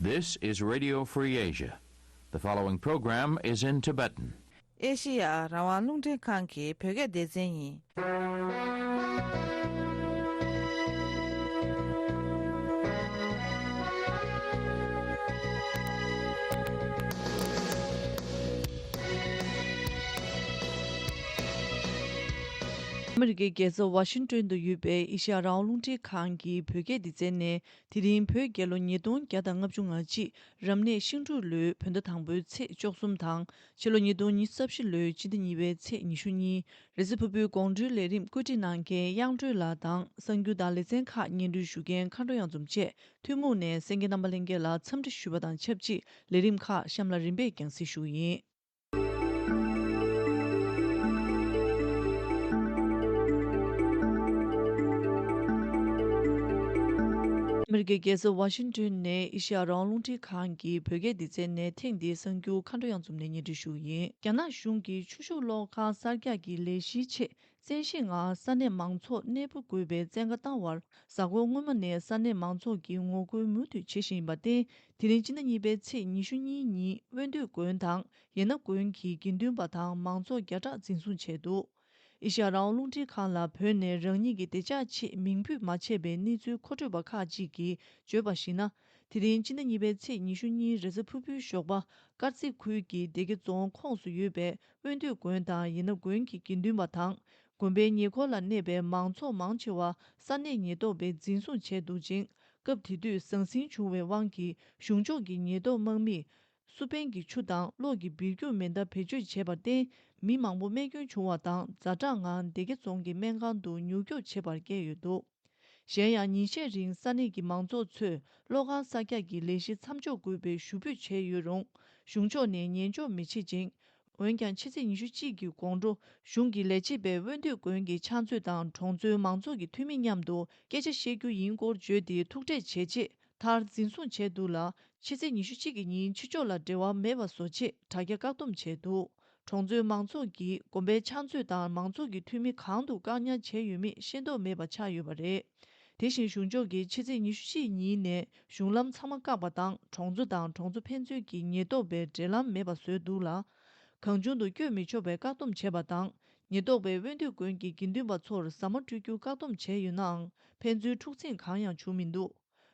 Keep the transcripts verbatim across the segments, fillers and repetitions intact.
This is Radio Free Asia. The following program is in Tibetan. ཨེ་ཤི་ཡ་རང་དབང་རླུང་འཕྲིན་ཁང་གི་བོད་སྐད་སྡེ་ཚན་ཡིན། ཨ་མི་རི་ཀའི་རྒྱལ་ས་ཝ་ཤིང་ཏོན་དུ་ཡོད་པའི་ཨེ་ཤི་ཡ་རང་དབང་རླུང་འཕྲིན་ཁང་གི་བོད་སྐད་སྡེ་ཚན་ནས། དེ་རིང་བོད་རྒྱལ་ལོ་ཉིས་སྟོང་བརྒྱ་དང་ལྔ་བཅུ་ང་གཅིག་རབ་གནས་ཤིང་འབྲུག་ལོའི་བོད་ཟླ་དང་པོའི་ཚེས་བཅུ་གསུམ་དང་། ཕྱི་ལོ་ཉིས་སྟོང་ཉི་ཤུ་རྩ་བཞི་ལོའི་སྤྱི་ཟླ་གཉིས་པའི་ཚེས་ཉི་ཤུ་གཉིས། རེས་གཟའ་ཕུར་བུའི་དགོང་དྲོའི་ལས་རིམ་བཀོད་སྒྲིག་གནང་མཁན་དབྱངས་སྒྲོན་ལགས་དང་། གསར་འགྱུར་དང་ལེ་ཚན་ཁག་སྙན་སྒྲོན་ཞུ་མཁན་མཁའ་འགྲོ་གཡང་འཛོམས་བཅས་ཐུན་མོང་ནས་གསན་མཁན་རྣམ་པ་ལྷན་རྒྱས་ལ་འཚམས་འདྲི་ཞུས་པ་དང་ཆབས་ཅིག་ལས་རིམ་ཁག་གཤམ་ལ་རིམ་པས་རྒྱང་སྲིང་ཞུ་གི་ཡིན། ཨ་མི་རི་ཀའི་རྒྱལ་ས་ཝ་ཤིང་ཏོན་ནས་ཨེ་ཤི་ཡ་རང་དབང་རླུང་འཕྲིན་ཁང་གི་བོད་སྐད་སྡེ་ཚན་ནས་ཐེངས་འདིའི་གསར་འགྱུར་མཁའ་འགྲོ་གཡང་འཛོམས་ནས་སྙན་སྒྲོན་ཞུ་གི་ཡིན། རྒྱ་ནག་གཞུང་གིས་ཆུ་ཤུགས་གློག་ཁང་གསར་རྒྱག་གི་ལས་གཞིའི་ཆེད། བཙན་ཤེད་ངང་ས་གནས་མང་ཚོགས་གནས་སྤོ་དགོས་པའི་བཙན་བཀའ་བཏང་བར། གཟའ་འཁོར་སྔོན་མ་ནས་ས་གནས་མང་ཚོགས་ཀྱིས་ངོ་རྒོལ་མུ་མཐུད་བྱེད་བཞིན་ཡིན་པར་བརྟེན། དེ་རིང་སྤྱི་ཟླ་གཉིས་པའི་ཚེས་ཉི་ཤུ་གཉིས་ཉིན་དབོན་སྟོད་དགོན་དང་ཡེ་ན་དགོན་གྱི་དགེ་འདུན་པ་དང་མང་ཚོགས་བརྒྱ་ཕྲག་འཛིན་བཟུང་བྱས་འདུག་ཨེ་ཤ་ཡ་རང་དབང་རླུང་འཕྲིན་ཁང་ལ་བོད་ནས་རང་ཉིད་ཀྱི་བདེ་འཇགས་ཆེད་མིང་འབོད་མ་བྱས་པའི་གནས་ཚུལ་མཁོ་སྤྲོད་པ་ཁག་ཅིག་གིས་བརྗོད་པར་གཞིགས་ན། དེ་རིང་སྤྱི་ཟླ་གཉིས་པའི་ཚེས་ཉི་ཤུ་གཉིས་རེས་གཟའ་ཕུར་བུའི་ཞོགས་པ། དཀར་མཛེས་ཁུལ་གྱི་སྡེ་དགེ་རྫོང་ཁོངས་སུ་ཡོད་པའི་དབོན་སྟོད་དགོན་དང་ཡེ་ན་དགོན་གྱི་དགེ་འདུན་པ་དང་། དགོན་པའི་ཉེ་འཁོར་ལ་གནས་པའི་མང་ཚོགས་མང་ཆེ་བ་ས་གནས་ཉེན་རྟོག་པས་འཛིན་བཟུང་བྱས་འདུག་ཅིང་། སྐབས་དེ་དུས་ཟང་ཟིང་བྱུང་བའི་དབང་གིས་གཞུང་ཕྱོགས་ཀྱི་ཉེན་རྟོག་དམག་མིས། སུ་པན་གྱི་ཆུ་དང་གློག་གི་སྦིར་རྒྱུག་མེ་མདའ་བེད་སྤྱོད་བྱས་པར་བརྟེན། མི་མང་པོ་རྨས་སྐྱོན་བྱུང་བ་དང་། ཛ་དྲག་ངང་སྡེ་དགེ་རྫོང་གི་སྨན་ཁང་དུ་མྱུར་སྐྱོབ་བྱེད་པར་བསྐྱལ་ཡོད་འདུག་གཞན་ཡང་ཉིན་ཤས་རིང་ས་གནས་ཀྱི་མང་ཚོགས་ཚོས་གློག་ཁང་གསར་རྒྱག་གི་ལས་གཞི་མཚམས་འཇོག་དགོས་པའི་ཞུ་འབོད་བྱས་ཡོད་རུང་། གཞུང་ཕྱོགས་ནས་ཉན་འཇོག་མི་བྱེད་ཅིང་། འོན་ཀྱང་ཕྱི་ཚེས་ཉི་ཤུ་གཅིག་གི་དགོང་དྲོ་གཞུང་གི་ལས་བྱེད་པས་དབོན་སྟོད་དགོན་གྱི་ཕྱག་མཛོད་དང་གྲོང་ཚོའི་མང་ཚོགས་ཀྱི་འཐུས་མི་མཉམ་དུ་སྐད་ཆ་བཤད་རྒྱུ་ཡིན་སྐོར་བརྗོད་དེ་ཐུག་འཕྲད་བྱས་རྗེས་མཐར་འཛིན་བཟུང་བྱས་འདུག་ལ། ཕྱི་ཚེས་ཉི་ཤུ་གཅིག་གི་ཉིན་ཕྱི་ཕྱོགས་ལ་འབྲེལ་བ་མེད་པ་བཟོ་ཆེད་དྲ་རྒྱ་བཀག་སྡོམ་བྱས་འདུག་གྲོང་ཚོའི་མང་ཚོགས་ཀྱིས་དགོན་པའི་ཕྱག་མཛོད་དང་མང་ཚོགས་ཀྱི་འཐུས་མི་གང་དུ་བཀག་ཉར་བྱས་ཡོད་མེད་ཤེས་རྟོགས་མེད་པ་ཆགས་ཡོད་པ་རེད། དེ་བཞིན་གཞུང་ཕྱོགས་ཀྱིས་ཕྱི་ཚེས་ཉི་ཤུ་གཅིག་ཉིན་ནས་གཞུང་ལམ་ཚང་མ་བཀག་པ་དང་གྲོང་ཚོ་དང་གྲོང་ཚོ་ཕན་ཚུན་གྱི་ཉེན་རྟོག་པའི་འབྲེལ་ལམ་མེད་པ་བཟོས་འདུག་ལ། གང་བྱུང་དུ་བསྐྱོད་མི་ཆོག་པའི་བཀག་སྡོམ་བྱས་པ་དང་། ཉེན་རྟོག་པས་དབོན་སྟོད་དགོན་གྱི་དགེ་འདུན་པ་ཚོར་ཟ་མ་སྤྲོད་རྒྱུ་བཀག་སྡོམ་བྱས་ཡོད་ནའང་ཕན་ཚུན་འཁྲུག་འཛིང་གང་ཡང་བྱུང་མི་འདུག་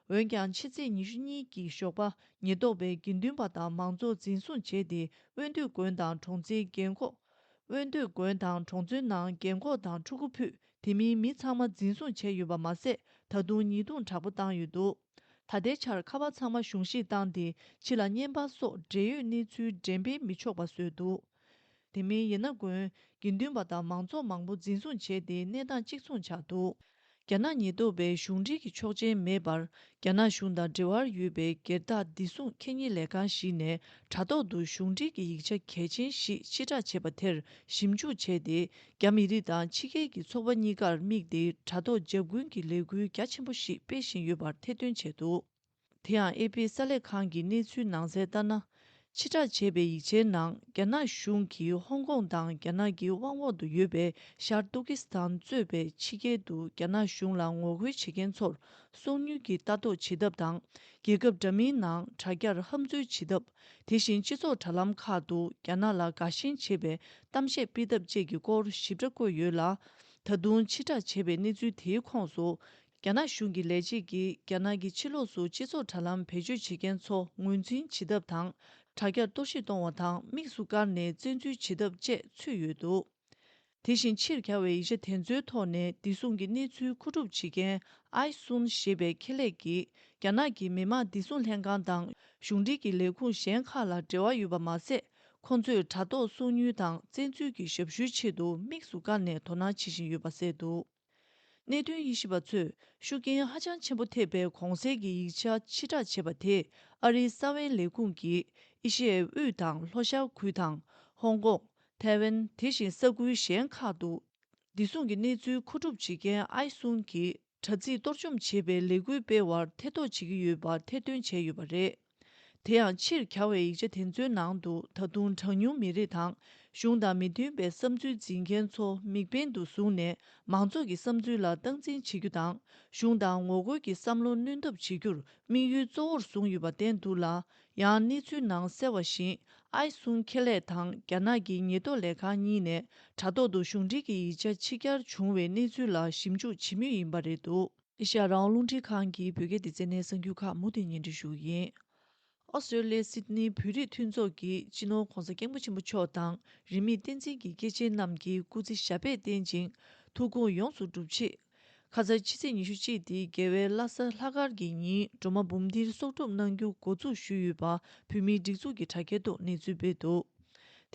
འོན་ཀྱང་ཕྱི་ཚེས་ཉི་ཤུ་གཉིས་ཀྱི་ཞོགས་པ་ཉེན་རྟོག་པས་དགེ་འདུན་པ་དང་མང་ཚོགས་འཛིན་བཟུང་བྱས་ཏེ་དབོན་སྟོད་དགོན་དང་གྲོང་ཚོའི་རྒན་འཁོགས། དབོན་སྟོད་དགོན་དང་གྲོང་ཚོའི་ནང་རྒན་འཁོགས་དང་ཕྲུ་གུ་ཕུད་དེ་མིན་མི་ཚང་མ་འཛིན་བཟུང་བྱས་ཡོད་པ་མ་ཟད། ད་དུང་ཉེས་རྡུང་དྲག་པོ་བཏང་ཡོད་འདུག་ད་ལྟའི་ཆར་ཁ་པར་ཚང་མ་གཞུང་བཞེས་བཏང་སྟེ་ཕྱི་ལ་བརྙན་པར་སོགས་འབྲེལ་ཡོད་གནས་ཚུལ་འགྲེམས་སྤེལ་མི་ཆོག་པ་བཟོས་འདུག་དེ་མིན་ཡེ་ན་དགོན་དགེ་འདུན་པ་དང་མང་ཚོགས་མང་པོ་འཛིན་བཟུང་བྱས་ཏེ་གནས་སྟངས་གཅིག་མཚུངས་ཆགས་འདུག་རྒྱ་ནག་ཉེན་རྟོག་པས་གཞུང་འབྲེལ་གྱི་ཆོག་མཆན་མེད་པར་རྒྱ་ནག་གཞུང་དང་འབྲེལ་བར་ཡོད་པའི་སྒེར་བདག་བདེ་སྲུང་ཁེ་གཉེར་ལས་ཁང་ཞིག་ནས་དྲ་ཐོག་ཏུ་གཞུང་འབྲེལ་གྱི་ཡིག་ཆ་གལ་ཆེན་ཞིག་ཕྱིར་བསྒྲགས་བྱས་པ་དེར་ཞིབ་འཇུག་བྱས་ཏེ། རྒྱ་མི་རིགས་དང་ཕྱི་རྒྱལ་གྱི་ཚོགས་པ་གཉིས་ཀར་དམིགས་ཏེ་དྲ་ཐོག་འཇབ་རྒོལ་གྱི་ལས་འགུལ་རྒྱ་ཆེན་པོ་ཞིག་སྤེལ་བཞིན་ཡོད་པར་ཐེར་འདོན་བྱས་འདུག་དེ་ཡང་ཨེ་པི་གསར་ལས་ཁང་གི་གནས་ཚུལ་ནང་གསལ་ལྟར་ན། ཕྱིར་བསྒྲགས་བྱས་པའི་ཡིག་ཆའི་ནང་རྒྱ་ནག་གཞུང་གིས་ཧོང་ཀོང་དང་རྒྱ་ནག་གི་དབང་འོག་ཏུ་ཡོད་པའི་ཤར་ཏུར་ཀི་སི་ཐན་གཙོས་པའི་ཕྱི་རྒྱལ་དུ་རྒྱ་ནག་གཞུང་ལ་ངོ་རྒོལ་བྱེད་མཁན་ཚོར་སོ་ཉུལ་གྱིས་ལྟ་རྟོག་བྱེད་ཐབས་དང་། རྒྱལ་ཁབ་འདྲ་མིན་ནང་དྲ་རྒྱར་ཧམ་འཛུལ་བྱེད་ཐབས། དེ་བཞིན་སྤྱི་ཚོགས་དྲ་ལམ་ཁག་ཏུ་རྒྱ་ནག་ལ་དགའ་ཞེན་བྱེད་པའི་གཏམ་བཤད་སྤེལ་ཐབས་བཅས་ཀྱི་སྐོར་ཞིབ་ཕྲ་བཀོད་ཡོད་ལ། ད་དུང་ཕྱིར་བསྒྲགས་བྱས་པའི་གནས་ཚུལ་དེའི་ཁོངས་སུ། རྒྱ་ནག་གཞུང་གི་ལས་བྱེད་ཀྱིས་རྒྱ་ནག་གི་ཕྱི་ལོགས་སུ་སྤྱི་ཚོགས་དྲ་ལམ་བེད་སྤྱོད་བྱེད་མཁན་ཚོ་ངོས་འཛིན་བྱེད་ཐབས་དང་། དྲ་རྒྱར་གཏོར་བཤིག་གཏོང་བ་དང་དམིགས་སུ་བཀར་ནས་བཙན་འཛུལ་བྱེད་ཐབས་བཅས་ཚུད་ཡོད་འདུག་དེ་བཞིན་ཕྱིར་གྱར་བའི་ཡིག་ཆ་དེ་ཚོའི་ཐོག་ནས་བདེ་སྲུང་གི་གནས་ཚུལ་མཁོ་སྒྲུབ་བྱེད་མཁན་ཨའི་སུན་ཞེས་པའི་ཁེ་ལས་ཀྱིས། རྒྱ་ནག་གི་མི་དམངས་བདེ་སྲུང་ལྷན་ཁང་དང་གཞུང་འབྲེལ་གྱི་ལས་ཁུངས་གཞན་ཁག་ལ་འབྲེལ་བ་ཡོད་པ་མ་ཟད། ཁོ་ཚོས་དྲ་ཐོག་སོ་ཉུལ་དང་བཙན་འཛུལ་གྱི་ཞབས་ཞུའི་ཆེད་དུ་དམིགས་སུ་བཀར་ནས་དོ་སྣང་བྱེད་བཞིན་ཡོད་པ་གསལ་འདུག་གནད་དོན་དབྱེ་ཞིབ་པ་ཚོས་ཤུགས་རྐྱེན་ཧ་ཅང་ཆེན་པོ་ཐེབས་པའི་གོང་གསལ་གྱི་ཡིག་ཆ་ཕྱིར་བསྒྲགས་བྱས་པ་དེས་ཨ་རིའི་ས་བོན་ལས་ཁུངས་ཀྱིས་ཨེ་ཤི་ཡའི་དབུས་དང་ལྷོ་ཤར་ཁུལ་དང་ཧོང་ཀོང་། ཐའེ་ཝན། དེ་བཞིན་ས་ཁུལ་གཞན་ཁག་ཏུ་བདེ་སྲུང་གི་གནས་ཚུལ་མཁོ་སྒྲུབ་བྱེད་མཁན་ཨའི་སུན་གྱིས་དྲ་ཚིགས་གཏོར་བཅོམ་བྱེད་པའི་ལས་འགུལ་སྤེལ་བར་ཐེ་གཏོགས་བྱེད་ཀྱི་ཡོད་པ་ཐེར་འདོན་བྱས་ཡོད་པ་རེད། དེ་ཡང་ཕྱིར་གྱར་བའི་ཡིག་ཆ་དེ་ཚོའི་ནང་དུ་ད་དུང་གྲངས་ཉུང་མི་རིགས་དང་གཞུང་དང་མི་མཐུན་པའི་བསམ་ཚུལ་འཛིན་མཁན་ཚོ་དམིགས་འབེན་དུ་བཟུང་ནས་མང་ཚོགས་ཀྱི་བསམ་ཚུལ་ལ་སྟངས་འཛིན་བྱེད་རྒྱུ་དང་གཞུང་དང་ངོ་རྒོལ་གྱི་བསམ་བློ་སྣོན་ཐབས་བྱེད་རྒྱུར་དམིགས་ཡུལ་གཙོ་བོར་བཟུང་ཡོད་པ་བསྟན་འདུག་ལ། ཡང་གནས་ཚུལ་ནང་གསལ་བ་བཞིན་ཨའི་སུང་ཁེ་ལས་དང་རྒྱ་ནག་གི་ཉེན་རྟོག་ལས་ཁང་གཉིས་ནས་དྲ་ཐོག་ཏུ་གཞུང་འབྲེལ་གྱི་ཡིག་ཆ་ཕྱི་གྱར་བྱུང་བའི་གནས་ཚུལ་ལ་ཞིབ་འཇུག་བྱེད་མུས་ཡིན་པ་རེད་འདུག་ཨེ་ཤ་ཡ་རང་དབང་རླུང་འཕྲིན་ཁང་གི་བོད་སྐད་སྡེ་ཚན་ནས་གསར་འགྱུར་ཁག་མུ་མཐུད་སྙན་སྒྲོན་ཞུ་གི་ཡིན། ཨོ་སི་ཀྲོ་ལི་ཡའི་སིད་ནི་བོད་རིགས་མཐུན་ཚོགས་ཀྱིས་སྤྱི་ནོར་༧གོང་ས་༧སྐྱབས་མགོན་ཆེན་པོ་མཆོག་དང་རིས་མེད་བསྟན་འཛིན་གྱི་སྐྱེས་ཆེན་རྣམས་ཀྱི་སྐུ་ཚེ་ཞབས་པད་བརྟན་ཅིང་ཐུགས་དགོངས་ཡོངས་སུ་འགྲུབ་ཆེད། ཁ་སང་ཕྱི་ཚེས་ཉི་ཤུ་གཅིག་སྟེ་རྒྱལ་བའི་བླ་གཟའ་ལྷག་དཀར་གྱི་ཉིན་གྲོ་མ་འབུམ་ཐེར་གསོག་སྒྲུབ་གནང་རྒྱུ་འགོ་འཛུགས་ཞུས་ཡོད་པ་བོད་མིའི་སྒྲིག་འཛུགས་ཀྱི་དྲ་རྒྱའི་ཐོག་གནས་ཚུལ་སྤེལ་འདུག་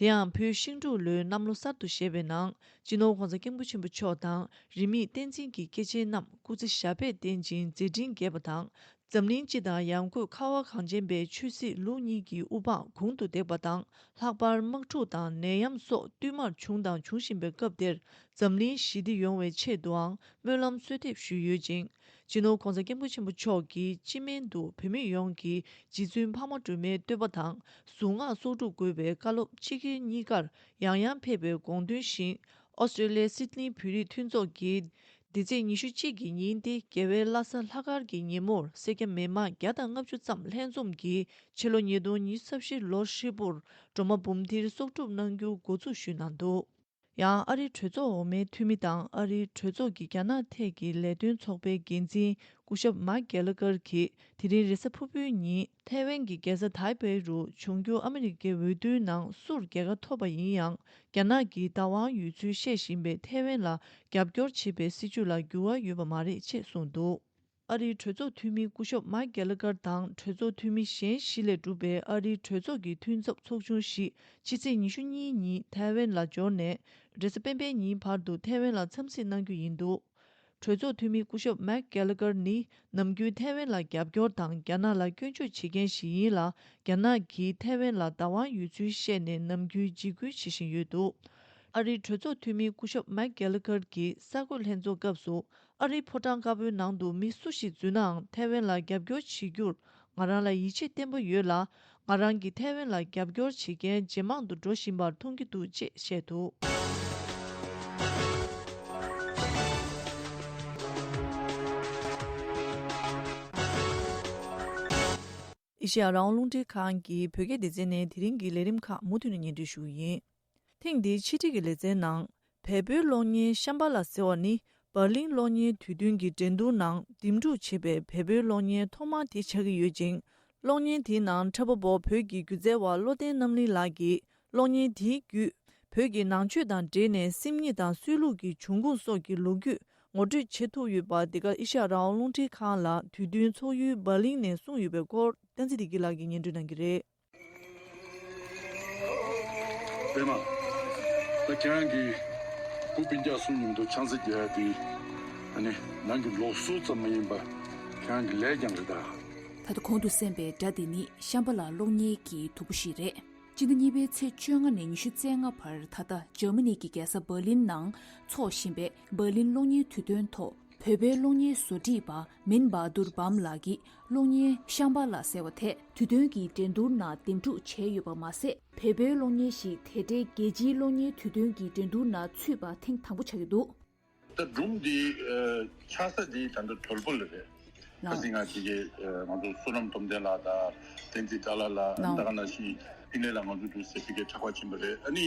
དེ་ཡང་བོད་ཤིང་འབྲུག་ལོའི་གནམ་ལོ་གསར་དུ་བཞད་པའི་ནང་སྤྱི་ནོར་༧གོང་ས་༧སྐྱབས་མགོན་ཆེན་པོ་མཆོག་དང་རིས་མེད་བསྟན་འཛིན་གྱི་སྐྱེས་ཆེན་རྣམས་སྐུ་ཚེ་ཞབས་པད་བརྟན་ཅིང་མཛད་འཕྲིན་རྒྱས་པ་དང་། འཛམ་གླིང་སྤྱི་དང་ཡང་སྒོས་ཁ་བ་གངས་ཅན་པའི་ཆོས་སྲིད་ལུགས་གཉིས་ཀྱི་དབུ་འཕང་གོང་དུ་འདེགས་པ་དང་ལྷག་པར་དམག་འཁྲུག་དང་ནད་ཡམས་སོགས་བསྟུད་མར་བྱུང་དང་འབྱུང་བཞིན་པའི་སྐབས་འདིར་འཛམ་གླིང་ཞི་བདེ་ཡོང་བའི་ཆེད་དུའང་སྨོན་ལམ་གསོལ་འདེབས་ཞུས་ཡོད་ཅིང་། སྤྱི་ནོར་༧གོང་ས་༧སྐྱབས་མགོན་ཆེན་པོ་མཆོག་གིས་སྤྱི་སྨན་དུ་བོད་མི་ཡོངས་ཀྱི་རྗེ་བཙུན་འཕགས་མ་སྒྲོལ་མའི་བསྟོད་པ་དང་གཟུངས་སྔགས་གསོག་སྒྲུབ་དགོས་པའི་བཀའ་སློབ་སྤྱི་སྒེར་གཉིས་ཀར་ཡང་ཡང་ཕེབས་པའི་དགོངས་དོན་བཞིན་ཨོ་སི་ཀྲོ་ལི་ཡའི་སིད་ནི་བོད་རིགས་མཐུན་ཚོགས་ཀྱིས། འདི་ཚེས་ཉི་ཤུ་གཅིག་གི་ཉིན་ཏེ་རྒྱལ་བའི་བླ་གཟའ་ལྷག་དཀར་གྱི་ཉིན་མོར་སེར་སྐྱ་མི་མང་བརྒྱ་དང་ལྔ་བཅུ་ཙམ་ལྷན་འཛོམས་ཀྱིས་ཕྱི་ལོ་ཉིས་སྟོང་ཉི་ཤུ་རྩ་བཞི་ལོ་ཧྲིལ་པོར་སྒྲོལ་མ་འབུམ་ཐེར་གསོག་སྒྲུབ་གནང་རྒྱུ་འགོ་འཛུགས་ཞུས་གནང་འདུག་ཡང་ཨ་རིའི་གྲོས་ཚོགས་འོག་མའི་འཐུས་མི་དང་ཨ་རིའི་གྲོས་ཚོགས་ཀྱི་རྒྱ་ནག་ཐད་ཀྱི་ལས་དོན་ཚོགས་པའི་འགན་འཛིན་སྐུ་ཞབས་མཱིཀ་གྷེ་ལ་ཀར་གྱིས་དེ་རིང་རེས་གཟའ་ཕུར་བུའི་ཉིན་ཐའེ་ཝན་གྱི་རྒྱལ་ས་ཐའེ་པེ་རུ་འབྱུང་འགྱུར་ཨ་མི་རི་ཀའི་འོས་བསྡུའི་ནང་སུར་རྒྱལ་ཁ་ཐོབ་པ་ཡིན་ཡང་། རྒྱ་ནག་གིས་བདག་དབང་ཡོད་ཚུལ་བཤད་བཞིན་པའི་ཐའེ་ཝན་ལ་རྒྱབ་སྐྱོར་བྱེད་པའི་སྲིད་བྱུས་ལ་འགྱུར་བ་ཡོད་པ་མ་རེད་ཅེས་གསུངས་འདུག་ཨ་རིའི་གྲོས་ཚོགས་འཐུས་མི་སྐུ་ཞབས་མཱིཀ་གྷེ་ལ་ཀར་དང་གྲོས་ཚོགས་འཐུས་མི་གཞན་བཞི་ལས་གྲུབ་པའི་ཨ་རིའི་གྲོས་ཚོགས་ཀྱི་མཐུན་ཚབ་ཚོགས་ཆུང་ཞིག་ཕྱི་ཚེས་ཉི་ཤུ་གཉིས་ཉིན་ཐའེ་ཝན་ལ་འབྱོར་ནས་རེས་གཟའ་སྤེན་པའི་ཉིན་བར་དུ་ཐའེ་ཝན་ལ་འཚམས་གཟིགས་གནང་རྒྱུ་ཡིན་འདུག་གྲོས་ཚོགས་འཐུས་མི་སྐུ་ཞབས་མཱིཀ་གྷེ་ལ་ཀར་ནི་ནམ་རྒྱུན་ཐའེ་ཝན་ལ་རྒྱབ་སྐྱོར་དང་རྒྱ་ནག་ལ་སྐྱོན་བརྗོད་བྱེད་མཁན་ཞིག་ཡིན་ལ། རྒྱ་ནག་གིས་ཐའེ་ཝན་ལ་བདག་དབང་ཡོད་ཚུལ་བཤད་ནས་ནམ་རྒྱུན་འཇིགས་སྐུལ་བྱེད་བཞིན་ཡོད་འདུག་ཨ་རིའི་གྲོས་ཚོགས་འཐུས་མི་སྐུ་ཞབས་མཱིཀ་གྷེ་ལ་ཀར་གྱིས་གསར་འགོད་ལྷན་ཚོགས་སྐབས་སུ། ཨ་རིའི་ཕོ་བྲང་དཀར་པོའི་ནང་དུ་མི་སུ་ཞིག་འཛུལ་ནའང་ཐའེ་ཝན་ལ་རྒྱབ་སྐྱོར་བྱེད་རྒྱུར་ང་རང་ལ་ཡིད་ཆེས་བརྟན་པོ་ཡོད་ལ། ང་རང་གིས་ཐའེ་ཝན་ལ་རྒྱབ་སྐྱོར་བྱེད་མཁན་ཇེ་མང་དུ་འགྲོ་བཞིན་པར་མཐོང་གི་འདུག་ཅེས་བཤད་འདུག་ཨེ་ཤེ་ཡ་རང་དབང་རླུང་འཕྲིན་ཁང་གི་བོད་སྐད་སྡེ་ཚན་ནས་དེ་རིང་གི་ལས་རིམ་ཁག་མུ་མཐུད་ནས་སྙན་སྒྲོན་ཞུ་གི་ཡིན། ཐེངས་འདིའི་ཕྱི་དྲིལ་གྱི་ལེ་ཚན་ནང་། བལ་པོའི་གློག་བརྙན་ཤམ་བྷ་ལ་ཟེར་བ་ནི་འབར་ལིན་གློག་བརྙན་དུས་སྟོན་གྱི་འགྲན་བསྡུར་ནང་འདེམས་སྒྲུག་བྱས་པའི་བལ་པོའི་གློག་བརྙན་ཐོག་མ་དེ་ཆགས་ཀྱི་ཡོད་ཅིང་། གློག་བརྙན་དེའི་ནང་འཁྲབ་པ་པོ་བོད་ཀྱི་སྒྱུ་རྩལ་བ་བློ་བརྟན་རྣམ་གླིང་ལགས་ཀྱིས་གློག་བརྙན་དེའི་བརྒྱུད་བོད་ཀྱི་ནང་ཆོས་དང་འབྲེལ་ནས་སེམས་ཉིད་དང་སྲོལ་ལུགས་ཀྱི་འབྱུང་ཁུངས་སོགས་ཀྱི་ལོ་རྒྱུས་ངོ་སྤྲོད་བྱེད་ཐུབ་ཡོད་པ་འདི་ག་ཨེ་ཤ་ཡ་རང་དབང་རླུང་འཕྲིན་ཁང་ལ་དུས་སྟོན་ཚོགས་ཡུལ་འབར་ལིན་ནས་གསུངས་ཡོད་པའི་སྐོར་བསྟན་འཛིན་བདེ་སྐྱིད་ལགས་ཀྱིས་སྙན་སྒྲོན་གནང་གི་རེད། པད་མ། ད་ཁྱེད་རང་གིས་བུ་སྤུན་ཀྱག་གསུམ་མཉམ་དུ་ཆང་ས་རྒྱག་ཡ་དེ། ཨ་ནི་ནང་གི་ལུགས་སྲོལ་ཙམ་མ་ཡིན་པ་ཁྱེད་རང་གི་ལས་ཀྱང་རེད་ད། ད་ལྟ་གོང་དུ་གསན་པའི་སྒྲ་དེ་ནི་ཤམ་བྷ་ལ་གློག་བརྙན་གྱི་དུམ་བུ་ཞིག་རེད། སྤྱི་ཟླ་གཉིས་པའི་ཚེས་བཅོ་ལྔ་ནས་ཉི་ཤུ་རྩ་ལྔ་བར་ད་ལྟ་འཇར་མ་ནི་གི་རྒྱལ་ས་འབར་ལིན་ནང་འཚོགས་བཞིན་པའི་འབར་ལིན་གློག་བརྙན་དུས་སྟོན་ཐོག་བོད་པའི་གློག་བརྙན་བཟོ་སྒྲིག་པ་མིན་བྷ་དུར་བྷམ་ལགས་ཀྱིས་གློག་བརྙན་ཤམ་བྷ་ལ་ཟེར་བ་དེ་དུས་སྟོན་གྱི་འགྲན་བསྡུར་ནང་འདེམས་སྒྲུག་བྱས་ཡོད་པ་མ་ཟད། བལ་པོའི་གློག་བརྙན་ཞིག་དེ་འདྲའི་རྒྱལ་སྤྱིའི་གློག་བརྙན་དུས་སྟོན་གྱི་འགྲན་བསྡུར་ནང་ཚུད་པ་ཐེངས་དང་པོ་ཆགས་ཀྱི་འདུག་ད་སྒྲུང་འདི་ཆགས་ས་འདི་ད་ལྟ་དོལ་པོ་ལ་རེད། ལགས། ཁ་སང་ང་ཅིག་གིས་ང་ཚོ་བསོད་ནམས་སྟོབས་ལྡན་ལགས་དང་བསྟན་འཛིན་དགྲ་ལྷ་ལགས། ལགས། ད་ག་ནང་བཞིན་ཕིན་ལེ་ལ་ང་ཚོ་འདུག་ཟེར་ཕ་གིར་འཁྲབ་པར་ཕྱིན་པ་རེད། ཨ་ནི་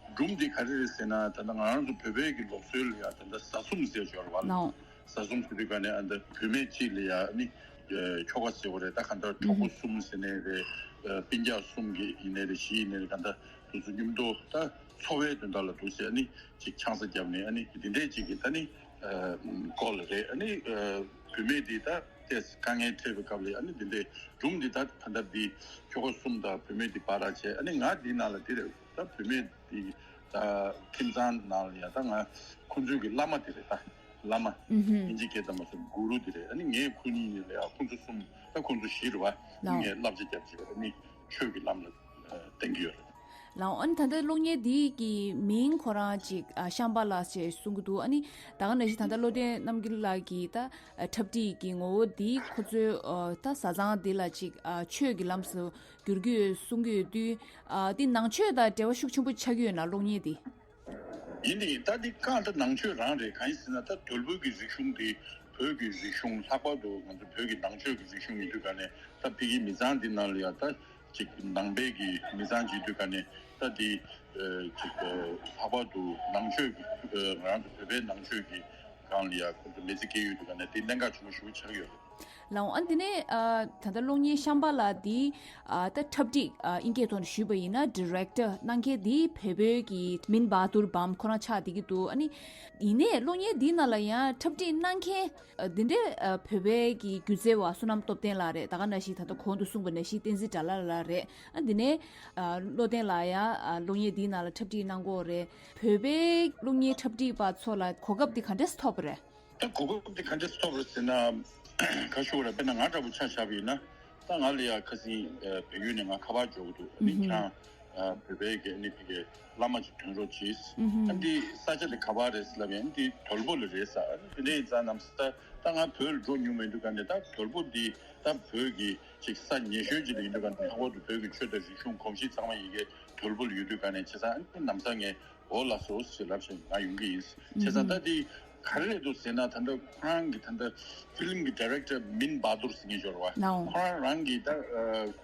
སྒྲུང་འདི་ག་རེ་རེད་ཟེར་ན། ད་ལྟ་ང་རང་ཚོ་བོད་པའི་གི་ལུགས་སྲོལ་ལ་ཡ་ད་ལྟ་བཟའ་གསུམ་ཟེར་ཞོར་བ་ལ། ལགས། བཟའ་གསུམ་ཟེར་དུས་ག་ནས་ཨ་ནི་བུད་མེད་གཅིག་ལ་ཡ་ཨ་ནི་ཁྱོ་ག་ཟེར་བ་རེད། ད་ག་འདྲ་གྲོགས་པོ་གསུམ་ཟེར་ནའི་རེད། སྤུན་ཀྱག་གསུམ་གྱི་ཡིན་ནའི་རེད། བཞི་ཡིན་ནའི་རེད། ག་འདྲ་དུས་ཚོད་མཉམ་དུ་ད་འཚོ་བའི་དོན་དག་ལ་འདུག་ཟེར་ཨ་ནི་ཅིག་ཆང་ས་བརྒྱབ་ནས་ཨ་ནི་འདི་འདྲའི་ཅིག་གི་ད་ནི་སྐོར་ལ་རེད། ཨ་ནི་བུད་མེད་འདི་ད་ཏེས་དཀའ་ངལ་འཕྲད་པའི་སྐབས་ལ་ཨ་ནི་འདི་འདྲའི་སྒྲུང་འདི་ད་ད་ལྟ་འདི་ཁྱོ་ག་གསུམ་དང་བུད་མེད་འདི་བར་བྱས། ཨ་ནི་ང་འདི་ནང་ལ་འདི་རེད། ད་བུད་མེད་འདི་ད་ཁྱིམ་ཚང་ནང་ལ་ཡ་ད་ང་ཁོང་ཚོའི་གི་བླ་མ་དེ་རེད། ད་བླ་མ་ཨུ་ཧུམ། ཨིན་ཇི་སྐད་ད་མ་སོང་གུ་རུ་དེ་རེད། ཨ་ནི་ངས་ཁོ་གཉིས་ནས་ལ་ཡ་ཁོང་ཚོ་གསུམ་ད་ཁོང་ཚོ་བཞི་རེད་བ། ལགས། ངས་བསླབ་བྱ་རྒྱབ་བྱས་ཨ་ནི་ཆོས་ཀྱི་ལམ་ལ་བསྟན་གྱི་ཡོད་རེད། ལའོ། ཨ་ནི་ད་ལྟ་གློག་བརྙན་འདི་གི་མིང་ཁོ་རང་ཅིག་ཨ་ཤམ་བྷ་ལ་ཞེས་གསུང་གི་འདུག་ཨ་ནི་ད་ག་ནང་བཞིན་ད་ལྟ་བློ་ལྡན་རྣམ་རྒྱལ་ལགས་ཀྱིས་ད་ཨ་འཁྲབ་ཁྲིད་ཀྱི་ངོ་བོ་འདི་ཁོ་ཚོའི་ཨ་ད་བཟའ་ཚང་འདི་ལ་ཅིག་ཨ་ཆོས་ཀྱི་ལམ་སུ་བསྒྱུར་གྱི་ཡོད་གསུང་གི་ཡོད་དུས། ཨ་འདི་ནང་ཆོས་དང་འབྲེལ་བ་ཤུགས་ཆེན་པོ་ཆགས་ཀྱི་ཡོད་ན། གློག་བརྙན་འདི། ཡིན་དེ་ཡིན། ད་འདི་རྐང་ད་ནང་ཆོས་རང་རེད། གང་ཡིན་ཟེར་ན་ད་དོལ་པོ་གི་རིག་གཞུང་འདི་བོད་ཀྱི་རིག་གཞུང་ལྷག་པར་དུ་ང་ཚོ་བོད་ཀྱི་ནང་ཆོས་ཀྱི་རིག་གཞུང་ཡིན་དུས་ག་ནས་ད་ཕ་གིའི་མི་ཚང་འདི་ནང་ལ་ཡ་ད་ཅིག་ནང་པའི་གི་མི་ཚང་ཅིག་དུས་ག་ནས་ད་འདི་ཅིག་ལྷག་པར་དུ་ནང་ཆོས་ཀྱི་ང་རང་ཚོ་བོད་པའི་ནང་ཆོས་ཀྱི་སྒང་ལ་ཡ་ཁོ་ཚོ་མི་ཚེ་སྐྱེལ་ཡོད་དུས་ག་ནས་དེ་གནད་འགག་ཆེན་པོ་ཞེ་པོ་ཆགས་ཡོད་རེད། ལའོ། ཨ་འདི་ནས་ཨ་ད་ལྟ་གློག་བརྙན་ཤམ་བྷ་ལ་འདི་ཨ་ད་འཁྲབ་ཁྲིད་ཨ་དབྱིན་སྐད་ཐོག་ནས་ཞུས་པ་ཡིན་ན་ཌི་རེག་ཊར་གནང་མཁན་འདི་བོད་པའི་གི་མིན་བྷ་དུར་བྷམ་ཁོ་རང་ཆགས་བསྡད་ཀྱི་འདུག་ཨ་ནི་ཡིན་ནའི་གློག་བརྙན་འདི་ནང་ལ་ཡང་འཁྲབ་ཁྲིད་གནང་མཁན་ཨ་འདི་འདྲའི་ཨ་བོད་པའི་གི་སྒྱུ་རྩལ་བ་བསོད་ནམས་སྟོབས་ལྡན་ལགས་རེད། ད་ག་ནང་བཞིན་ད་ལྟ་གོང་དུ་གསུངས་པ་ནང་བཞིན་བསྟན་འཛིན་དགྲ་ལྷ་ལགས་རེད། ཨ་འདི་ནས་ཨ་བློ་ལྡན་ལགས་ཡང་ཨ་གློག་བརྙན་འདིའི་ནང་ལ་འཁྲབ་ཁྲིད་གནང་གི་ཡོད་རེད། བོད་པའི་གློག་བརྙན་འཁྲབ་ཁྲིད་པ་ཚོ་ལ་གོ་སྐབས་འདི་ག་འདྲས་ཐོབ་པ་རེད། ད་གོ་སྐབས་དེ་ག་འདྲས་ཐོབ་རེད་ཟེར་ན། ཁ་ཤོར་ར་དཔེར་ན་ང་འདྲ་པོ་ཆ་བཞག་པ་ཡིན་ན། ད་ང་ལ་ཡ་ཁ་སང་བལ་ཡུལ་ནས་ང་ཁ་པར་འབྱོར་གྱི་འདུག་ཨ་ནི་ཁྱེད་རང་བོད་པའི་གི་ཨ་ནི་ཕ་གི་བླ་མ་ཅིག་ཐོན་རོགས་གྱིས། ཨ་འདི་ས་ཆ་དེ་ག་པར་རེད་ཟེར་ལབ་ཡ། ཨ་འདི་དོལ་པོ་ལ་རེད་ཟེར། ཨ་ནི་དེ་འདྲ་ཡིན་ཙང་ནམ་ས་ད་ང་བོད་ལ་འགྲོ་མྱོང་མེད་དུས་ག་ནས་ད་དོལ་པོ་འདི་ད་བོད་ཀྱི་ཅིག་ས་ཉེ་ཤོས་ཅིག་ལ་ཡིན་དུས་ག་ནས་ལྷག་པར་དུ་བོད་ཀྱི་ཆོས་དང་རིག་གཞུང་གོམས་གཤིས་ཚང་མ་ཡི་གེ་དོལ་པོ་ལ་ཡོད་དུས་ག་ནས་བྱས་ཙང་ཨ་ནི་ནམ་ས་ངས། འོ་ལགས་སོ་ཞེས་ལབ་བཞིན་ང་ཡོང་གི་ཡིན། བྱས་ཙང་ད་དེ་ག་རེ་རེད་འདུག་ཟེར་ན། ད་ལྟ་ཁོ་རང་གི་ད་ལྟ་ཕི་ལིམ་གི་ཌི་རེག་ཊར་མིན་བྷ་དུར་ཟེར་མཁན་ཅིག་ཡོད་རེད་བ། ལའོ། ཁོ་རང་རང་གི་ད་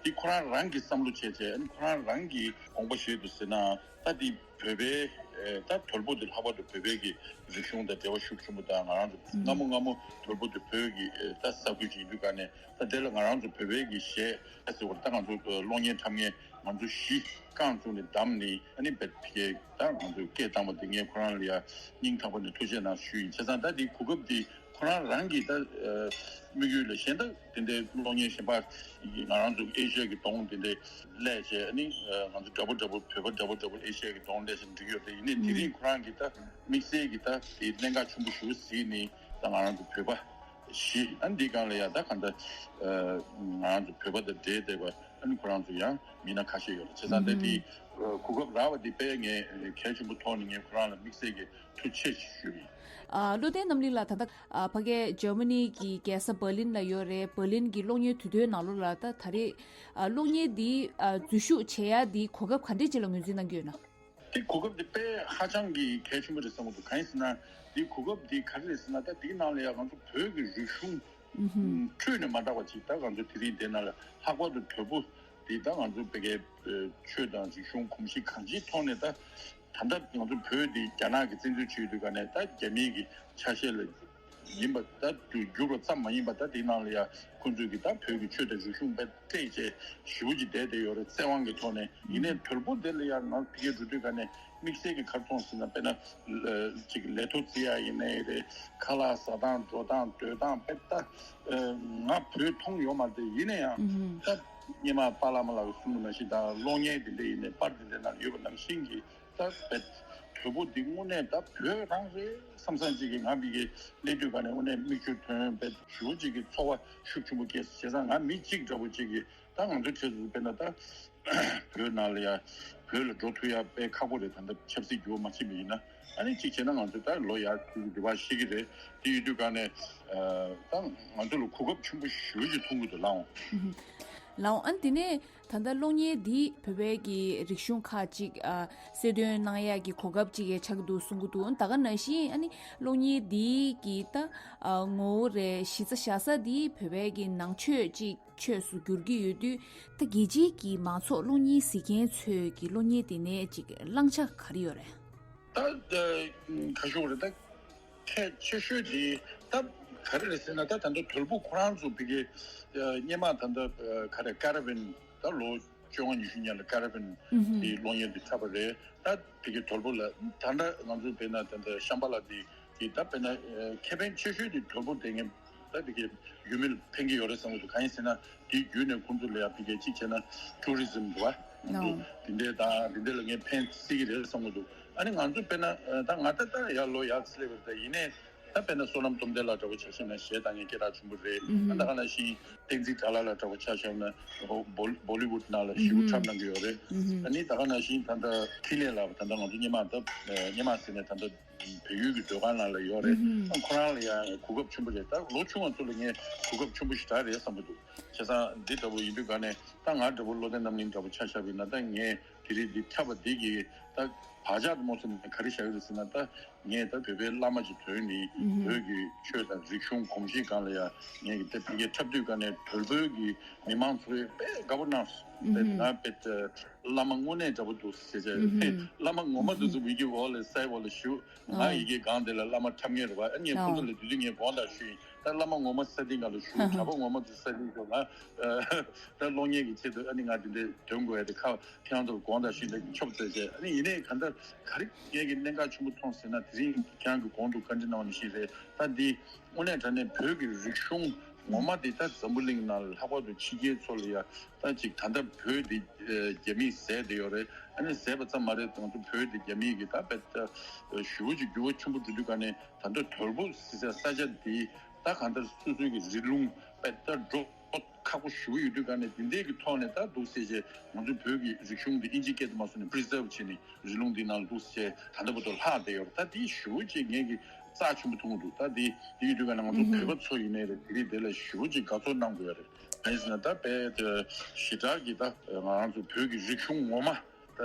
དེ་ཁོ་རང་རང་གི་བསམ་བློ་བྱས་བྱས་ཨ་ནི་ཁོ་རང་རང་གི་དགོངས་པ་བཞེས་འདུག་ཟེར་ན། ད་དེ་བོད་པའི་ད་དོལ་པོ་དེ་ལྷག་པར་དུ་བོད་པའི་གི་རིག་གཞུང་དང་འབྲེལ་བ་ཤུགས་ཆེན་པོ་དང་། ང་རང་ཚོ་སྔ་མོ་སྔ་མོ་དོལ་པོ་དེ་བོད་ཀྱི་ད་ས་ཁུལ་ཅིག་ཡིན་དུས་ག་ནས། ད་དེ་ལ་ང་རང་ཚོ་བོད་པའི་གི་གཞས་ཟེར་བ་ད་ང་ཚོ་གློག་བརྙན་འཁྲབ་མཁན་ང་ཚོ་གཞི་རྐང་བཙུགས་ནས་བདམས་ནས་ཨ་ནི་བེད་ཀྱི་ད་ང་ཚོ་སྐད་བཏང་བ་དེ་ངས་ཁོ་རང་ལ་ཡ་སྙིང་ཐག་པ་ནས་ཐུགས་རྗེ་གནང་ཞུ་ཡིན། བྱས་ཙང་ད་དེ་གོ་སྐབས་དེ་ཁོ་རང་རང་གི་ད་དམིགས་ཡུལ་ལ་གཞན་ད་དེ་འདྲའི་གློག་བརྙན་གཞན་པ་ང་རང་ཚོ་ཨེ་ཤི་ཡ་གི་གདོང་དེ་འདྲའི་སླེབས་བྱས་ཨ་ནི་ང་ཚོ་འདྲ་པོ་འདྲ་པོ་བོད་པ་འདྲ་པོ་འདྲ་པོ་ཨེ་ཤི་ཡ་གི་གདོང་སླེབས་བྱས་འགྲིག་ཡོད་དེ། ཡིན་ནའི་དེ་རིང་ཁོ་རང་གི་ད་དམིགས་བསལ་གི་ད་དེ་གནད་འགག་ཆེན་པོ་ཞེ་པོ་གཟིགས་ནས་ད་ང་རང་ཚོ་བོད་པ། བཞི། ཨ་ནི་འདི་སྒང་ལ་ཡ་ད་གང་ལྟར་ང་རང་ཚོ་བོད་པ་དང་འབྲེལ་བསྡད་པ་ཨ་ནི་ཁོ་རང་ཚོ་ཡང་མི་སྣ་ཁ་ཤས་ཡོད་རེད། བྱས་ཙང་ད་དེ་གོ་སྐབས་རག་པ་འདི་དཔེ་ངས་གལ་ཆེན་པོ་མཐོང་ནས་ངས་ཁོ་རང་ལ་དམིགས་བསལ་གྱི་ཐུགས་རྗེ་ཆེ་ཞུ་གི་ཡིན། ཨ་བློ་བརྟན་རྣམ་གླིང་ལགས། ད་ལྟ་ཨ་ཕ་གི་འཇར་མ་ནི་གི་རྒྱལ་ས་འབར་ལིན་ལ་ཡོད་རེད། འབར་ལིན་གྱི་གློག་བརྙན་དུས་སྟོན་ནང་ལོགས་ལ་ད་ད་རེས་ཨ་གློག་བརྙན་འདི་ཨ་འཛུལ་ཞུགས་བྱེད་ཡ་འདི་གོ་སྐབས་ག་འདྲས་ཅིག་ལ་ངོས་འཛིན་གནང་གི་ཡོད་ན། དེ་གོ་སྐབས་དེ་དཔེ་ཧ་ཅང་གི་གལ་ཆེན་པོ་རེད་བསམ་གྱི་འདུག་གང་ཡིན་ཟེར་ན། དེ་གོ་སྐབས་དེ་ག་རེ་རེད་ཟེར་ན། ད་དེའི་ནང་ལ་ཡང་ང་ཚོ་བོད་ཀྱི་རིག་གཞུང་ཨུ་ཧུམ། འཕྲོས་ནས་མ་འདྲ་བ་ཅིག་ད་ང་ཚོ་དེ་རིང་དེ་ནང་ལ་ལྷག་པར་དུ་དོལ་པོ་དེ་ད་ང་ཚོ་བོད་ཀྱི་ཆོས་དང་རིག་གཞུང་གོམས་གཤིས་གང་ཅིའི་ཐོག་ནས་ད་ད་ལྟ་ང་ཚོ་བོད་དེ་རྒྱ་ནག་གིས་བཙན་འཛུལ་བྱེད་དུས་ག་ནས་ད་རྒྱ་མིའི་གི་ཆ་ཤས་ལ་ཡིན་པ་ད་དུ་འགྱུར་བ་ཙམ་མ་ཡིན་པ། ད་དེའི་ནང་ལ་ཡ་ཁོང་ཚོས་ཀྱི་ད་བོད་ཀྱི་ཆོས་དང་རིག་གཞུང་དཔེ་སྤྲད་བྱས་ཞེ་པོ་ཅིག་བསྡད་བསྡད་ཡོད་རེད། བཙན་དབང་གི་ཐོག་ནས། ཡིན་ནའི་དོལ་པོ་དེ་ལ་ཡ་ང་ཕ་གིར་འགྲོ་དུས་ག་ནས་དམིགས་བསལ་གྱི་གར་མཐོང་ཟེར་ན། དཔེར་ན་ཅིག་ལས་ཐོ་བརྩི་ཡ་ཡིན་ནའི་རེད། ཁ་ལག་ཟ་སྟངས་འགྲོ་སྟངས་སྡོད་སྟངས་དཔེ་ད་ང་བོད་མཐོང་ཡོད་མ་རེད། ཡིན་ན་ཡང་ད་སྔོན་མ་པཱ་ལགས་མ་ལགས་ཀྱིས་གསུངས་པ་ནང་བཞིན་ད་གློག་བརྙན་དེ་འདྲ་ཡིན་ནའི་པར་དེ་འདྲའི་ནང་ཡོད་པ་ནང་བཞིན་གྱི། ད་བེད་དོལ་པོ་འདི་དངོས་གནས་ད་བོད་རང་རེད་བསམ་བསམ་ཅིག་གིས་ང་མི་གི་སླེབས་དུས་ག་ནས་དངོས་གནས་མིག་ཆུ་ཐོན། བེད་ཞེ་པོ་ཅིག་གི་ཚོར་བ་ཤུགས་ཆེན་པོ་སྐྱེས། བྱས་ཙང་ང་མི་གཅིག་འདྲ་པོ་ཅིག་གིས་ད་ང་ཚོའི་གྲས་སུ་དཔེར་ན་ད་བོད་ནང་ལ་ཡ་བོད་ལ་འགྲོ་ཐུབ་ཡ་དཔེ་ཁག་པོ་རེད། ད་ལྟ་ཆབ་སྲིད་འགྱུར་བ་མ་ཕྱིན་པ་ཡིན་ན། ཨ་ནི་གཅིག་བྱས་ན་ང་ཚོ་ད་ལོ་ཡར་རྒྱུག་གི་འདུག་པ་ཤེས་ཀྱི་རེད། དེ་ཡོད་དུས་ག་ནས་ད་ང་ཚོ་ལ་གོ་སྐབས་ཆེན་པོ་ཞེ་པོ་ཅིག་མཐོང་གི་འདུག་ལགས་འོང་། ལགས་འོང་། ཨ་ནི་དེ་ནས། ད་ལྟ་གློག་བརྙན་འདིས་བོད་པའི་གི་རིག་གཞུང་ཁག་ཅིག་ཨ་གསལ་སྟོན་གནང་ཡག་གི་གོ་སྐབས་ཅིག་ཡང་ཆགས་ཀྱི་འདུག་གསུང་གི་འདུག་ད་ག་ནང་བཞིན་ཨ་ནི་གློག་བརྙན་འདིའི་གི་ད་ཨ་ངོ་བོ་རེད། གཞི་རྩ་བཞག་ས་འདི་བོད་པའི་གི་ནང་ཆོས་ཅིག་ཆོས་སུ་འགྱུར་གྱི་ཡོད་དུས། ད་རྒྱལ་སྤྱིའི་གི་མང་ཚོགས་གློག་བརྙན་གཟིགས་མཁན་ཚོས་གི་གློག་བརྙན་དེ་ནས་ཅིག་བླང་བྱ་ག་རེ་ཡོད་རེད། ད་ཁ་ཤོག་རེད། ད་གལ་ཆེ་ཤོས་དེ་ད་ག་རེ་རེད་ཟེར་ན། ད་ད་ལྟ་དོལ་པོ་ཁོ་རང་ཚོ་བི་གའི་སྔོན་མ་ད་ལྟ་ག་རེ་ཀ་ར་ཝན་ད་ལོ་བཅོ་ལྔ་ཉི་ཤུ་སྔོན་ལ་ཀ་ར་ཝན་དེ་གློག་བརྙན་དེ་འཁྲབ་པ་རེད། ད་བི་གའི་དོལ་པོ་ལ་ད་ལྟ་ང་ཚོ་དཔེར་ན་ད་ལྟ་ཤམ་བྷ་ལ་དེ་དེ་ད་དཔེར་ན་ཁེ་ཕན་ཆེ་ཤོས་དེ་དོལ་པོ་དེ་ངས་ད་བི་གའི་ཡུལ་མི་ལ་ཕན་གྱི་ཡོད་རེད་བསམ་གྱི་འདུག་གང་ཡིན་ཟེར་ན། དེའི་བརྒྱུད་ནས་ཁོང་ཚོ་ལ་ཡང་བི་གའི་གཅིག་བྱས་ན་ཊུ་རི་ཛིམ་འདུག་བ། ང་ཚོ་འདི་འདྲའི་དང་འདི་འདྲའི་ལ་ངས་ཕན་སྲིད་ཀྱི་རེད་བསམ་གྱི་འདུག་ཨ་ནི་ང་ཚོ་དཔེར་ན་ད་ང་ད་ལྟ་ཡར་ལོ་ཡར་སླེབས་པ་རེད། ད་ཡིན་ནའི་ ད་དཔེར་ན་བསོད་ནམས་སྟོབས་ལྡན་ལགས་འདྲ་བོ་ཆ་བཞག་ན་གཞས་བཏང་མཁན་སྐད་གྲགས་ཆེན་པོ་རེད། ཨ་ད་ག་ནང་བཞིན་བསྟན་འཛིན་དགྲ་ལྷ་ལགས་འདྲ་བོ་ཆ་བཞག་ན་བོ་བོ་ལི་ཝུད་ནང་ལ་ཞེ་པོ་འཁྲབ་གནང་གི་ཡོད་རེད། ཨ་ནི་ད་ག་ནང་བཞིན་ད་ལྟ་ཁྲི་ལས་ལགས་ད་ལྟ་ང་ཚོ་སྔོན་མ་ད་སྔོན་མ་ཟེར་ནས་ད་ལྟ་བལ་ཡུལ་གྱི་ཟློས་གར་ནང་ལ་ཡོད་རེད། ཨ་ཁོ་རང་ལ་ཡང་གོ་སྐབས་ཆེན་པོ་རེད། ད་ལོ་ཆུང་བ་ཚོ་ལ་ངས་གོ་སྐབས་ཆེན་པོ་ཞེ་དྲག་རེད་བསམ་གྱི་འདུག་བྱས་ཙང་འདི་འདྲ་བོ་ཡིན་དུས་ག་ནས་ད་ང་འདྲ་བོ་བློ་ལྡན་རྣམ་གླིང་འདྲ་བོ་ཆ་བཞག་པ་ཡིན་ན་ད་ངས་དེ་རིང་འདི་འཁྲབ་པ་འདི་གི་ད་བག་ཆགས་དུ་མ་སོང་ནས་ག་རེ་བཞག་ཡོད་རེད་ཟེར་ན། ད་ངས་ད་བོད་པའི་བླ་མ་གཅིག་ཐོན་ནས་བོད་ཀྱི་ཆོས་དང་རིག་གཞུང་གོམས་གཤིས་སྒང་ལ་ཡ་ངས་ཀྱི་ད་ཕ་གིར་འཁྲབ་དུས་ག་ནས་བལ་པོའི་གི་མི་མང་ཚོས་དཔེ་དགའ་པོ་གནང་སོང་། དཔེ་ང་དཔེ་བླ་མ་དངོས་གནས་འདྲ་པོ་འདུག་ཟེར་བྱས། དཔེ་བླ་མ་ངོ་མ་འདུག་ཚུལ་ཡི་གེ་འོག་ལ་གསལ་བོ་ལ་ཞུ། ང་ཡི་གེ་སྒང་དེ་ལ་བླ་མ་འཁྲབ་མཁན་རེད་བ། ཨ་ངས་ཁོང་ཚོ་ལ་དུས་དུས་ངས་དགོངས་དག་ཞུ་ཡིན། ད་བླ་མ་ངོ་མ་ས་སྟེང་སྒང་ལ་བཞུགས། གྲྭ་པ་ངོ་མ་དེ་ས་སྟེང་བཞུགས། ང་ད་གློག་བརྙན་གྱི་ཆེད་དུ་ཨ་ནི་ང་དེ་འདྲའི་འདོན་དགོས་ཡ་དེ་ཁ་ཁྱེད་རང་ཚོར་དགོངས་དག་ཞུས་ནས་ཆོབ་ཙེ་བྱས། ཨ་ནི་ཡིན་ནའི་གང་ལྟར་ག་རེ་ངས་ཀྱི་གནད་འགག་ཆེན་པོ་མཐོང་ཟེར་ན། དེ་རིང་ཁྱེད་རང་གི་གོང་དུ་བཀའ་འདྲི་གནང་བ་ནང་བཞིན་རེད། ད་འདི་དངོས་གནས་དྲང་གནས་བོད་ཀྱི་རིག་གཞུང་ངོ་མ་དེ་ད་འཛམ་བུ་གླིང་ནང་ལྷག་པར་དུ་ཕྱི་རྒྱལ་ཚོ་ལ་ཡ་ད་ཅིག་ད་ལྟ་བོད་འདི་རྒྱ་མིས་ཟས་བསྡད་ཡོད་རེད། ཨ་ནི་ཟས་པ་ཙམ་མ་རེད། ང་ཚོ་བོད་འདི་རྒྱ་མིས་ཀྱི་ད་དཔེ་ད་ཞེ་པོ་ཅིག་འགྱུར་བ་ཆེན་པོ་འགྲོ་དུས་ག་ནས་ད་ལྟ་དོལ་པོ་ཟེར་ས་ས་ཆ་འདི་ད་གང་ལྟར་སོ་སོའི་གི་རི་ལུང་དཔེ་ད་འགྲོ་ཁག་པོ་ཞེ་པོ་ཡོད་དུས་ག་ནས་འདི་འདྲའི་གི་ཐོག་ནས་ད་འདུག་སེ་བྱས་ང་ཚོའི་བོད་ཀྱི་རིག་གཞུང་འདི་ཨིན་ཇིའི་སྐད་དུ་མ་སོང་ནས་པི་རི་ཛརབ་བྱས་ནས་རི་ལུང་འདི་ནང་འདུག་སེ་ད་ལྟ་བར་དུ་ལྷག་བསྡད་ཡོད་རེད། ད་འདི་ཞེ་པོ་ཅིག་ངས་ཀྱི་རྩ་ཆེན་པོ་མཐོང་གི་འདུག་ད་འདི་འདི་ཡོད་དུས་ག་ནས་ང་ཚོ་བོད་པ་ཚོ་ཡིན་ནའི་རེད། དེ་རིང་འདི་ལ་ཞེ་པོ་ཅིག་དགའ་ཚོར་གནང་དགོས་ཡ་རེད། གང་ཡིན་ཟེར་ན་ད་དཔེ་ཞེ་དྲག་གི་ད་ང་རང་ཚོ་བོད་ཀྱི་རིག་གཞུང་ངོ་མ་ལྷག་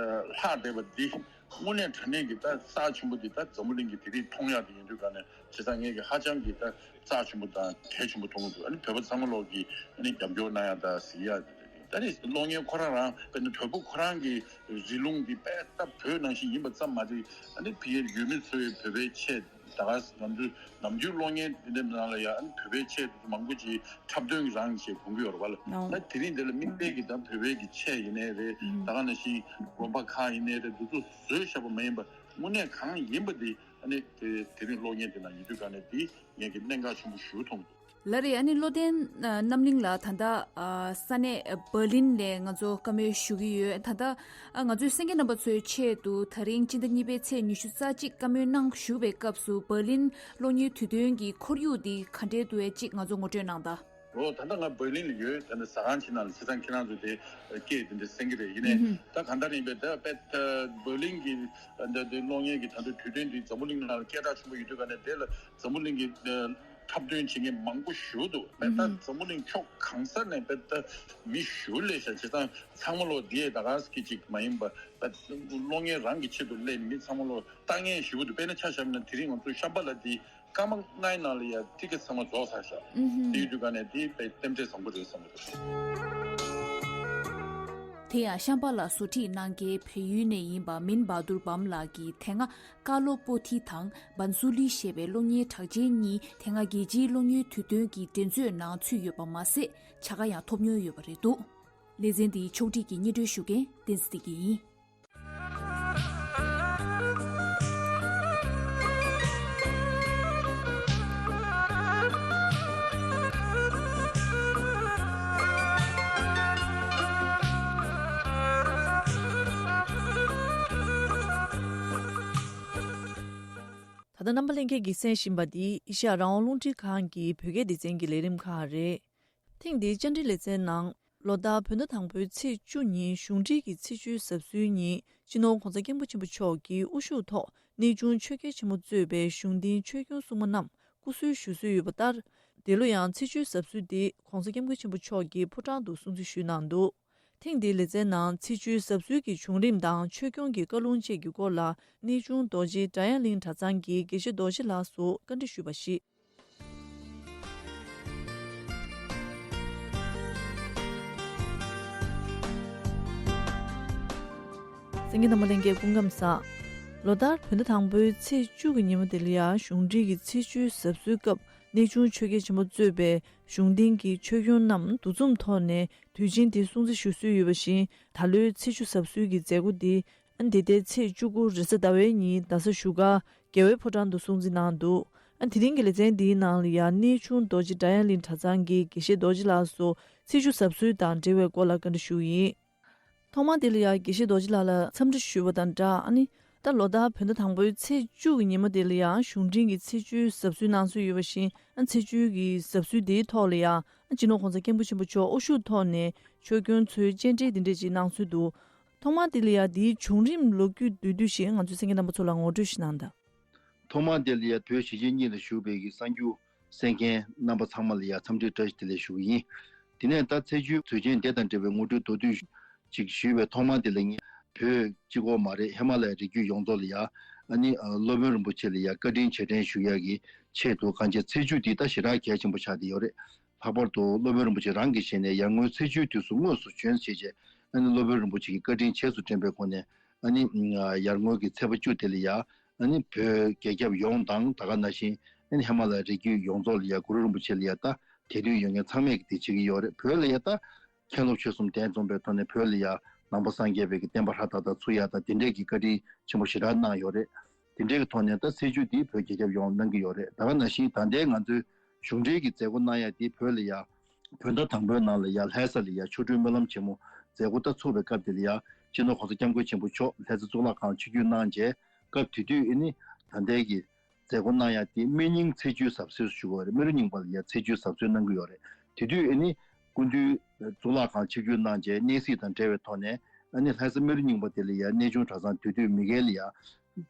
བསྡད་པ་འདི་དངོས་གནས་དྲང་གནས་ཀྱི་ད་རྩ་ཆེན་པོ་འདི་ད་འཛམ་བུ་གླིང་གི་དེ་རིང་མཐོང་ཡག་དེ་ཡིན་དུས་ག་ནས་བྱས་ཙང་ངས་ཀྱི་ཧ་ཅང་གི་ད་རྩ་ཆེན་པོ་དང་གལ་ཆེན་པོ་མཐོང་གི་འདུག་ཨ་ནི་བོད་པ་ཚང་མ་ལོག་གི་ཨ་ནི་རྒྱབ་སྐྱོར་གནང་ཡག་ད་ཟེར་ཡག་ད་ནི་གློག་བརྙན་ཁོ་རང་རང་དཔེར་ན་དོལ་པོ་ཁོ་རང་གི་རི་ལུང་འདི་དཔེ་ད་བོད་ནང་བཞིན་ཡིན་པ་ཙམ་མ་རེད། ཨ་ནི་ཕ་གིར་ཡུལ་མི་ཚོས་བོད་པའི་ཆས་ད་ག་ང་ཚོའི་ནམ་རྒྱུན་གློག་བརྙན་འདི་འདྲའི་ནང་ལ་ཡང་ཨ་ནི་བོད་པའི་ཆས་མང་པོ་ཅིག་འཁྲབ་སྟོན་རང་བྱེད་དགོངས་ཀྱི་ཡོད་རེད་བ་ལ། ད་དེ་རིང་འདི་ལ་དམིགས་བསལ་གྱི་ད་བོད་པའི་གི་ཆས་ཡིན་ནའི་རེད། ད་ག་ནང་བཞིན་དགོན་པ་ཁག་ཡིན་ནའི་རེད། འདི་ཚོ་བཟོས་བཞག་པ་མ་ཡིན་པ་དངོས་གནས་གང་ཡིན་པ་འདི་ཨ་ནི་དེ་དེ་རིང་གློག་བརྙན་འདི་ནང་ཡིན་དུས་ག་ནས་འདི་ངས་ཀྱི་གནད་འགག་ཆེན་པོ་ཞེ་པོ་མཐོང་གི་འདུག་ལགས་རེད། ཨ་ནི་བློ་ལྡན་རྣམ་གླིང་ལགས་ད་ལྟ་ས་གནས་འབར་ལིན་ནས་ང་ཚོ་བཀའ་མོལ་ཞུ་གི་ཡོད། ད་ལྟ་ང་ཚོའི་གསན་མཁན་རྣམ་པ་ཚོའི་ཆེད་དུ་ད་རིང་སྤྱི་ཟླ་གཉིས་པའི་ཚེས་ཉི་ཤུ་རྩ་གཅིག་བཀའ་མོལ་གནང་བཞུགས་པའི་སྐབས་སུ་འབར་ལིན་གློག་བརྙན་དུས་སྟོན་གྱི་ཁོར་ཡུག་འདི་ག་འདྲས་འདུག་ཅིག་ང་ཚོ་ངོ་སྤྲོད་གནང་དང་། འོ་ད་ལྟ་ང་འབར་ལིན་ལ་ཡོད། ད་ནི་ཟ་ཁང་ཆེ་ནང་ལ་བྱས་ཙང་ཁྱེད་རང་ཚོ་དེ་སྐད་དེ་འདྲ་གསན་གྱི་རེད། ཡིན་ནའི་ད་གང་ལྟར་ཡིན་པའི་ད་དཔེ་ད་འབར་ལིན་གྱི་ད་དེ་གློག་བརྙན་གྱི་ད་ལྟ་དུས་སྟོན་འདི་འཛམ་བུ་གླིང་ནང་ལ་སྐད་གྲགས་ཆེན་པོ་ཡོད་དུས་ག་ནས་དེ་ལ་འཛམ་བུ་གླིང་གི་འཁྲབ་སྟོན་བྱེད་མཁན་མང་པོ་ཞེ་པོ་འདུག་དཔེ་ད་འཛམ་བུ་གླིང་ཕྱོགས་གང་ས་ནས་དཔེ་ད་མི་ཞེ་པོ་སླེབས་ཤག་བྱས་ཙང་ཚང་མ་ལོ་འདི་ད་ག་ཟེ་གི་ཅིག་མ་ཡིན་པ་ད་གློག་བརྙན་རང་གི་ཆེད་དུ་སླེབས་མི་ཚང་མ་ལོ་ལྟ་མཁན་ཞེ་པོ་འདུག་དཔེར་ན་ཆ་བཞག་ན་དེ་རིང་ང་ཚོ་ཤམ་བྷ་ལ་འདི་སྐར་མ་ལྔའི་ནང་ལ་ཡ་ཊི་ཀེ་ཊི་ཚང་མ་རྫོགས་ཚར་ཤག་དེ་ཡོད་དུས་ག་ནས་དེ་དཔེ་རྟེན་འབྲེལ་བཟང་པོ་རེད་བསམ་གྱི་འདུག་དེ་ཡང་ཤམ་བྷ་ལ་བཟོ་ཁྲིད་གནང་མཁན་བལ་ཡུལ་ནས་ཡིན་པ་མིན་བྷ་དུར་བྷམ་ལགས་ཀྱིས་དེ་སྔ་ཀ་ལོ་པོ་ཐི་དང་བན་སུ་ལི་ཞེས་པའི་གློག་བརྙན་གྲགས་ཅན་གཉིས་དེ་སྔ་རྒྱལ་སྤྱིའི་གློག་བརྙན་དུས་སྟོན་གྱི་འགྲན་རྩོད་ནང་ཚུད་ཡོད་པ་མ་ཟད་བྱ་དགའ་ཡང་ཐོབ་མྱོང་ཡོད་པ་རེད་འདུག་ལེ་ཚན་འདིའི་ཕྱོགས་སྒྲིག་གིས་སྙན་སྒྲོན་ཞུ་མཁན་བསྟན་འཛིན་བདེ་སྐྱིད་ཡིན། ད་ལྟ་རྣམ་པ་ལྷན་རྒྱས་ཀྱིས་གསན་བཞིན་པ་འདི་ཨེ་ཤ་ཡ་རང་དབང་རླུང་འཕྲིན་ཁང་གི་བོད་སྐད་སྡེ་ཚན་གྱི་ལས་རིམ་ཁག་རེད། ཐེངས་འདིའི་བཅར་འདྲི་ལེ་ཚན་ནང་ལོ་ལྟར་བོད་ཟླ་དང་པོའི་ཚེས་བཅུ་ཉིན་གཞུང་འབྲེལ་གྱི་ཚེས་བཅུའི་གཟབ་གསོལ་ཉིན་སྤྱི་ནོར་༧གོང་ས་༧སྐྱབས་མགོན་ཆེན་པོ་མཆོག་གིས་དབུ་བཞུགས་ཐོག་གནས་ཆུང་ཆོས་རྒྱལ་ཆེན་པོ་གཙོས་པའི་གཞུང་སྡིངས་ཆོས་སྐྱོང་སྲུང་མ་རྣམས་སྐུ་གསོལ་ཞུ་སྲོལ་ཡོད་པ་ལྟར། འདི་ལོ་ཡང་ཚེས་བཅུའི་གཟབ་གསོལ་འདི་༧གོང་ས་༧སྐྱབས་མགོན་ཆེན་པོ་མཆོག་གིས་ཕོ་བྲང་དུ་སྲུང་བརྩི་ཞུས་གནང་འདུག་ཐེངས་འདིའི་ལེ་ཚན་ནང་ཚེས་བཅུའི་གཟབ་གསོལ་གྱི་བྱུང་རིམ་དང་ཆོས་སྐྱོང་གི་བཀའ་ལུང་བཅས་ཀྱི་སྐོར་ལ་གནས་ཆུང་རྡོ་རྗེ་སྒྲ་དབྱངས་གླིང་གྲྭ་ཚང་གི་དགེ་བཤེས་རྡོ་རྗེ་ལགས་སུ་བཀའ་འདྲི་ཞུས་པ་ཞིག་གསན་མཁན་རྣམ་པ་ལྷན་རྒྱས་སྐུ་ཁམས་བཟང་། ལོ་ལྟར་བོད་ཟླ་དང་པོའི་ཚེས་བཅུ་གི་ཉིན་མོ་དེ་ལ་ཡང་གཞུང་འབྲེལ་གྱི་ཚེས་བཅུའི་གཟབ་གསོལ་སྐབས་གནས་ཆུང་ཆོས་རྒྱལ་ཆེན་པོ་གཙོས་པའི་གཞུང་སྡིངས་ཀྱི་ཆོས་སྐྱོང་རྣམས་འདུ་འཛོམས་ཐོག་ནས་དུས་ཆེན་འདི་སྲུང་བརྩི་ཞུ་སྲོལ་ཡོད་པ་བཞིན། ད་ལོའི་ཚེས་བཅུ་གཟབ་གསོལ་གྱི་མཛད་སྒོ་འདི་ཨ་འདི་ཟླའི་ཚེས་བཅུ་དགུ་རེས་གཟའ་ཟླ་བའི་ཉིན་རྡ་ས་བཞུགས་སྒར་རྒྱལ་བའི་ཕོ་བྲང་དུ་སྲུང་བརྩི་གནང་འདུག་ཨ་དེ་རིང་གི་ལེ་ཚན་འདིའི་ནང་ལ་ཡང་གནས་ཆུང་རྡོ་རྗེ་སྒྲ་དབྱངས་གླིང་གྲྭ་ཚང་གི་དགེ་བཤེས་རྡོ་རྗེ་ལགས་སུ་ཚེས་བཅུ་གཟབ་གསོལ་དང་འབྲེལ་བའི་སྐོར་ལ་བཀའ་འདྲི་ཞུ་ཡིན། ཐོག་མར་འདི་ལ་ཡང་དགེ་བཤེས་རྡོ་རྗེ་ལགས་ལ་འཚམས་འདྲི་ཞུས་པ་དང་སྦྲགས། ཨ་ནི་ ད་ལོ་ལྟར་བོད་ཟླ་དང་པོའི་ཚེས་བཅུ་གི་ཉིན་མོ་དེ་ལ་ཡང་གཞུང་འབྲེལ་གྱི་ཚེས་བཅུའི་ཟབ་གསོལ་གནང་སྲོལ་ཡོད་པ་བཞིན། ཚེས་བཅུའི་གི་ཟབ་གསོལ་དེའི་ཐོག་ལ་ཡང་སྤྱི་ནོར་༸གོང་ས་༸སྐྱབས་མགོན་ཆེན་པོ་མཆོག་དབུ་བཞུགས་ཐོག་ནས་ཆོས་སྐྱོང་ཚོའི་སྤྱན་འདྲེན་དེ་འདྲས་ཅིག་གནང་སྲོལ་འདུག། ཐོག་མར་དེ་ལ་ཡང་དེའི་བྱུང་རིམ་ལོ་རྒྱུས་བསྡུས་བསྡུས་ཤིག་ང་ཚོའི་གསན་མཁན་རྣམ་པ་ཚོ་ལ་ངོ་སྤྲོད་ཞིག་གནང་དང་། ཐོག་མར་དེ་ལ་ཡང་བོད་གཞིས་བྱེས་གཉིས་ལ་བཞུགས་པའི་གི་གསར་འགྱུར་གསན་མཁན་རྣམ་པ་ཚང་མ་ལ་ཡང་འཚམས་འདྲི་བཀྲ་ཤིས་བདེ་ལེགས་ཞུ་གི་ཡིན། དེ་ནས་ད་ཚེས་བཅུའི་དུས་ཆེན་དེ་དང་འབྲེལ་བའི་ངོ་སྤྲོད་མདོར་བསྡུས་ཅིག་ཞུས་པའི་ཐོག་མ་དེ་ལ། ངས་བོད་གཅིག་པོ་མ་རེད། ཧི་མ་ལ་ཡའི་རི་རྒྱུད་ཡོངས་རྫོགས་ལ་ཡང་ཨ་ནི་ཨ་སློབ་དཔོན་རིན་པོ་ཆེ་ལ་ཡང་བཀའ་དྲིན་རྗེས་དྲན་ཞུ་ཡག་གི་ཆེད་དུ། གང་ཅི་ཚེས་བཅུ་འདི་ད་ཞེ་དྲག་གལ་ཆེན་པོ་ཆགས་བསྡད་ཡོད་རེད། ལྷག་པར་དུ་སློབ་དཔོན་རིན་པོ་ཆེ་རང་གི་ཞལ་ནས་ཡར་ངོའི་ཚེས་བཅུའི་དུས་སུ་དངོས་སུ་བྱོན་བྱས་རྗེས། ཨ་ནི་སློབ་དཔོན་རིན་པོ་ཆེ་གི་བཀའ་དྲིན་རྗེས་སུ་དྲན་པའི་སྒོ་ནས། ཨ་ནི་ཨ་ཡར་ངོའི་གི་ཚེས་པ་བཅུ་དེ་ལ་ཡང་ཨ་ནི་བོད་རྒྱལ་ཁྱབ་ཡོངས་དང་། ད་ག་ནང་བཞིན་ཨ་ནི་ཧི་མ་ལ་ཡའི་རི་རྒྱུད་ཡོངས་རྫོགས་ལ་ཡང་གུ་རུ་རིན་པོ་ཆེ་ལ་ཡང་ད་དད་འདུན་ཡོད་མཁན་ཚང་མས་ཀྱིས་དེ་བྱེད་ཀྱི་ཡོད་རེད། བོད་ལ་ཡང་ད་མཁན་སློབ་ཆོས་གསུམ་གདན་འཛོམས་པའི་ཐོག་ནས་བོད་ལ་ཡང་ནང་པ་སངས་རྒྱས་པའི་གི་བསྟན་པ་ཧྲ་ཏག་ཏག་ཚུགས་ཡག་དང་། དེ་འདྲའི་གི་བཀའ་དྲིན་ཆེན་པོ་ཞེ་དྲག་གནང་ཡོད་རེད། དེ་འདྲའི་གི་ཐོག་ནས་ད་ཚེས་བཅུ་འདི་བོད་རྒྱལ་ཁྱབ་ཡོངས་གནང་གི་ཡོད་རེད། ད་ག་ནང་བཞིན་ད་ལྟའི་ང་ཚོའི་གཞུང་འབྲེལ་གྱི་མཛད་སྒོ་གནང་ཡག་འདི་བོད་ལ་ཡང་བོད་ཟླ་དང་པོའི་ནང་ལ་ཡང་ལྷ་ས་ལ་ཡང་ཆོ་འཕྲུལ་སྨོན་ལམ་ཆེན་མོ་མཛད་སྒོ་ད་ཚུགས་པའི་སྐབས་དེ་ལ་ཡང་སྤྱི་ནོར་༸གོང་ས་༸སྐྱབས་མགོན་ཆེན་པོ་མཆོག་ལྷ་ས་གཙུག་ལག་ཁང་ཆིབས་བསྒྱུར་གནང་རྗེས། སྐབས་དེ་དུས་ཨ་ནི་ད་ལྟའི་གི་མཛད་སྒོ་གནང་ཡག་དེ་སྨན་རྙིང་ཚེས་བཅུའི་ཟབ་གསོལ་ཞུ་གི་ཡོད་རེད། རྨེ་རུ་རྙིང་པ་ལ་ཡང་ཚེས་བཅུའི་ཟབ་གསོལ་གནང་གི་ཡོད་རེད། དེ་དུས་ཨ་ནི་སྐུ་མདུན་གཙུག་ལག་ཁང་ཆིབས་བསྒྱུར་གནང་རྗེས་གནས་གཟིགས་དང་འབྲེལ་བའི་ཐོག་ནས། ཨ་ནི་ལྷ་ས་རྨེ་རུ་རྙིང་པ་དེ་ལ་ཡང་གནས་ཆུང་གྲྭ་ཚང་དེ་དུས་མི་སྒེར་ལ་ཡང་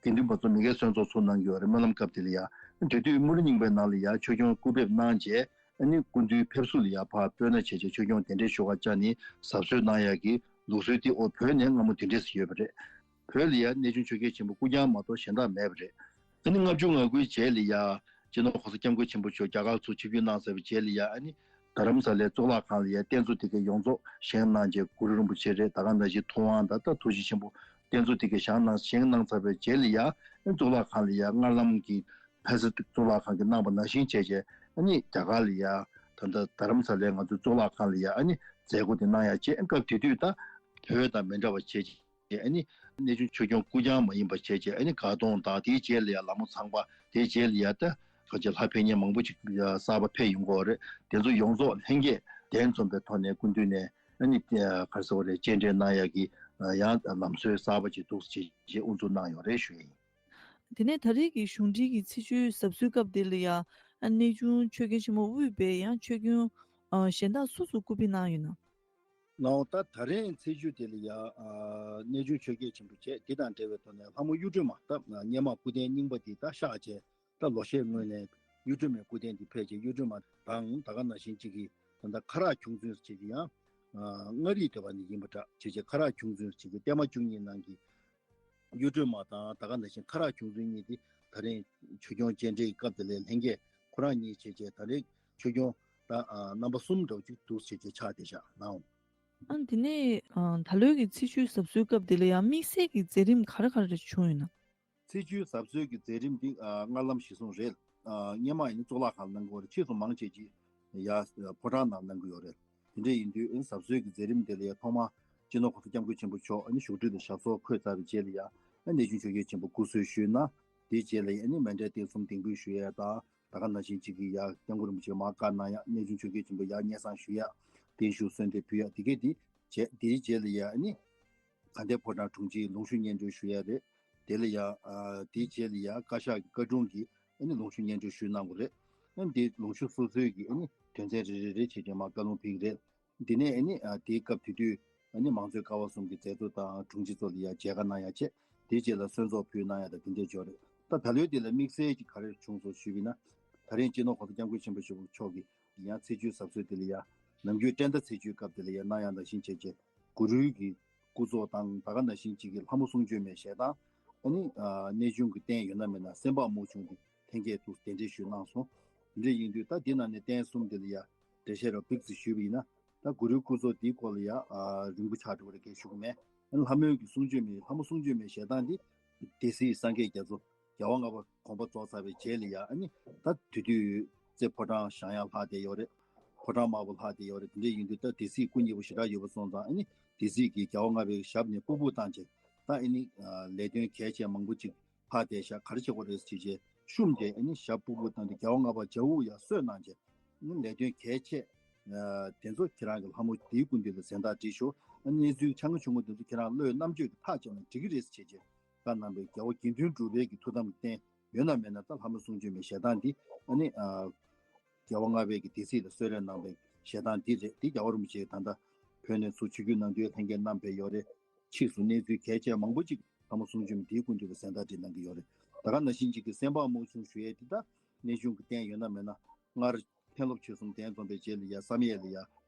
དགེ་འདུན་པ་ཚོ་མི་སྒེར་གསོལ་ཚོགས་ཚུགས་གནང་གི་ཡོད་རེད། སྨོན་ལམ་སྐབས་དེ་ལ་ཡང་དེ་དུས་རྨེ་རུ་རྙིང་པའི་ནང་ལ་ཡང་ཆོས་སྐྱོང་སྐུ་ཕེབས་གནང་རྗེས། ཨ་ནི་སྐུ་མདུན་ཕེབས་བསུ་ལ་ཡང་ཕར་སྤོས་སྣ་བྱས་རྗེས་ཆོས་སྐྱོང་གདན་འདྲེན་ཞུ་གར་བཅར་ནས་ཟབ་གསོལ་གནང་ཡག་གི་ལུགས་སྲོལ་དེ་ཨོ་བོད་ནས་སྔ་མོ་དེ་འདྲས་སུ་ཡོད་པ་རེད། བོད་ལ་ཡང་གནས་ཆུང་ཆོས་རྒྱལ་ཆེན་པོ་སྐུ་རྐྱང་མ་གཏོགས་གཞན་དག་མེད་པ་རེད། ཨ་ནི་ལྔ་བཅུ་ང་དགུའི་རྗེས་ལ་ཡང་སྤྱི་ནོར་༸གོང་ས་༸སྐྱབས་མགོན་ཆེན་པོ་མཆོག་རྒྱ་གར་ཚུར་ཆིབས་བསྒྱུར་གནང་ཚར་བའི་རྗེས་ལ་ཡང་། ཨ་ནི་རྡ་རམ་ས་ལའི་གཙུག་ལག་ཁང་ལ་ཡང་རྟེན་གཙོ་དེ་གའི་ཡོངས་རྫོགས་བཞེངས་གནང་རྗེས། གུ་རུ་རིན་པོ་ཆེ་རེད། ད་ག་ནང་བཞིན་ཐུབ་དབང་དང་ད་ཐུགས་རྗེ་ཆེན་པོ་རྟེན་གཙོ་དེ་གའི་བཞེངས་གནང་བཞེངས་གནང་ཚར་བའི་རྗེས་ལ་ཡང་། ཨ་ནི་གཙུག་ལག་ཁང་ལ་ཡང་སྔར་ལམ་གྱི་ལྷ་ས་གཙུག་ལག་ཁང་གིས་གནང་པ་ནང་བཞིན་བྱས་རྗེས། ཨ་ནི་རྒྱ་གར་ལ་ཡང་ད་ལྟ་རྡ་རམ་ས་ལའི་ང་ཚོའི་གཙུག་ལག་ཁང་ལ་ཡང་ཨ་ནི་མཛད་སྒོ་དེ་གནང་ཡག་བྱས། སྐབས་དེ་དུས་ད་བོད་དང་མི་འདྲ་བ་བྱས་རྗེས། ཨ་ནི་གནས་ཆུང་ཆོས་སྐྱོང་སྐུ་རྐྱང་མ་ཡིན་པ་བྱས་རྗེས། ཨ་ནི་དགའ་གདོང་དང་། དེའི་རྗེས་ལ་ཡང་ལ་མོ་ཚང་པ། དེའི་རྗེས་ལ་ཡང་ད་ག་ཅི་ལྷ་ཕེབས་མཁན་མང་པོ་ཅིག་གསར་པ་ཕེབས་ཡོང་གི་ཡོད་རེད། དེ་ཚོ་ཡོངས་རྫོགས་ལྷན་རྒྱས་གདན་འཛོམས་པའི་ཐོག་ནས་སྐུ་མདུན་ནས་ཨ་ནི་ག་རེ་ཟེར་བ་རེད། སྤྱན་འདྲེན་གནང་ཡག་གི་ཡང་ལམ་སྲོལ་གསར་པ་ཅིག་འདུག་སེ་བྱས་རྗེས་དབུ་འཛུགས་གནང་ཡོད་རེད་ཞུ་ཡ་ཡིན། དེ་ནས་ད་རེས་ཀྱི་གཞུང་འབྲེལ་གྱི་ཚེས་བཅུའི་ཟབ་གསོལ་སྐབས་དེ་ལ་ཡང་། ཨ་གནས་ཆུང་ཆོས་རྒྱལ་ཆེན་མོ་དབུས་པའི་ཡང་ཆོས་སྐྱོང་ཨ་གཞན་དག་སུ་སུ་སྐུ་ཕེབས་གནང་ཡོད་ན། ལའོ། ད་ད་རེས་ཚེས་བཅུ་དེ་ལ་ཡ་ཨ་གནས་ཆུང་ཆོས་རྒྱལ་ཆེན་པོ་བྱས། དེ་དང་འབྲེལ་བའི་ཐོག་ནས་ལྷ་མོ་གཡུ་སྒྲོན་མ། ད་སྔོན་མ་སྐུ་རྟེན་རྙིང་པ་དེ་ད་གཤགས་བྱས། ད་ལོ་ཤས་སྔོན་ནས་གཡུ་སྒྲོན་མའི་སྐུ་རྟེན་དེ་ཕེབས་བྱས། གཡུ་སྒྲོན་མ་དང་ད་ག་ནང་བཞིན་གཅིག་གིས་ད་ལྟ་ཁ་རག་ཁྱུང་བཙུན་ཟེར་གྱི་ཡང་ཨ་མངའ་རིས་སྡེ་བ་ནས་ཡིན་པ་འདྲ་བྱས་བྱས། ཁ་རག་ཁྱུང་བཙུན་ཟེར་གྱི་བརྟན་མ་བཅུ་གཉིས་ནང་གི་གཡུ་སྒྲོན་མ་དང་ད་ག་ནང་བཞིན་ཁ་རག་ཁྱུང་བཙུན་གཉིས་དེ་ད་རེས་ཆོས་སྐྱོང་སྤྱན་འདྲེན་གྱི་སྐབས་དེ་ལ་ལྷན་རྒྱས་ཁོ་རང་གཉིས་བྱས་བྱས། ད་རེས་ཆོས་སྐྱོང་ད་ཨ་རྣམ་པ་གསུམ་འདྲ་བོ་ཅིག་འདུག་སེ་བྱས་བྱས་ཆགས་བསྡད་ཤག་ནའོ། ཨ་དེ་ནས་ཨ་ད་ལོའི་གི་ཚེས་བཅུའི་གཟབ་གསོལ་སྐབས་དེ་ལ་ཡང་དམིགས་བསལ་གྱི་མཛད་རིམ་ག་རེ་ག་རེ་བྱུང་ཡོད་ན། ཚེས་བཅུའི་གཟབ་གསོལ་གྱི་མཛད་རིམ་འདི་ཨ་སྔར་ལམ་གཞིར་བཟུང་རེད། ཨ་སྔོན་མ་ཡིན་ན་གཙུག་ལག་ཁང་ལ་གནང་གི་ཡོད་རེད། ཕྱིས་སུ་མང་ཆེ་ཅིག་ཡ་ཕོ་བྲང་ནང་གནང་གི་ཡོད་རེད། དེ་འདྲ་ཡིན་དུས་ཨ་གཟབ་གསོལ་གྱི་མཛད་རིམ་དེ་ལ་ཡ་ཐོག་མ་སྤྱི་ནོར་༸གོང་ས་༸སྐྱབས་མགོན་ཆེན་པོ་མཆོག་ཨ་ནི་བཞུགས་ཁྲི་ལ་ཞབས་སོར་འཁོད་ཚར་བའི་རྗེས་ལ་ཡ། ཨ་གནས་ཆུང་ཆོས་རྒྱལ་ཆེན་པོ་སྐུ་གསོལ་ཞུས་གནང་། དེའི་རྗེས་ལ་ཡ་ཨ་ནི་མཎྜལ་རྟེན་གསུམ་འདེགས་འབུལ་ཞུ་ཡ་དང་། ད་ག་ནང་བཞིན་གཅིག་གིས་ཡ་སྐྱབས་མགོན་རིན་པོ་ཆེ་མར་བཀའ་གནང་ཡ། གནས་ཆུང་ཆོས་རྒྱལ་ཆེན་པོ་ཡ་སྙན་སེང་ཞུ་ཡ། བརྟན་བཞུགས་གསོལ་འདེབས་ཕུལ་ཡ། དེ་གས་དེ་བྱས། དེའི་རྗེས་ལ་ཡ་ཨ་ནི་དགའ་ལྡན་ཕོ་བྲང་དྲུང་ཆེའི་ལུང་ཞུ་སྙན་སྒྲོན་ཞུ་ཡ་རེད། དེ་ལ་ཡ་ཨ་དེའི་རྗེས་ལ་ཡ་བཀའ་ཤག་གི་བཀའ་དྲུང་གིས་ཨ་ནི་ལུང་ཞུ་སྙན་སྒྲོན་ཞུས་གནང་བ་རེད། ཨ་ནི་དེ་ལུང་ཞུ་སོ་སོའི་གི་ཨ་ནི་དོན་ཚན་རེ་རེ་རེ་བྱས་བྱས་མར་བཀའ་ལུང་ཕུལ་གི་རེད། དེ་ནས་ཨ་ནི་ཨ་དེའི་སྐབས་དེ་དུས་ཨ་ནི་མང་གཙོའི་ཀ་བ་གསུམ་གྱི་མཛད་གཙོ་དང་དྲུང་ཆེ་ཚོ་ལ་ཡ་མཇལ་ཁ་གནང་ཡ་བྱས། དེའི་རྗེས་ལ་གསོལ་ཚོགས་ཕུལ་གནང་ཡ་དང་དེ་འདྲས་ཅིག་ཡོད་རེད། ད་ད་ལོའི་དེ་ལ་དམིགས་བསལ་གྱི་ག་རེ་བྱུང་སོང་ཞུས་པ་ཡིན་ན། ད་རིང་སྤྱི་ནོར་༸གོང་ས་༸སྐྱབས་མགོན་ཆེན་པོ་མཆོག་གིས་ཡང་ཚེས་བཅུའི་གཟབ་གསོལ་དེ་ལ་ཡ་ནམ་རྒྱུན་སྤྲེལ་ཟླ་ཚེས་བཅུའི་སྐབས་དེ་ལ་ཡ་གནང་ཡ་ནང་བཞིན་བྱས་བྱས། གུ་རུའི་གི་སྐུ་ཚོགས་དང་། ད་ག་ནང་བཞིན་གཅིག་གིས་ལྷ་མོ་གསུང་བྱོན་མའི་ཞལ་ཐང་། ཨ་ནི་ཨ་གནས་ཆུང་གི་རྟེན་ཡོད་ན་མེད་ན་སེམས་དཔའ་མོ་ཆུང་དེ་ལྷན་རྒྱས་འདུག་གདན་འདྲེན་ཞུས་གནང་སོང་། དེ་འདྲ་ཡིན་དུས་ད་འདི་ནང་ནས་རྟེན་གསུམ་དེ་ལ་ཡ་འགྲེལ་བཤད་རོབ་ཙམ་ཞུས་པ་ཡིན་ན། ད་གུ་རུའི་སྐུ་ཚོགས་འདིའི་སྐོར་ལ་ཡ་ཨ་རིང་པོ་ཆགས་འགྲོ་གི་རེད། སྐད་ཞུ་གི་མེད། ཨ་ནི་ལྷ་མོའི་གི་གསུང་བྱོན་མའི། ལྷ་མོ་གསུང་བྱོན་མའི་ཞལ་ཐང་འདི་སྡེ་སྲིད་སངས་རྒྱས་རྒྱ་མཚོ་རྒྱལ་བ་ལྔ་པ་དགོངས་པ་རྫོགས་ཚར་བའི་རྗེས་ལ་ཡ། ཨ་ནི་ད་དེ་དུས་རྩེ་ཕོ་བྲང་བཞེངས་ཡག་ལྷག་བསྡད་ཡོད་རེད། ཕོ་བྲང་དམར་པོ་ལྷག་བསྡད་ཡོད་རེད། དེ་འདྲ་ཡིན་དུས་ད་སྡེ་སྲིད་སྐུ་མཉེལ་པོ་ཞེ་དྲག་ཡོད་པ་སོང་ཙང་། ཨ་ནི་སྡེ་སྲིད་ཀྱིས་རྒྱལ་བ་ལྔ་པའི་ཞབས་ནས་སྤུ་སྤུ་བཏང་བྱས། ད་ཨ་ནི་ལས་དོན་གལ་ཆེ་མང་པོ་ཅིག་ལྷག་བསྡད་ཤག། ག་རེ་བྱེད་དགོས་རེད་ཟེར་བྱས། ཤུམ་དེ་ཨ་ནི་ཞབས་སྤུ་སྤུ་བཏང་སྟེ་རྒྱལ་བ་ལྔ་པ་རྒྱལ་དབུགས་ཡར་གསོས་གནང་བྱས། ཨ་ནི་ལས་དོན་གལ་ཆེ་ཨ་དེ་ཚོ་ཁྱེད་རང་གི་ལྷ་མོ་དེའི་སྐུ་མདུན་ལ་གཟེངས་རྟགས་སྒྲིག་ཤོག། ཨ་ནི་གནས་ཚུལ་ཆེ་ཆུང་ངུ་དེ་ཚོ་ཁྱེད་རང་བློའི་རྣམ་དཔྱོད་ཀྱིས་ཐག་བཅད་ནས་འགྲིག་གི་རེད་ཟེར་བྱས་བྱས། བཀའ་གནང་བའི་རྒྱལ་བ་དགེ་འདུན་གྲུབ་པའི་གི་ཐུགས་དམ་བརྟེན་ཡོད་ན་མེད་ན། ད་ལྷ་མོ་གསུང་ཆོས་མའི་ཞལ་ཐང་འདི་ཨ་ནི་ཨ་རྒྱལ་བ་ལྔ་པའི་གི་སྡེ་སྲིད་ལ་གསོལ་རས་གནང་བའི་ཞལ་ཐང་འདི་རེད། འདི་རྒྱལ་བ་རིན་པོ་ཆེ་ད་ལྟ་བོད་ནས་ཚུར་ཆིབས་བསྒྱུར་གནང་དུས་ལྷན་རྒྱས་རྣམ་པས་ཡོད་རེད། ཕྱིས་སུ་གནས་ཚུལ་གལ་ཆེ་མང་པོ་ཅིག་ལྷ་མོ་གསུང་ཆོས་མ་འདིའི་སྐུ་མདུན་དུ་གཟེངས་རྟགས་བསྒྲིགས་གནང་གི་ཡོད་རེད། ད་ག་ནང་བཞིན་ཅིག་གི་སེམས་དཔའ་མོ་གསུང་ཞུ་ཡས་འདི་ད་གནས་ཆུང་གི་རྟེན་ཡོད་ན་མེད་ན། སྔར་མཁན་སློབ་ཆོས་གསུམ་གདན་འཛོམས་པའི་རྗེས་ལ་ཡ་བསམ་ཡས་ལ་ཡ་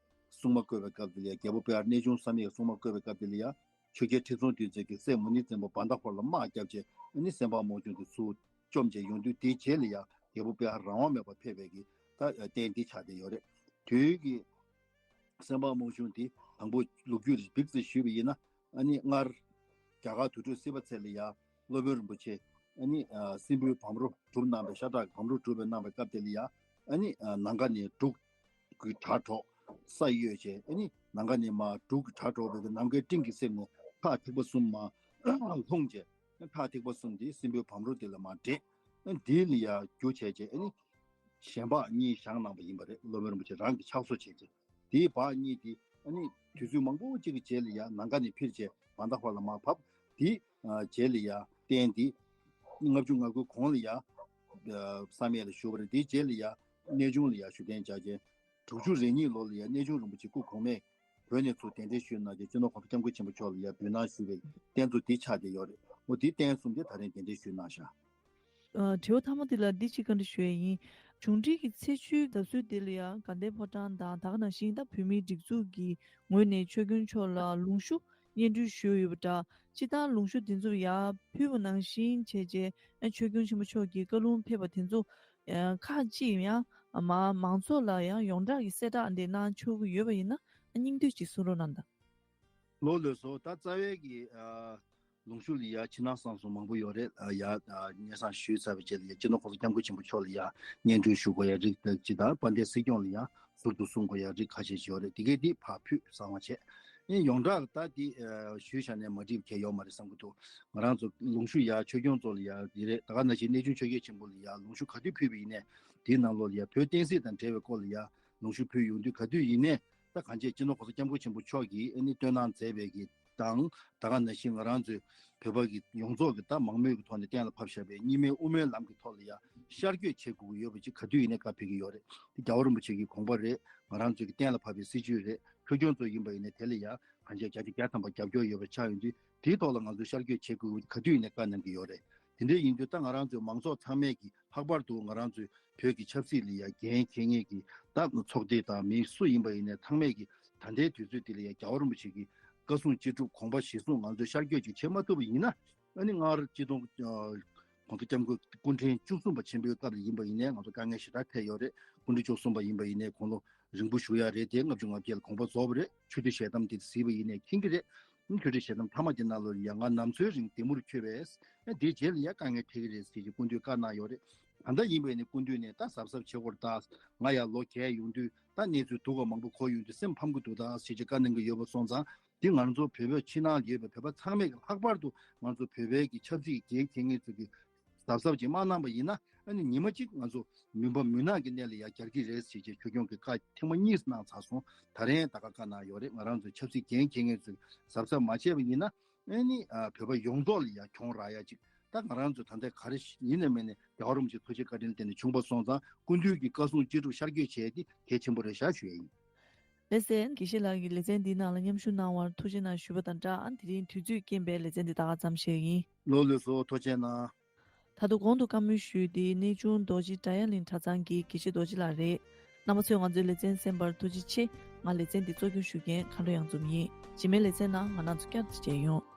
སྲུང་མ་བསྐོས་པའི་སྐབས་དེ་ལ་ཡ་རྒྱལ་པོ་དཔལ་གནས་ཆུང་བསམ་ཡས་སྲུང་མ་བསྐོས་པའི་སྐབས་དེ་ལ་ཡ་ཆོས་རྒྱལ་ཁྲི་སྲོང་ལྡེ་བཙན་གྱི་སྲས་མུ་ནེ་བཙན་པོ་བ་དྷ་ཧོར་ལ་དམག་བརྒྱབ་བྱས་ཨ་ནི་སེམས་དཔའ་མོ་གསུང་དེ་ཚུར་བཅོམ་བྱས་ཡོང་དུས། དེའི་རྗེས་ལ་ཡ་རྒྱལ་པོ་དཔལ་རང་དབང་མེད་པར་ཕེབས་པའི་གི་ད་རྟེན་འདི་ཆགས་བསྡད་ཡོད་རེད། དུས་ཀྱི་སེམས་དཔའ་མོ་གསུང་དེ་དང་པོ་ལོ་རྒྱུས་རིགས་བིག་ཙམ་ཞུས་པ་ཡིན་ན། ཨ་ནི་སྔར་རྒྱ་གར་དུར་ཁྲོད་སྲིད་པ་ཚེ་ལ་ཡ་སློབ་དཔོན་རིན་པོ་ཆེ་ཨ་ནི་ཨ་སྲིན་པོའི་བམ་རོ་སྒྲུབ་གནང་བའི་ཤ་ཁྲག་གི་བམ་རོ་སྒྲུབ་པའི་གནང་བའི་སྐབས་དེ་ལ་ཡ་ཨ་ནི་ཨ་ནམ་མཁའ་ནས་འབྲུག་གི་སྒྲ་སྒྲོག་ས་གཡོས་བྱས། ཨ་ནི་ནམ་མཁའ་ནས་མར་འབྲུག་གི་སྒྲ་སྒྲོག་པའི་ནམ་མཁའི་སྤྲིན་གྱི་གསེབ་ནས་ཁྲག་ཐིགས་པ་གསུམ་མར་ལྷུང་བྱས། ཁྲག་ཐིགས་པ་གསུམ་དེ་སྲིན་པོའི་བམ་རོ་དེ་ལ་མར་འདྲེས། ཨ་ནི་དེ་ལ་ཡ་རྒྱུ་བྱས་བྱས་ཨ་ནི་ཞལ་འབག་གཉིས་བཞེངས་གནང་བ་ཡིན་པ་རེད། སློབ་དཔོན་རིན་པོ་ཆེ་རང་གི་ཕྱག་བཟོ་བྱས་བྱས། དེའི་འབག་གཉིས་དེ་ཨ་ནི་དུས་ཚོད་མང་པོ་ཅིག་གི་རྗེས་ལ་ཡ་ནམ་མཁའ་ནས་འཕུར་བྱས་བ་དྷ་ཧོར་ལ་མར་བབས། དེའི་ཨ་རྗེས་ལ་ཡ་རྟེན་དེ་ལྔ་བཅུ་ང་དགུ་གོང་ལ་ཡ་ཨ་བསམ་ཡས་ལ་བཞུགས་པ་རེད། དེའི་རྗེས་ལ་ཡ་གནས་ཆུང་ལ་ཡ་བཞུགས་གདན་འཇགས་བྱས། དྲུག་ཅུ་རེ་གཉིས་ལོ་ལ་ཡ་གནས་ཆུང་རིན་པོ་ཆེ་སྐུ་གོང་མས་བོད་ནས་ཚུར་གདན་འདྲེན་ཞུས་གནང་བྱས། སྤྱི་ནོར་༸གོང་ས་༸སྐྱབས་མགོན་ཆེན་པོ་མཆོག་ལ་ཡ་འབུལ་གནང་ཞུས་པའི་རྟེན་གཙོ་འདི་ཆགས་བསྡད་ཡོད་རེད། འོ་དེའི་རྟེན་གསུམ་དེ་ད་རིང་གདན་འདྲེན་ཞུས་གནང་ཤག། ཨ། དྲི་བ་མཐའ་མ་འདི་ལ་འདི་གཅིག་བཀའ་འདྲི་ཞུ་ཡས་ཡིན། གཞུང་འབྲེལ་གྱི་ཚེས་བཅུའི་ཟླ་གསོལ་འདི་ལ་ཡང་དགའ་ལྡན་ཕོ་བྲང་དང་། ད་ག་ནང་བཞིན་ད་བོད་མིའི་སྒྲིག་འཛུགས་ཀྱི་ངོས་ནས་ཆོས་སྐྱོང་མཆོག་ལ་ལུང་ཞུ་སྙན་སྒྲོན་ཞུས་ཡོད་པ་འདྲ། སྤྱིར་བཏང་ལུང་ཞུ་འདི་ཚོ་ཡར་ཕུལ་བ་ནང་བཞིན་བྱས་རྗེས་ཆོས་སྐྱོང་ཆེན་པོ་མཆོག་གིས་བཀའ་ལུང་ཕེབས་པ་དེ་ཚོ་ཁག་ཅིག་ཡང་མ་མང་ཚོགས་ལ་ཡང་ཡོངས་གྲགས་ཀྱི་གསལ་བསྒྲགས་འདི་གནང་ཆོག་གི་ཡོད་པ་ཡིན་ན་སྙིང་བསྡུས་ཅིག་གསུང་རོགས་གནང་དང་། ལགས་ལགས་སོ། ད་རྩ་བའི་གི་ཨ་ལུང་ཞུ་ལ་ཡ་ཕྱི་ནང་གསང་གསུམ་མང་པོ་ཡོད་རེད། ཨ་ཡ་ཨ་སྙན་སེང་ཞུས་ཚར་བའི་རྗེས་ལ་ཡ་སྤྱི་ནོར་༸གོང་ས་༸སྐྱབས་མགོན་ཆེན་པོ་མཆོག་ལ་ཡ་སྙན་སྒྲོན་ཞུ་དགོས་ཡ་རིགས་དང་། སྤྱི་དང་དཔལ་ལྡན་སྲིད་སྐྱོང་ལ་ཡ་ཟུར་དུ་གསུང་དགོས་ཡ་རིགས་ཁ་ཤས་ཤིག་ཡོད་རེད། དེ་གས་འདི་ཕར་ཕུད་གསང་བ་བྱས། ཨེ་ཡོངས་གྲགས་ད་འདི་ཨ་ཞུས་བཞག་ནས་མ་འགྲིག་མཁན་ཡོད་མ་རེད་བསམ་གྱི་འདུག། ང་རང་ཚོ་ལུང་ཞུ་ཡ་ཆོས་སྐྱོང་ཚོ་ལ་ཡ་འདི་རེད། ད་ག་ནང་བཞིན་གནས་ཆུང་ཆོས་རྒྱལ་ཆེན་པོ་ལ་ཡ་ལུང་ཞུ་ག་དུས་ཕུལ་བ་ཡིན་ནའི་དེའི་ནང་ལོགས་ལ་ཡ་བོད་བསྟན་སྲིད་དང་འབྲེལ་བའི་སྐོར་ལ་ཡ་ལུང་ཞུ་ཕུལ་ཡོང་དུས་ག་དུས་ཡིན་ནའི། ད་གང་ཅི་སྤྱི་ནོར་༸གོང་ས་༸སྐྱབས་མགོན་ཆེན་པོ་མཆོག་གིས་ཨ་ནི་བཏོན་གནང་མཛད་པའི་གི་དང་། ད་ག་ནང་བཞིན་ང་རང་ཚོའི་བོད་པ་གི་ཡོངས་རྫོགས་ཀྱི་ད་མང་མོས་ཀྱི་ཐོག་ནས་གཏན་ལ་ཕབ་བཞག་པའི་གཉིས་སྨན་དབུ་མའི་ལམ་གྱི་ཐོག་ལ་ཡ་ཤར་བསྐྱོད་བྱེད་དགོས་ཀྱི་ཡོད་པ་ཅིག་ག་དུས་ཡིན་ནའི་བཀའ་ཕེབས་ཀྱི་ཡོད་རེད། དེ་རྒྱལ་བ་རིན་པོ་ཆེ་གི་དགོངས་པ་རེད། ང་རང་ཚོའི་གི་གཏན་ལ་ཕབ་པའི་སྲིད་བྱུས་རེད། ཆོས་སྐྱོང་ཚོ་ཡིན་པ་ཡིན་ནའི་དེ་ལ་ཡ་གང་ཅི་བརྒྱ་ཆ་བརྒྱ་ཐམ་པ་རྒྱབ་སྐྱོར་ཡོད་པ་ཆགས་ཡོང་དུས། དེའི་ཐོག་ལ་ང་ཚོས་ཤར་བསྐྱོད་བྱེད་དགོས་ཀྱི་ག་དུས་ཡིན་ནའི་བཀའ་གནང་གི་ཡོད་རེད། དེ་འདྲ་ཡིན་དུས་ད་ང་རང་ཚོའི་མང་ཚོགས་ཚང་མས་ཀྱི་ལྷག་པར་དུ་ང་རང་ཚོའི་བོད་ཀྱི་ཆབ་སྲིད་ལ་ཡ་འགན་འཁྱེར་མཁན་གྱི་ད་ཚོགས་སྡེ་དང་མི་སུ་ཡིན་པ་ཡིན་ནའི་ཚང་མས་ཀྱི་ད་ལྟའི་དུས་ཚོད་འདི་ལ་ཡ་རྒྱལ་བ་རིན་པོ་ཆེ་གི་བཀའ་གསུང་ཅི་སྒྲུབ་དགོངས་པ་གཞིར་བཟུང་ང་ཚོས་ཤར་བསྐྱོད་ཅིག་བྱེད་མ་ཐུབ་པ་ཡིན་ན། ཨ་ནི་སྔར་སྤྱི་ནོར་༸གོང་ས་༸སྐྱབས་མགོན་སྐུ་ཕྲེང་བཅུ་གསུམ་པ་ཆེན་པོའི་སྐབས་ལ་ཡིན་པ་ཡིན་ནའི་ང་ཚོ་དཀའ་ངལ་ཞེ་དྲག་འཕྲད་ཡོད་རེད། སྐུ་ཕྲེང་བཅུ་གསུམ་པ་ཡིན་པ་ཡིན་ནའི་དགུང་ལོ་རིང་པོ་བཞུགས་ཡ་རེད་དེ། ལྔ་བཅུ་ང་བརྒྱད་ལ་དགོངས་པ་རྫོགས་པ་རེད། ཆོས་ཁྲི་ཞལ་གདམས་དེ་གཟིགས་པ་ཡིན་ནའི་མཁྱེན་གྱི་རེད། ཆོས་ཁྲི་ཞལ་གདམས་མཐའ་མ་དེ་ནང་ལོགས་ལ་ཡ་ང་ནམ་འཚོའི་རིང་བདེ་མོར་འཁྱོལ་བས། དེའི་རྗེས་ལ་ཡ་དཀའ་ངལ་འཕྲད་ཀྱི་རེད་ཟེར་གྱི་སྐུ་མདུན་བཀའ་གནང་ཡོད་རེད། ད་ལྟ་ཡིན་པ་ཡིན་ནའི་སྐུ་མདུན་ནས་ད་གཟབ་གཟབ་བྱེད་དགོས་རེད། ད་ང་ཡ་ལོ་རྒས་ཡོང་དུས་ད་གནས་ཚུལ་སྡུག་པ་མང་པོ་གོ་ཡོང་དུས་སེམས་ཕམ་གྱི་འདུག་ད་ཟེར་གྱི་བཀའ་གནང་གི་ཡོད་པ་སོང་ཙང་། འདི་ང་ཚོ་བོད་པའི་ཕྱི་ནང་ཡོད་པའི་བོད་པ་ཚང་མས་ཀྱི་ལྷག་པར་དུ་ང་ཚོ་བོད་པའི་གི་ཆབ་སྲིད་འགན་འཁྱེར་མཁན་ཚོས་ཀྱི་གཟབ་གཟབ་ཅིག་མ་གནང་པ་ཡིན་ན། ཨ་ནི་ཉི་མ་གཅིག་ང་ཚོ་མུན་པ་མུན་ནག་གི་གནས་ལ་ཡ་གྱར་གྱི་རེད་ཟེར་གྱི་ཆོས་སྐྱོང་གི་བཀའ་ཐེངས་མ་གཉིས་གནང་ཚར་སོང་། ད་རེས་ད་ག་བཀའ་གནང་ཡོད་རེད། ང་རང་ཚོ་ཆབ་སྲིད་འགན་འཁྱེར་མཁན་ཚོས་གཟབ་གཟབ་མ་བྱས་པ་ཡིན་ན། ཨ་ནི་ཨ་བོད་པ་ཡོངས་རྫོགས་ལ་ཡ་གྱོང་རག་ཡ་ཅིག། ད་ང་རང་ཚོ་ད་ལྟ་ག་རེ་ཡིན་ནའི་མིན་ནའི་རྒྱལ་བ་རིན་པོ་ཆེ་ཐུགས་རྗེ་བཀའ་དྲིན་ལ་བརྟེན་ནས་བྱུང་བ་སོང་ཙང་སྐུ་མདུན་གྱི་བཀའ་གསུང་ཅི་སྒྲུབ་ཤར་བསྐྱོད་བྱས་ཏེ་གལ་ཆེན་པོ་རེད་ཤག་ཞུ་ཡ་ཡིན། ལགས་སེ། དགེ་བཤེས་ལགས་ཀྱིས་ལེ་ཚན་འདིའི་ནང་ལ་མཉམ་ཞུགས་གནང་བར་ཐུགས་རྗེ་གནང་ཞུ་བ་དང་སྦྲགས། དེ་རིང་དུས་ཚོད་རྐྱེན་པས་ལེ་ཚན་འདི་ད་ག་ཙམ་བཞག་ཡིན། ལགས་ལགས་སོ། ཐུགས་རྗེ་གནང་། ད་དུང་གོང་དུ་བཀའ་མོལ་ཞུས་ཏེ་གནས་ཆུང་རྡོ་རྗེ་སྒྲ་དབྱངས་གླིང་གྲྭ་ཚང་གི་དགེ་བཤེས་རྡོ་རྗེ་ལགས་རེད། རྣམ་པ་ཚོས་ང་ཚོའི་ལེ་ཚན་གསན་པར་ཐུགས་རྗེ་ཆེ། ང་ལེ་ཚན་འདི་གཙོ་སྐྱོང་ཞུ་མཁན་མཁའ་འགྲོ་གཡང་འཛོམས་ཡིན། རྗེས་མའི་ལེ་ཚན་ནང་ང་རང་ཚོ་བསྐྱར་དུ་མཇལ་ཡོང་།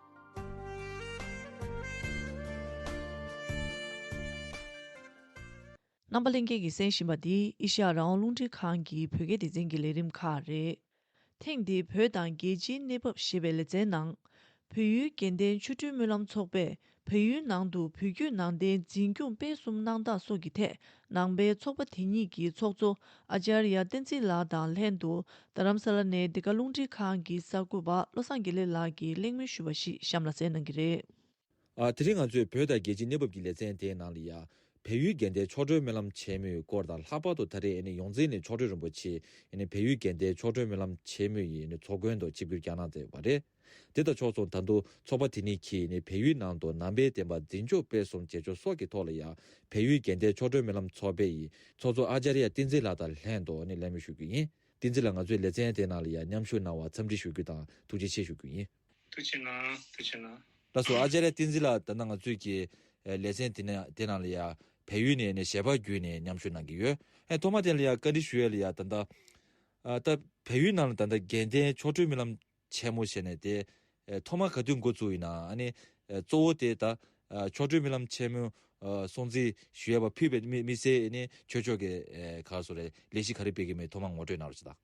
རྣམ་པ་ལྷན་རྒྱས་ཀྱིས་གསན་བཞིན་པ་འདི་ཨེ་ཤ་ཡ་རང་དབང་རླུང་འཕྲིན་ཁང་གི་བོད་སྐད་སྡེ་ཚན་གྱི་ལས་རིམ་ཁག་རེད། ཐེངས་འདིའི་བོད་དང་རྒྱལ་སྤྱིའི་གནས་བབ་ཞེས་པའི་ལེ་ཚན་ནང་། བལ་ཡུལ་དགེ་ལྡན་ཆོ་འཕྲུལ་སྨོན་ལམ་ཚོགས་པས་བལ་ཡུལ་ནང་དུ་བོད་བརྒྱུད་ནང་བསྟན་འཛིན་སྐྱོང་སྤེལ་གསུམ་གནང་སྟངས་སོགས་ཀྱི་ཐད། ནང་པའི་ཚོགས་པ་དེ་གཉིས་ཀྱི་ཚོགས་གཙོ་ཨ་ཙརྱ་བསྟན་འཛིན་ལགས་དང་ལྷན་དུ། རྡ་རམ་ས་ལ་ནས་འདི་ག་རླུང་འཕྲིན་ཁང་གི་གསར་འགོད་པ་བློ་བཟང་དགེ་ལེགས་ལགས་ཀྱིས་གླེང་མོལ་ཞུས་པ་ཞིག་གཤམ་ལ་གསན་གནང་གི་རེད། ཨ། དེ་རིང་ང་ཚོས་བོད་དང་རྒྱལ་སྤྱིའི་གནས་བབ་ཀྱི་ལེ་ཚན་དེའི་ནང་ལ་ཡ། བལ་ཡུལ་དགེ་ལྡན་ཆོ་འཕྲུལ་སྨོན་ལམ་ཆེན་མོའི་སྐོར་དང་། ལྷག་པར་དུ་ད་རེས་ཨ་ནི་ཡོངས་འཛིན་ནས་མཆོག་སྤྲུལ་རིན་པོ་ཆེ་ཨ་ནི་བལ་ཡུལ་དགེ་ལྡན་ཆོ་འཕྲུལ་སྨོན་ལམ་ཆེན་མོའི་ཨ་ནི་ཚོགས་མགོན་དུ་ཆིབས་བསྒྱུར་བསྐྱངས་གནང་མཛད་པ་རེད། དེ་དང་ཕྱོགས་མཚུངས། ད་དུང་ཚོགས་པ་དེ་ནས་ཁྱེད་ནས་བལ་ཡུལ་ནང་དུ་ནང་པའི་བསྟན་པ་འཛིན་སྐྱོང་སྤེལ་གསུམ་བྱེད་ཕྱོགས་སོགས་ཀྱི་ཐོག་ལ་ཡང་བལ་ཡུལ་དགེ་ལྡན་ཆོ་འཕྲུལ་སྨོན་ལམ་ཚོགས་པའི་ཚོགས་གཙོ་ཨ་ཙརྱ་བསྟན་འཛིན་ལགས་དང་ལྷན་དུ་ནས་གླེང་མོལ་ཞུ་རྒྱུ་ཡིན། བསྟན་འཛིན་ལགས་ང་ཚོའི་ལེ་ཚན་དེ་ནང་ལ་ཡང་མཉམ་ཞུགས་གནང་བར་འཚམས་འདྲི་ཞུ་རྒྱུ་དང་ཐུགས་རྗེ་ཆེ་ཞུ་རྒྱུ་ཡིན། ཐུགས་རྗེ་གནང་། ཐུགས་རྗེ་གནང་། ལགས་སོ། ཨ་ཙརྱ་བསྟན་འཛིན་ལགས། ད་ནང་ང་ཚོའི་གི་ལེ་ཚན་དེ་ནང་དེ་ནང་ལ་ཡང་བལ་ཡུལ་ནས་ནས་ཞལ་པར་བརྒྱུད་ནས་མཉམ་ཞུགས་གནང་གི་ཡོད། ཐོག་མ་དེ་ལ་ཡང་བཀའ་འདྲི་ཞུ་ཡས་ལ་ཡང་ད་ལྟ་ད་བལ་ཡུལ་ནང་ལ་ད་ལྟ་དགེ་ལྡན་ཆོ་འཕྲུལ་སྨོན་ལམ་ཆེན་མོ་ཞེས་ནས་དེ་ཐོག་མ་ག་དུས་འགོ་བཙུགས་ཡིན་ན། ཨ་ནི་གཙོ་བོ་དེ་ད་ཆོ་འཕྲུལ་སྨོན་ལམ་ཆེན་མོ་སྲུང་བརྩི་ཞུ་ཡས་པ་ཕུལ་བའི་དམིགས་དམིགས་བསལ་ནི་ཆོས་ཕྱོགས་ཀྱི་ག་རེ་ཟེར་རེད། ལས་གཞི་ག་རེ་སྤེལ་གྱི་མེད་ཐོག་མ་ངོ་སྤྲོད་གནང་རོགས་བྱེད་དང་།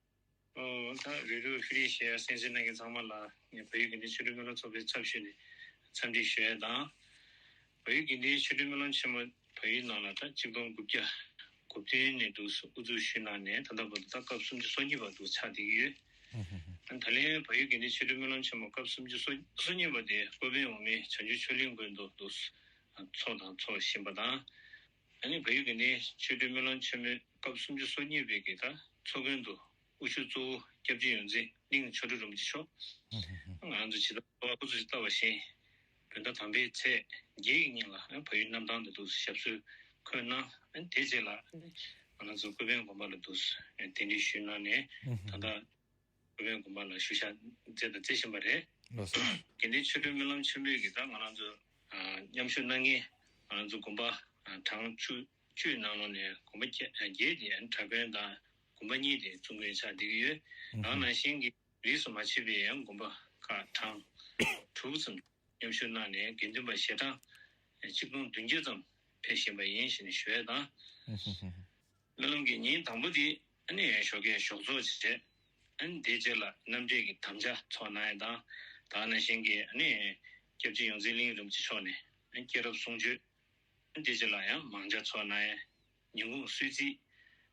ཨོ། ད་རེ་རུ་ཧི་རི་ཞེས་གསན་གཟིགས་གནང་མཁན་ཚང་མ་ལ་ངས་བལ་ཡུལ་དགེ་ལྡན་ཆོ་འཕྲུལ་སྨོན་ལམ་ཚོགས་པའི་ཚབ་ཞུས་ནས་འཚམས་འདྲི་ཞུ་ཡས་དང་། བལ་ཡུལ་དགེ་ལྡན་ཆོ་འཕྲུལ་སྨོན་ལམ་ཆེན་མོ་བལ་ཡུལ་ནང་ལ་ད་ཆིག་སྟོང་དགུ་བརྒྱ་གོ་བདུན་ནས་འདུག་དབུ་འཛུགས་ཞུས་གནང་ནས་ད་ལྟ་བར་དུ་ད་སྐབས་སུམ་ཅུ་སོ་གཉིས་པ་འདུག་ཆགས་བསྡད་ཀྱི་ཡོད། ཨ་ད་ལན་བལ་ཡུལ་དགེ་ལྡན་ཆོ་འཕྲུལ་སྨོན་ལམ་ཆེན་མོ་སྐབས་སུམ་ཅུ་སོ་གཉིས་པ་དེ་ཀོ་པན་འོག་མིན་བྱང་ཆུབ་ཆོས་གླིང་དགོན་དུ་འདུག་འཚོགས་དང་འཚོགས་བཞིན་པ་དང་། ཨ་ནི་བལ་ཡུལ་དགེ་ལྡན་ཆོ་འཕྲུལ་སྨོན་ལམ་ཆེན་མོའི་སྐབས་སུམ་ཅུ་སོ་གཉིས་པའི་གི་ད་ཚོགས་མགོན་དུ་དབུ་བཞུགས་གཙོ་བོ་སྐྱབས་རྗེ་ཡོངས་འཛིན་གླིང་ཆོ་འཕྲུལ་རིན་པོ་ཆེ་མཆོག་ང་རང་ཚོ་ཇི་ལྟར་འཚོ་བ་ཁོ་ཚོས་བལྟ་བ་བཞིན་བོད་ཟླ་དང་པའི་ཚེས་བརྒྱད་ཀྱི་ཉིན་ལ་བལ་ཡུལ་གནམ་ཐང་དུ་འདུག་ཞབས་སོར་འཁོད་གནང་། དེ་རྗེས་ལ་ང་རང་ཚོ་ཀོ་པན་དགོན་པ་ལ་འདུག་གདན་འདྲེན་ཞུས་གནང་ནས་ད་ལྟ་ཀོ་པན་དགོན་པ་ལ་བཞུགས་ཞག་མཛད་དང་མཛད་བཞིན་པ་རེད། ལགས་སོ། དགེ་ལྡན་ཆོ་འཕྲུལ་སྨོན་ལམ་ཆེན་མོའི་གི་ད་ང་རང་ཚོ་མཉམ་ཞུགས་གནང་མཁན་ང་རང་ཚོ་དགོན་པ་གྲངས་བཅུ་བཅུའི་ནང་ལོགས་ནས་དགོན་པ་བརྒྱད་དེ་གྲྭ་དཔོན་དང་དགོན་པ་གཉིས་དེ་བཙུན་དགོན་ཆགས་བསྡད་ཀྱི་ཡོད། ད་ག་ནང་བཞིན་གྱི་རིས་སུ་མ་ཆད་པའི་ཡང་དགོན་པ་ཁག་གྲངས་དྲུག་ཙམ་མཉམ་ཞུགས་གནང་ནས་དགེ་འདུན་པ་ཞལ་གྲངས་ཆིག་སྟོང་བདུན་བརྒྱ་ཙམ་ཕེབས་བཞིན་པ་ཡིན་ཞེས་ནས་ཞུ་ཡས་དང་། སྨོན་ལམ་གྱི་ཉིན་དང་པོ་དེ་ཨ་ནི་ཞོགས་ཀས་ཞོགས་ཚོགས་བྱས། ཨ་ནི་དེ་རྗེས་ལ་རྣམ་འགྲེལ་གྱི་དམ་བཅའ་ཚོགས་གནང་ཡས་དང་། ད་ག་ནང་བཞིན་གྱི་ཨ་ནི་སྐྱབས་རྗེ་ཡོངས་འཛིན་གླིང་རིན་པོ་ཆེ་མཆོག་ནས་ཨ་ནི་སྐྱེས་རབས་གསུང་ཆོས། ཨ་ནི་དེ་རྗེས་ལ་ཡང་མང་ཇ་ཚོགས་གནང་ཡས། ཉིན་གུང་གསོལ་ཚིགས།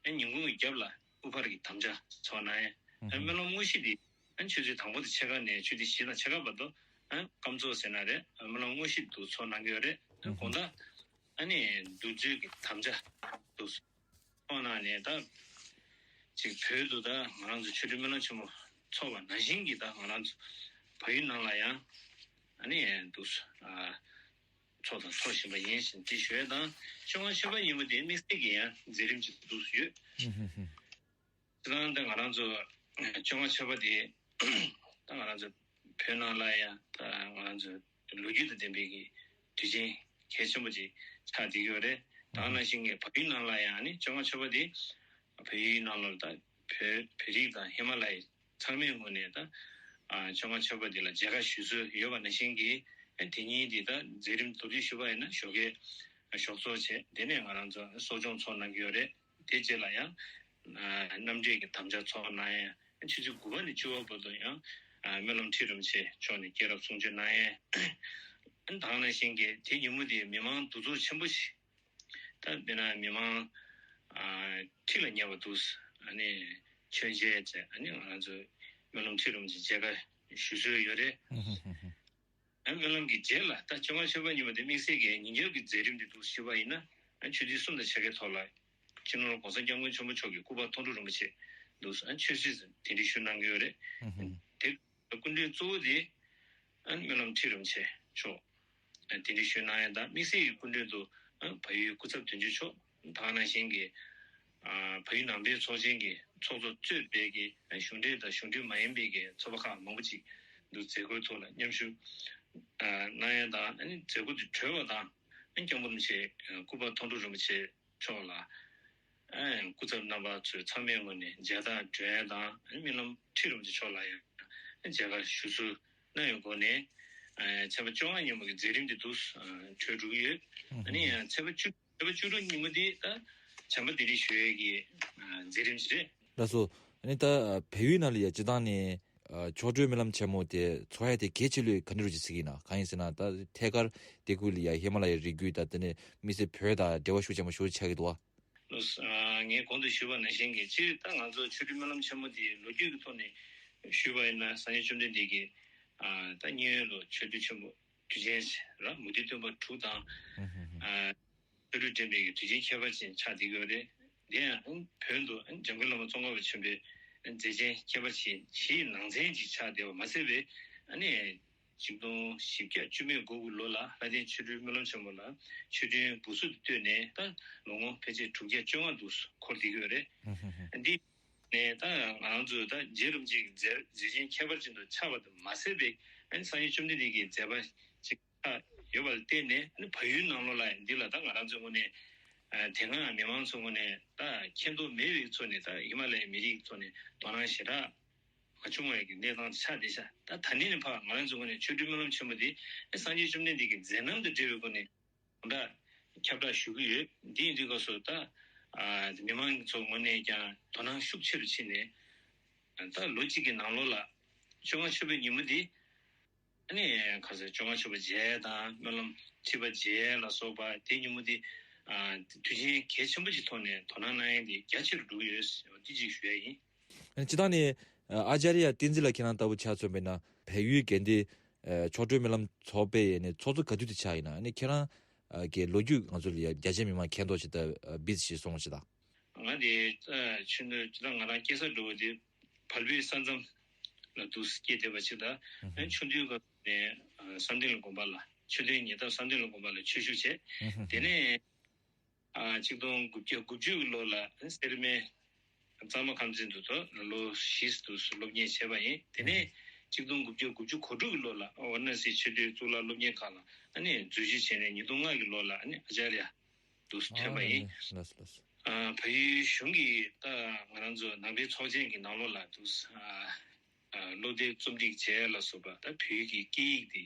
ཨ་ནི་ཉིན་གུང་གི་རྒྱབ་ལ་དབུ་ཕར་གྱི་དམ་བཅའ་ཚོགས་གནང་ཡས། ཨ་ནི་སྨོན་ལམ་དངོས་གཞི་འདི་ཨ་ནི་ཆུ་ཚོད་དང་པོ་དང་ཕྱེད་ཀ་ནས་ཆུ་ཚོད་བཞི་དང་ཕྱེད་ཀ་བར་དུ་ཨ་ནི་སྐབས་ཚོགས་ཟེར་ན་རེད། ཨ་ནི་སྨོན་ལམ་དངོས་གཞི་འདུག་ཚོགས་གནང་གི་ཡོད་རེད། ཨ་ནི་དགོང་དག་ཨ་ནི་བདུད་རྩིའི་གི་དམ་བཅའ་འདུག་ཚོགས་གནང་ནས་ད་ཅིག་བོད་དུ་ད་ང་རང་ཚོ་ཆོ་འཕྲུལ་སྨོན་ལམ་ཆེན་མོ་ཚོགས་པ་ནང་བཞིན་གྱི་ད་ང་རང་ཚོ་བལ་ཡུལ་ནང་ལ་ཡང་ཨ་ནི་འདུག་ཨ་ཚོགས་དང་ཚོགས་བཞིན་པ་ཡིན་ཞེས་འདི་ཞུ་ཡས་དང་། བཅོ་ལྔ་མཆོད་པ་ཉིན་མོ་དེ་དམིགས་བསལ་གྱི་ཡང་མཛད་རིམ་ཅིག་འདུག་ཡོད། ཁྱེད་རང་ད་ང་རང་ཚོ་བཅོ་ལྔ་མཆོད་པ་དེ་ད་ང་རང་ཚོ་བོད་ནང་ལ་ཡང་ད་ང་རང་ཚོ་ལོ་རྒྱུས་དང་ལྡན་པའི་གི་དུས་ཆེན་གལ་ཆེན་པོ་ཅིག་ཆགས་བསྡད་ཀྱི་ཡོད་རེད། ད་ག་ནང་བཞིན་གྱི་བལ་ཡུལ་ནང་ལ་ཡང་ནི་བཅོ་ལྔ་མཆོད་པ་དེ་བལ་ཡུལ་ནང་ལ་ད་བོད་བོད་རིགས་དང་ཧི་མ་ལ་ཡའི་ཚང་མའི་ངོས་ནས་ད་ཨ་བཅོ་ལྔ་མཆོད་པ་འདི་ལ་མཇལ་ཁ་ཞུ་སྲོལ་ཡོད་པ་ནང་བཞིན་གྱི་ཨ་དེ་ཉིན་འདི་ད་མཛད་རིམ་མདོར་བསྡུས་ཞུས་པ་ཡིན་ན་ཞོགས་ཀས་ཞོགས་ཚོགས་བྱས། དེ་ནས་ང་རང་ཚོ་གསོ་སྦྱོང་ཚོགས་གནང་གི་ཡོད་རེད། དེ་རྗེས་ལ་ཡང་ཨ་རྣམ་འགྲེལ་གྱི་དམ་བཅའ་ཚོགས་གནང་ཡས། ཆུ་ཚོད་དགུ་པ་ནས་བཅུ་པ་བར་དུ་ཡང་ཨ་སྨོན་ལམ་ཁྲིད་རིན་པོ་ཆེ་མཆོག་ནས་སྐྱེས་རབས་གསུང་ཆོས་གནང་ཡས། ད་ག་ནང་བཞིན་གྱི་དེ་ཉིན་མོ་དེ་མི་མང་འདུ་ཚོགས་ཆེན་པོ་ཞིག་ད་དཔེར་ན་མི་མང་ཨ་ཁྲི་ལ་ཉེ་བ་འདུག་ཨ་ནི་མཆོད་མཇལ་བྱས། ཨ་ནི་ང་རང་ཚོ་སྨོན་ལམ་ཁྲིད་རིན་པོ་ཆེ་མཇལ་ཁ་ཞུ་སྲོལ་ཡོད་རེད། ཨ་སྨོན་ལམ་གྱི་རྗེས་ལ་ད་བཅོ་ལྔ་མཆོད་པ་ཉིན་མོ་དེ་དམིགས་བསལ་གྱི་ཉིན་རྒྱབ་ཀྱི་མཛད་རིམ་དེ་འདུག་ཞུས་པ་ཡིན་ན། ཨ་ཆུ་ཚོད་གསུམ་དང་ཕྱེད་ཀའི་ཐོག་ལ་སྤྱི་ནོར་༸གོང་ས་༸སྐྱབས་མགོན་ཆེན་པོ་མཆོག་གི་སྐུ་པར་མཐོང་གྲོལ་རིན་པོ་ཆེ་འདུག་ཨ་ཆོས་སྲིད་གདན་འདྲེན་ཞུ་གནང་གི་ཡོད་རེད། དེ་སྐུ་མགྲོན་གཙོ་བོ་དེ་ཨ་སྨོན་ལམ་ཁྲིད་རིན་པོ་ཆེ་མཆོག་གདན་འདྲེན་ཞུ་གནང་ཡས་དང་། དམིགས་བསལ་གྱི་སྐུ་མགྲོན་དུ་ཨ་བལ་ཡུལ་སྐུ་ཚབ་དོན་གཅོད་མཆོག་ད་ག་ནང་བཞིན་གྱི་ཨ་བལ་ཡུལ་ནང་པའི་ཚོགས་ཆེན་གྱི་ཚོགས་གཙོ་གཙོས་པའི་གི་ཨ་གཞུང་འབྲེལ་དང་གཞུང་འབྲེལ་མ་ཡིན་པའི་གི་ཚོགས་པ་ཁག་མང་པོ་ཅིག་འདུག་མཛད་སྒོའི་ཐོག་ལ་མཉམ་ཞུགས་ཨ་གནང་ཡས་དང་། ཨ་ནི་མཛད་སྒོ་དེ་གྲོལ་བ་དང་ཨ་སྐྱབས་མགོན་རིན་པོ་ཆེ་སྐུ་པར་མཐོང་གྲོལ་རིན་པོ་ཆེ་མཆོག་ལ་ཨ་སྐུ་ཚབ་རྣམ་པ་ཚོས་ཚང་མའི་ངོས་ནས་མཇལ་དར་སྒྲོན་ཡས་དང་། ཨ་ནི་སྨོན་ལམ་ཁྲིད་རིན་པོ་ཆེ་མཆོག་ལ་ཡང་མཇལ་ཁ་ཞུ་སྲོལ་གནང་ཡོད་སྒོ་ནས། ཨ་ཚེས་པ་བཅོ་ལྔ་ཉིན་མོ་གི་མཛད་རིམ་དེ་འདུག་ཨ་གྲོལ་འགྲོ་གི་ཡོད། ཨ་ནི་ཡང་ཚེས་པ་བཅུ་ཚེས་པ་བཅུ་དྲུག་ཉིན་མོ་དེ་ད་བྱམས་པ་གདན་འདྲེན་ཞུ་ཡས་ཀྱི་ཨ་མཛད་རིམ་ཞིག་རེད། ལགས་སོ། ཨ་ནི་ད་ཨ་བལ་ཡུལ་ནང་ལ་ཡ་སྤྱིར་བཏང་ནས་ཨ་ཆོ་འཕྲུལ་སྨོན་ལམ་ཆེན་མོ་དེ་ཚོགས་ཡ་དེ་གལ་ཆེ་ལོས་ག་འདྲ་རུ་ཅིག་གཟིགས་ཀྱི་ཡིན་ན། གང་ཡིན་ཟེར་ན་ད་ཐད་ཀར་དེ་ཁུལ་ལ་ཡ་ཧི་མ་ལ་ཡའི་རི་རྒྱུད་དང་དེ་ནས་དམིགས་བསལ་བོད་དང་འབྲེལ་བ་ཤུགས་ཆེན་པོ་ཞེ་པོ་ཅིག་ཆགས་ཀྱི་འདུག་བ། ལགས་སོ། ཨ་ངས་གོང་དུ་ཞུས་པ་ནང་བཞིན་གྱི་སྤྱིར་ད་ང་ཚོ་ཆོ་འཕྲུལ་སྨོན་ལམ་ཆེན་མོ་དེ་ལོ་རྒྱུས་ཀྱི་ཐོག་ནས་ཞུས་པ་ཡིན་ན། སངས་རྒྱས་བཅོམ་ལྡན་འདས་ཀྱིས་ཨ་ད་མཉན་ཡོད་ལུགས་ཆོས་འདུལ་ཆེན་པོ་དུས་ཆེན་ར་མུ་སྟེགས་སྟོན་པ་དྲུག་དང་ཨ་ཆོ་འཕྲུལ་འགྲན་པའི་གི་དུས་ཆེན་ཁྱད་པར་ཅན་ཆགས་བསྡད་ཀྱི་ཡོད་རེད། དེ་ཡང་བོད་དུ་འཇམ་མགོན་བླ་མ་ཙོང་ཁ་པ་ཆེན་པོའི་མཛད་ཆེན་ཁྱད་པར་ཅན་བཞིའི་ནང་ཚན་ཅིག་ཆགས་བསྡད་པ་མ་ཟད་པའི་ ཨ་ནི་ཆིག་སྟོང་བཞི་བརྒྱ་བཅུ་མེད་དགུ་གི་ལོ་ལ་ལྷ་ལྡན་ཆོ་འཕྲུལ་སྨོན་ལམ་ཆེན་མོ་ལ་ཆོས་འབྲེལ་འབུལ་སྲོལ་དེ་བཏོད་ནས། ད་ལོ་ངོ་ཕལ་ཆེར་དྲུག་བརྒྱ་བཅོ་ལྔ་འདུག་འཁོར་བསྡད་ཀྱི་ཡོད་རེད། འདི་ནས་ད་ང་རང་ཚོས་ད་རྗེ་རིན་པོ་ཆེ་གི་མཛད་མཛད་ཆེན་ཁྱད་པར་ཅན་དུ་ཆགས་པ་དུ་མ་ཟད་པའི་ཨ་ནི་སངས་རྒྱས་བཅོམ་ལྡན་འདས་ཀྱི་མཛད་པ་ཅིག་ཆགས་ཡོད་པ་ལ་བརྟེན་ནས། ཨ་ནི་བལ་ཡུལ་ནང་ལོགས་ལ་འདི་ལ་ད་ང་རང་ཚོའི་ངོས་ནས་ཨ་དེ་སྔ་མི་མང་ཚོའི་ངོས་ནས་ད་མཁྱེན་རྟོགས་མེད་པའི་ཚོ་ནས། ད་ཧི་མ་ལ་ཡའི་མི་རིགས་ཚོ་ནས་དོ་སྣང་ཞེ་དྲག་མ་བྱུང་བའི་གི་གནས་སྟངས་ཆགས་བསྡད་ཤག་ད་ད་ནི་ནས་ཕར་ང་རང་ཚོའི་ངོས་ནས་ཆོ་འཕྲུལ་སྨོན་ལམ་ཆེན་མོ་འདི་ཨ་སངས་རྒྱས་བཅོམ་ལྡན་འདས་ཀྱི་མཛད་རྣམ་དང་འབྲེལ་བའི་སྒོ་ནས་དགོངས་དག་ཁྱབ་བསྒྲགས་ཞུ་གི་ཡོད། འདི་ཡིན་དུས་སྐབས་སུ་ད་ཨ་མི་མང་ཚོ་ངོས་ནས་ཀྱང་དོ་སྣང་ཤུགས་ཆེ་རུ་ཕྱིན་ནས། ད་ལོ་གཅིག་གི་ནང་ལོགས་ལ་བཅོ་ལྔ་མཆོད་པའི་ཉིན་མོ་འདི་ཨ་ནི་ཁ་སང་བཅོ་ལྔ་མཆོད་པ་མཇལ་དང་སྨོན་ལམ་ཁྲིད་པ་མཇལ་ལ་སོགས་པ་དེ་ཉིན་མོ་འདི་ཨ་དུས་ཆེན་གལ་ཆེན་པོ་ཞིག་ཐོག་ནས་དོ་སྣང་གནང་ཡ་འདི་རྒྱ་ཆེ་རུ་འགྲོ་གི་ཡོད། འདི་གཅིག་ཞུ་ཡ་ཡིན། སྤྱིར་བཏང་ནས་ཨ་ཨ་ཅཱརྱ་བསྟན་འཛིན་ལགས་ཁྱེད་རང་ལྟ་བུ་ཆ་མཚོན་པས་ན། བལ་ཡུལ་དགའ་ལྡན་ཨ་ཆོ་འཕྲུལ་སྨོན་ལམ་ཚོགས་པའི་ནས་ཚོགས་གཙོ་ག་དུས་དེ་ཆགས་ཡིན་ན། ཨ་ནི་ཁྱེད་རང་ཨ་གི་ལོ་རྒྱུས་ང་ཚོ་ལ་ཡ་རྒྱ་ཆེ་མི་མང་མཁྱེན་རྟོགས་ཅིག་ད་ཨ་བིས་ཞིག་སོང་ཞིག་དང་། ང་དེ་ཨ་ཆུང་དུས་ད་ང་རང་སྐྱེས་ས་འགྲོ་བ་དེ་བལ་པོའི་ས་མཚམས་ལ་འདུག་སྐྱེས་བསྡད་པ་ཅིག་དང་། ཨ་ཆུང་དུས་སྐབས་ནས་ཨ་བསམ་གཏན་ལ་དགོན་པ་ལ་ཆོས་དོན་ཉེ་འདབས་བསམ་གཏན་ལ་དགོན་པ་ལ་ཆོས་ཞུགས་བྱས། དེ་ནས་ཨ་ཆིག་སྟོང་དགུ་བརྒྱ་དགུ་བཅུ་གི་ལོ་ལ་སེར་སྨད་གཙང་མ་ཁམས་ཚན་དུ་ད་ལོ་བཞི་འདུག་སློབ་གཉེར་བྱས་པ་ཡིན། དེ་ནས་ཆིག་སྟོང་དགུ་བརྒྱ་དགུ་བཅུ་གོ་དྲུག་གི་ལོ་ལ་ཝཱ་ར་ཎ་སིའི་ཆོས་སྡེའི་གཙུག་ལག་སློབ་གཉེར་ཁང་ལ་ཨ་ནི་འཛུལ་ཞུགས་བྱས་ནས། ཉིས་སྟོང་ལྔ་གི་ལོ་ལ་ཨ་ནི་ཨ་ཅཱརྱ་འདུག་ཐོན་པ་ཡིན། ལགས་སོ་ལགས་སོ། ཨ་བལ་ཡུལ་གཞུང་གིས་ད་ང་རང་ཚོ་ནང་པའི་ཚོགས་ཆེན་གྱི་ནང་ལོགས་ལ་འདུག་ཨ་ཨ་སློབ་དེབ་རྩོམ་སྒྲིག་བྱས་ལ་སོགས་པ། ད་བོད་ཀྱི་སྐད་ཡིག་འདི་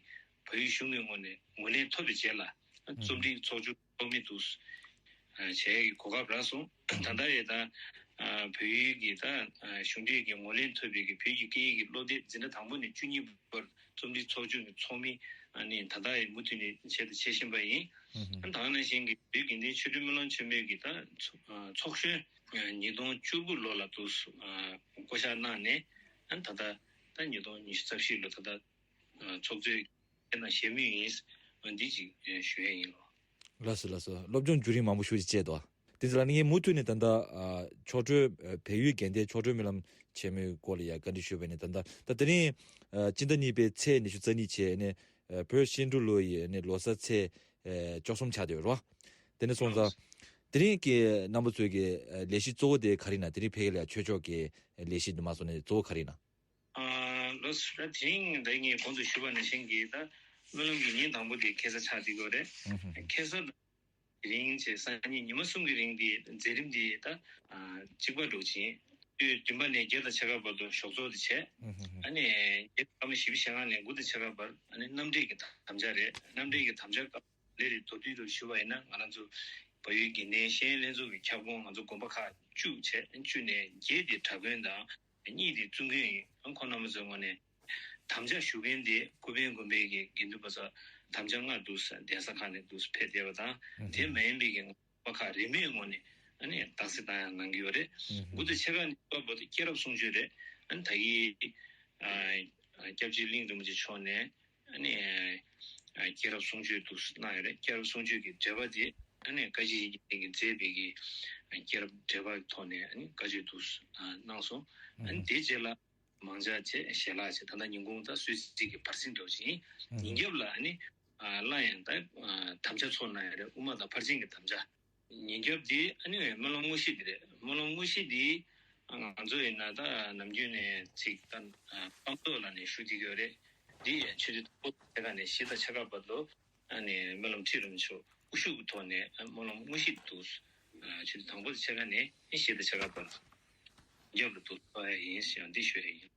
བལ་ཡུལ་གཞུང་གི་ངོས་ནས་ངོས་ལེན་ཐོབ་པའི་རྗེས་ལ་ཨ་རྩོམ་སྒྲིག་ཚོགས་ཆུང་ཚོགས་མི་འདུག་ཨ་བྱས་ཀྱི་གོ་སྐབས་རག་སོང་། ད་ལྟ་ཡང་ད་ཨ་བལ་ཡུལ་གྱི་ད་ཨ་གཞུང་འབྲེལ་གྱི་ངོས་ལེན་ཐོབ་པའི་གི་བོད་ཀྱི་སྐད་ཡིག་གི་སློབ་དེབ་འཛིན་གྲྭ་དང་པོ་ནས་བཅུ་གཉིས་བར་རྩོམ་སྒྲིག་ཚོགས་ཆུང་གི་ཚོགས་མི་ཨ་ནི་ད་ལྟ་ཡང་མུ་མཐུད་ནས་བྱས་དང་བྱེད་བཞིན་པ་ཡིན། ཨ་ད་ག་ནང་བཞིན་གྱི་བོད་དགེ་ལྡན་ཆོས་འཕྲུལ་སྨོན་ལམ་ཆེན་མོའི་གི་ད་ཚོགས་ཨ་ཚོགས་གཞོན་ཨ་ཉིས་སྟོང་བཅུ་དགུ་ལོ་ལ་འདུག་ཨ་བསྐོ་བཞག་གནང་ནས། ཨ་ད་ལྟ་ད་ཉིས་སྟོང་ཉི་ཤུ་རྩ་བཞི་ལོ་ད་ལྟ་ཨ་ཚོགས་གཙོའི་ནང་བཞེས་མུས་ཡིན། འདི་ཅིག་ཞུ་ཡས་ཡིན་ལོ། ལགས་སོ་ལགས་སོ། སློབ་སྦྱོང་བརྒྱུད་རིམ་མང་པོ་ཞུ་ཅིག་བྱས་དོ། དེ་ཚོ་ལ་ནི་ངས་མུ་མཐུད་ནས་ད་ལྟ་ཨ་ཆོ་འཕྲུལ་ཨ་བལ་ཡུལ་དགའ་ལྡན་ཆོ་འཕྲུལ་སྨོན་ལམ་ཆེན་མོའི་སྐོར་ལ་ཡ་བཀའ་འདྲི་ཞུས་པ་ཡིན་ན། ད་ལྟ་ད་དེ་རིང་ཨ་སྤྱི་ཟླ་གཉིས་པའི་ཚེས་ཉི་ཤུ་རྩ་གཉིས་བྱས་ནས་ཨ་བོད་ཤིན་ཏུ་ལོ་ཡི་ནས་ལོ་གསར་ཚེས་ཨ་བཅུ་གསུམ་ཆགས་བསྡད་ཡོད་རེད་བ། དེ་ནས་སོང་ཙང་དེ་རིང་གི་རྣམ་པ་ཚོའི་གི་ཨ་ལས་གཞི་གཙོ་བོ་དེ་ག་རེ་ཡིན་ན། དེ་རིང་ཕ་གི་ལ་ཡ་ཆོས་ཕྱོགས་ཀྱི་ལས་གཞི་འདི་མ་སོང་ནས་གཙོ་བོ་ག་རེ་ཡིན་ན། ཨ་ལགས་སོ། དེ་རིང་ད་ངས་གོང་དུ་ཞུས་པ་ནང་བཞིན་གྱི་ད་སྨོན་ལམ་གྱི་ཉིན་དང་པོ་དེ་ཁ་སང་ཆགས་བསྡད་ཡོད་རེད། ཨུ་ཧུ། ཁ་སང་དང་དེ་རིང་བཅས་སང་ཉིན་ཉི་མ་གསུམ་གྱི་རིང་དེ་མཛད་རིམ་དེ་ད་ཨ་གཅིག་པ་འགྲོ་གི་ཡིན། དུས་བདུན་པ་ནས་བརྒྱད་དང་ཕྱེད་ཀ་བར་དུ་ཞོགས་ཚོགས་དེ་བྱས། ཨུ་ཧུ་ཧུ། ཨ་ནི་བརྒྱད་དང་སྐར་མ་བཞི་བཅུ་ཞེ་ལྔ་ནས་དགུ་དང་ཕྱེད་ཀ་བར་ཨ་ནི་རྣམ་འགྲེལ་གྱི་དམ་བཅའ་རེད། རྣམ་འགྲེལ་གྱི་དམ་བཅའ་སྐབས་ལས་རེ་མདོར་བསྡུས་རུ་ཞུ་བ་ཡིན་ན། ང་རང་ཚོ་བལ་ཡུལ་དགེ་ལྡན་ཤེས་ཡོན་ལྷན་ཚོགས་ཀྱི་ཁྱབ་ཁོངས་ང་ཚོ་དགོན་པ་ཁག་བཅུ་བྱས། བཅུ་ནས་བརྒྱད་དེ་གྲྭ་དགོན་དང་། གཉིས་དེ་བཙུན་དགོན་ཡིན། ཁོང་རྣམ་པ་ཚོའི་ངོས་ནས་དམ་བཅའ་ཞུ་མཁན་དེ་ཀོ་པན་དགོན་པའི་གི་དགེ་འདུན་པ་ཚོ་དམ་བཅའ་ལྔ་འདུག་ཟེར་གདན་ས་ཁག་ནས་འདུག་ཕེབས་བསྡད་པ་དང་། ཨུ་ཧུ། དེ་མ་ཡིན་པའི་གི་ཁག་རིས་མེད་ངོས་ནས་ཨ་ནི་རྟགས་གསལ་བཏང་ཡག་གནང་གི་ཡོད་རེད། ཨུ་ཧུ། དགུ་དང་ཕྱེད་ཀ་ནས་བར་དུ་སྐྱེས་རབས་གསུང་ཆོས་རེད། ཨ་ནི་ད་གིན་ཨ་ཨ་སྐྱབས་རྗེ་གླིང་རིན་པོ་ཆེ་མཆོག་ནས་ཨ་ནི་ཨ་སྐྱེས་རབས་གསུང་ཆོས་འདུག་གནང་ཡོད་རེད། སྐྱེས་རབས་གསུང་ཆོས་ཀྱི་འགྲེལ་པ་དེ་ཨ་ནི་བཀའ་བརྒྱུད་ཡིན་གྱི་མཛད་པའི་གི་སྐྱེས་རབས་འགྲེལ་པ་ཐོག་ནས་ཨ་ནི་བཀའ་ཆོས་འདུག་གནང་སོང་། ཨ་ནི་དེ་རྗེས་ལ་མང་ཇ་བྱས། ཞལ་ལག་བྱས། ད་ལྟ་ཉིན་གུང་ད་གསོལ་ཚིགས་ཀྱི་བར་གསེང་འགྲོ་བཞིན། ཨ་ཉིན་རྒྱབ་ལ་ཨ་ནི་ཨ་སླར་ཡང་ད་ཨ་དམ་བཅའ་ཚོགས་གནང་ཡོད་རེད། དབུ་མ་དང་ཕར་ཕྱིན་གྱི་དམ་བཅའ། ཉིན་རྒྱབ་འདི་ཨ་ནི་སྨོན་ལམ་དངོས་གཞི་འདི་རེད། སྨོན་ལམ་དངོས་གཞི་འདི་ང་ཚོ་ཡིན་ན་ད་ནམ་རྒྱུན་ནས་ཚིག་ད་སྤངས་རྟོགས་ལ་ནས་ཞུ་བསྡད་ཀྱི་ཡོད་རེད། འདི་ཆུ་ཚོད་དང་པོ་དེ་ག་ནས་བཞི་དང་ཕྱེད་ཀ་བར་དུ་ཨ་ནི་སྨོན་ལམ་ཁྲིད་རིམ་ཆོག་དབུ་བཞུགས་ཀྱི་ཐོག་ནས་སྨོན་ལམ་དངོས་གཞི་འདུག་ཆུ་ཚོད་དང་པོ་དང་ཕྱེད་ཀ་ནས་བཞི་དང་ཕྱེད་ཀ་བར་རྒྱབ་ལ་འདུག་ཐོག་ཡ་ཡིན་ཞེས་འདི་ཞུ་ཡ་ཡིན།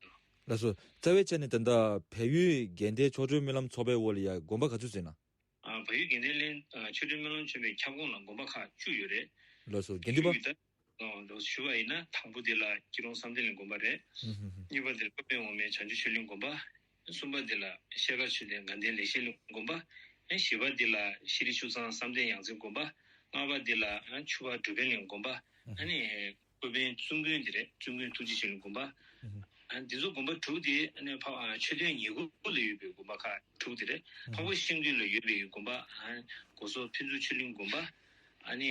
ལགས་སོ། རྩ་བའི་ཆ་ནས་ད་ལྟ་བལ་ཡུལ་དགའ་ལྡན་ཆོ་འཕྲུལ་སྨོན་ལམ་ཚོགས་པའི་འོག་ལ་ཡ་དགོན་པ་ག་ཚོད་ཟིན་ན། ཨ་བལ་ཡུལ་དགའ་ལྡན་ལྷན་ཨ་ཆོ་འཕྲུལ་སྨོན་ལམ་ཆེན་མོའི་ཁྱབ་ཁོངས་ལ་དགོན་པ་ཁག་བཅུ་ཡོད་རེད། ལགས་སོ། དགེ་འདུན་པ། བཅུ་ཡོད་ད། ཨ་ལོ་ཞུ་བ་ཡིན་ན་དང་པོ་དེ་ལ་སྐྱིད་གྲོང་བསམ་གཏན་གླིང་དགོན་པ་རེད། ཨུ་ཧུ་ཧུ། གཉིས་པ་དེ་ལ་ཀོ་པན་འོག་མའི་བྱང་ཆུབ་ཆོས་གླིང་དགོན་པ། གསུམ་པ་དེ་ལ་ཤེལ་དཀར་ཆོས་སྡེ་དགའ་ལྡན་ལེགས་བཤད་གླིང་དགོན་པ། ཨ་བཞི་པ་དེ་ལ་ཤྲཱི་ཆོས་ཚང་བསམ་གཏན་ཡང་རྩེ་དགོན་པ། ལྔ་པ་དེ་ལ་ཨ་ཆུ་བར་འབྲུག་པའི་གླིང་དགོན་པ། ཨ་ནི་ཀོ་པན་བཙུན་དགོན་དེ་རེད། བཙུན་དགོན་ཐུགས་རྗེ་ཆོས་གླིང་དགོན་པ། ཨ་འདི་ཚོ་དགོན་པ་དྲུག་དེ་ཨ་ནི་ཕ་ཨ་མཆོད་རྟེན་ཉེ་འཁོར་ལ་ཡོད་པའི་དགོན་པ་ཁག་དྲུག་དེ་རེད། འཕགས་པ་ཤིང་ཀུན་ལ་ཡོད་པའི་དགོན་པ། ཨ་སྒོ་ཟོག་ཕུན་ཚོགས་ཆོས་གླིང་དགོན་པ། ཨ་ནི་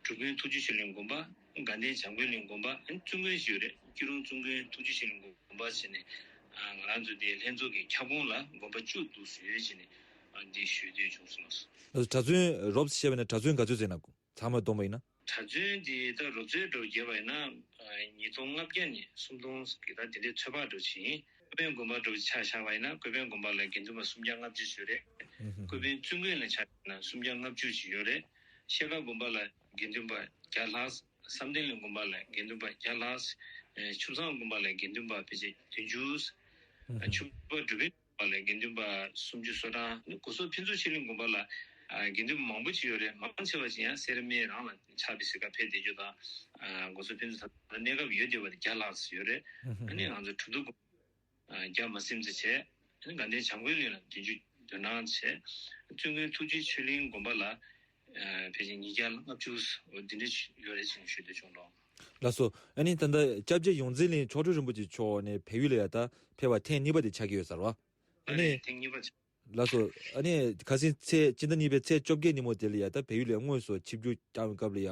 འབྲུག་དགོན་ཐུགས་རྗེ་ཆོས་གླིང་དགོན་པ། དགའ་ལྡན་བྱམས་མགོན་གླིང་དགོན་པ། ཨ་ནི་བཙུན་དགོན་ཞིག་ཡོད་རེད། སྐྱིད་གྲོང་བཙུན་དགོན་ཐུགས་རྗེ་ཆོས་གླིང་དགོན་པ་བྱས་ནས། ང་རང་ཚོ་དེ་ལྷན་ཚོགས་ཀྱི་ཁྱབ་ཁོངས་ལ་དགོན་པ་བཅུ་འདུག་ཟེར་བྱས་ནས་འདི་ཞུ་འདོད་བྱུང་སོང་། གྲྭ་བཙུན་རོབ་ཙམ་བཤད་པ་ཡིན་ན་གྲྭ་བཙུན་ག་ཚོད་ཟེར་ན། ཚང་མ་བསྡོམས་པ་ཡིན་ན། གྲྭ་བཙུན་དེ་ད་རོབ་ཙམ་འགྲོ་བརྒྱབ་པ་ཡིན་ན་ཉིས་སྟོང་ལྔ་བརྒྱ་ནས་སུམ་སྟོང་གི་ད་དེ་འདྲའི་ཚོད་དཔག་འགྲོ་ཕྱིན། ཀོ་པན་དགོན་པ་འགྲོ་ཆ་བཞག་པ་ཡིན་ན་ཀོ་པན་དགོན་པ་ལ་དགེ་འདུན་པ་སུམ་བརྒྱ་ལྔ་བཅུ་ཡོད་རེད། ཀོ་པན་བཙུན་དགོན་ལ་ཆ་བཞག་ན་སུམ་བརྒྱ་ལྔ་བཅུ་ཅིག་ཡོད་རེད། ཤེལ་དཀར་དགོན་པ་ལ་དགེ་འདུན་པ་བརྒྱ་ལྷག་བསམ་གཏན་གླིང་དགོན་པ་ལ་དགེ་འདུན་པ་བརྒྱ་ལྷག་ཆུ་བཟང་དགོན་པ་ལ་དགེ་འདུན་པ་ཕལ་ཆེར་བདུན་ཅུ། ཆུ་བ་འབྲུག་པའི་པ་ལ་དགེ་འདུན་པ་སུམ་ཅུ་སོ་གྲངས། སྒོ་ཟོག་ཕུན་ཚོགས་ཆོས་གླིང་དགོན་པ་ལ་དགེ་འདུན་པ་མང་པོ་ཅིག་ཡོད་རེད། མང་ཆེ་བ་ཅིག་ཡང་སེར་སྨད་རང་ལ་ཆགས་པའི་གཟིགས་ག་ཕེབས་བསྡད་རྒྱུ་དང་། སྒོ་ཟོག་ཕུན་ཚོགས་ད་གནས་སྐབས་ཡོད་བསྡད་པ་དེ་བརྒྱ་ལྷག་ཙམ་ཡོད་རེད། ཨ་ནི་ང་ཚོ་གྲུབ་ཐོབ་དགོན་པ་བརྒྱ་མ་ཟིན་ཙམ་བྱས། ཨ་ནི་དགའ་ལྡན་བྱམས་མགོན་གླིང་ལ་བདུན་ཅུ་དོན་གྲངས་བྱས། བཙུན་དགོན་ཐུགས་རྗེ་ཆོས་གླིང་དགོན་པ་ལ་ཕལ་ཆེར་ཉིས་བརྒྱ་ལྔ་བཅུ་འོ་འདི་འདྲ་ཡོད་རེད་ཅེས་ཞུ་འདོད་བྱུང་ལོ། ལགས་སོ། ཨ་ནི་ད་ལྟ་སྐྱབས་རྗེ་ཡོངས་འཛིན་གླིང་མཆོག་སྤྲུལ་རིན་པོ་ཆེ་མཆོག་ནས་བལ་ཡུལ་ལ་ཡ་ད་ཕེབས་པ་ཐེངས་གཉིས་པ་དེ་ཆགས་ཀྱི་ཡོད་ས་རེད་བ། ཨ་ཨ་ནི་ནི་ཐེངས་གཉིས་པ་ཆགས། ལགས་སོ། ཨ་ནི་ཁ་སང་ཚེས་སྤྱི་ཟླ་གཉིས་པའི་ཚེས་བཅོ་བརྒྱད་ཉིན་མོ་དེ་ལ་ཡ་ད་བལ་ཡུལ་ལ་དངོས་སུ་ཆིབས་བསྒྱུར་བསྐྱངས་པའི་སྐབས་ལ་ཡ་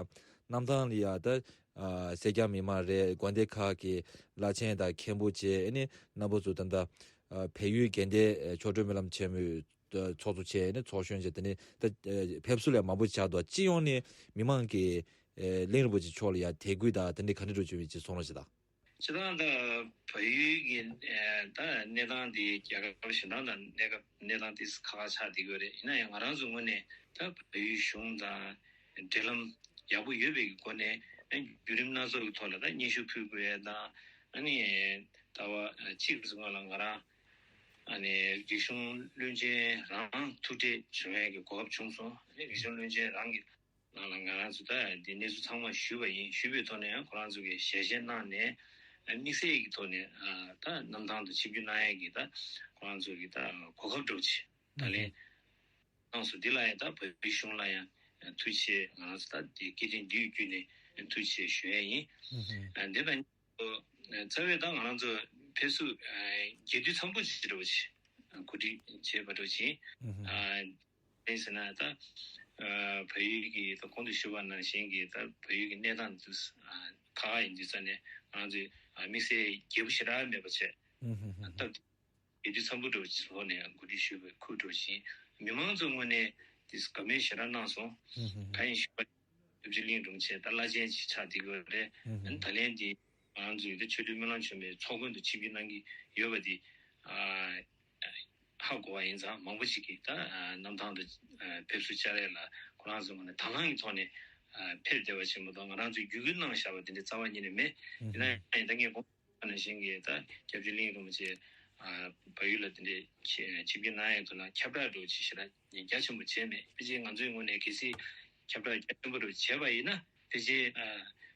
གནམ་ཐང་ལ་ཡ་ད་ཨ་སེར་སྐྱ་མི་མང་རེད། དགོན་སྡེ་ཁག་གི་བླ་ཆེན་དང་མཁན་པོ་བཅས་ཨ་ནི་རྣམ་པ་ཚོ་ད་ལྟ་ཨ་བལ་ཡུལ་དགོན་སྡེ་མཆོག་སྤྲུལ་སྨོན་ལམ་ཆེན་མོའི་ཚོགས་གཙོ་བྱས་ནས་ཚོགས་གཞོན་བྱས་དེ་ནས་ད་ཕེབས་བསུ་ལ་མང་པོ་བྱས་འདུག་སྤྱི་ཡོངས་ནས་མི་མང་གིས་གླིང་རིན་པོ་ཆེ་མཆོག་ལ་ཡ་དད་གུས་དང་དེ་འདྲའི་ག་འདྲ་འགྲོ་བྱུང་བའི་ཅིག་གསུང་རོགས་བྱེད་དང་། སྤྱིར་བཏང་ད་བལ་ཡུལ་གྱི་ད་གནས་སྟངས་དེ་རྒྱལ་ཁབ་གཞན་དག་དང་གནས་སྐབས་གནས་སྟངས་དེ་ཁག་ཁག་ཆགས་བསྡད་ཀྱི་ཡོད་རེད། ཡིན་ན་ཡང་ང་རང་ཚོའི་ངོས་ནས་ད་བལ་ཡུལ་གཞུང་དང་འབྲེལ་ལམ་ཡག་པོ་ཡོད་པའི་སྒོ་ནས་བརྒྱུད་རིམ་སྣ་ཚོགས་ཀྱི་ཐོག་ལ་ད་སྙན་ཞུ་ཕུལ་དགོས་ཡས་དང་། ཨ་ནི་ཟླ་བ་གཅིག་ཙམ་སྔོན་ལ་ང་རང་ཨ་ནི་རིག་གཞུང་བློན་ཆེན་རང་ཐུག་འཕྲད་བྱུང་ཡས་ཀྱི་གོ་སྐབས་བྱུང་སོང་། ཨ་ནི་རིག་གཞུང་བློན་ཆེན་རང་གི་ནང་ལ་ང་རང་ཚོ་ད་འདི་གནས་ཚུལ་ཚང་མ་ཞུས་པ་ཡིན། ཞུས་པའི་ཐོག་ནས་ཡང་ཁོ་རང་ཚོ་གིས་ཞལ་བཞེས་གནང་ནས་དམིགས་བསལ་གྱི་ཐོག་ནས་ད་གནམ་ཐང་དུ་ཆིབས་བསྒྱུར་གནང་ཡས་ཀྱི་ད་ཁོ་རང་ཚོ་གི་ད་གོ་སྐབས་འདྲ་བོ་ཅིག་ད་ལན་གནང་སོང་། འདི་ལ་ཡང་ད་བོད་པའི་གཞུང་ལ་ཡང་ཐུགས་རྗེ་ཆེ། ང་རང་ཚོ་ད་འདི་སྐད་འཕྲིན་འདིའི་བརྒྱུད་ནས་ཐུགས་རྗེ་ཆེ་ཞུ་ཡས་ཡིན། འདི་དང་རྩ་བའི་ད་ང་རང་ཚོ་ཕེབས་བསུ་རྒྱས་བསྡུས་འཚམ་པོ་ཅིག་འདྲ་བོ་ཅིག་གོ་སྒྲིག་བྱས་པ་འདྲ་བོ་ཅིག་ཡིན། དེ་ཟེར་ན་ད་བལ་ཡུལ་གྱི་ད་གོང་དུ་ཞུས་པ་ནང་བཞིན་གྱི་ད་བལ་ཡུལ་གྱི་གནས་སྟངས་འདི་ཁག་ཁག་ཡིན་དུས་ཙང་ནས་ང་ཚོས་དམིགས་བསལ་རྒྱས་པོ་ཞེ་དྲག་མེད་པ་བྱས། སྟབས་བདེ་དུས་འཚམ་པོ་འདྲ་བོ་ཞིག་ལོག་ནས་གོ་སྒྲིག་ཞུས་པའི་ཁུལ་འདྲ་བོ་ཞིག་ཡིན། མི་མང་ཚོའི་ངོས་ནས་དེ་དགའ་མོས་ཞེ་དྲག་གནང་སོང་། གང་ཡིན་ཞུས་པ་སྐྱབས་རྗེ་གླིང་རིན་པོ་ཆེ་ད་བླ་ཆེན་ཅིག་ཆགས་བསྡད་ཀྱི་ཡོད་རེད། ད་ལན་འདི་ང་རང་ཚོའི་ད་ཆོས་སྒྲོན་སྨོན་ལམ་ཆེན་མོའི་ཚོགས་མགོན་དུ་ཆིབས་བསྒྱུར་གནང་གི་ཡོད་པ་འདི་ཧ་གོ་བ་ཡིན་ཙང་། མང་པོ་ཞིག་གིས་ད་གནམ་ཐང་དུ་ཕེབས་བསུ་བཅར་ཡས་ལ་ཁོ་རང་ཚོའི་ངོས་ནས་དང་བླངས་ཀྱི་ཐོག་ནས་ཕེབས་བསྡད་པ་ཆེན་པོ་དང་། ང་རང་ཚོས་བརྒྱུད་སྐུལ་གནང་བཞག་པ་དེ་འདྲ་རྩ་བ་ཉིད་ནས་མེད། ཡིན་ན་ཡང་ད་ངས་གོང་ནང་བཞིན་གྱི་ད་སྐྱབས་རྗེ་གླིང་རིན་པོ་ཆེ་བལ་ཡུལ་ལ་དེ་འདྲའི་ཆིབས་བསྒྱུར་གནང་ཡས་ཐོག་ལ་ཁྱབ་བསྒྲགས་འདྲ་བོ་ཅིག་ཞེ་དྲག་རྒྱ་ཆེན་པོ་བྱས་མེད། ཕལ་ཆེར་ང་ཚོའི་ངོས་ནས་གལ་སྲིད་ཁྱབ་བསྒྲགས་རྒྱ་ཆེན་པོ་འདྲ་བོ་བྱས་པ་ཡིན་ན་ཕལ་ཆེར་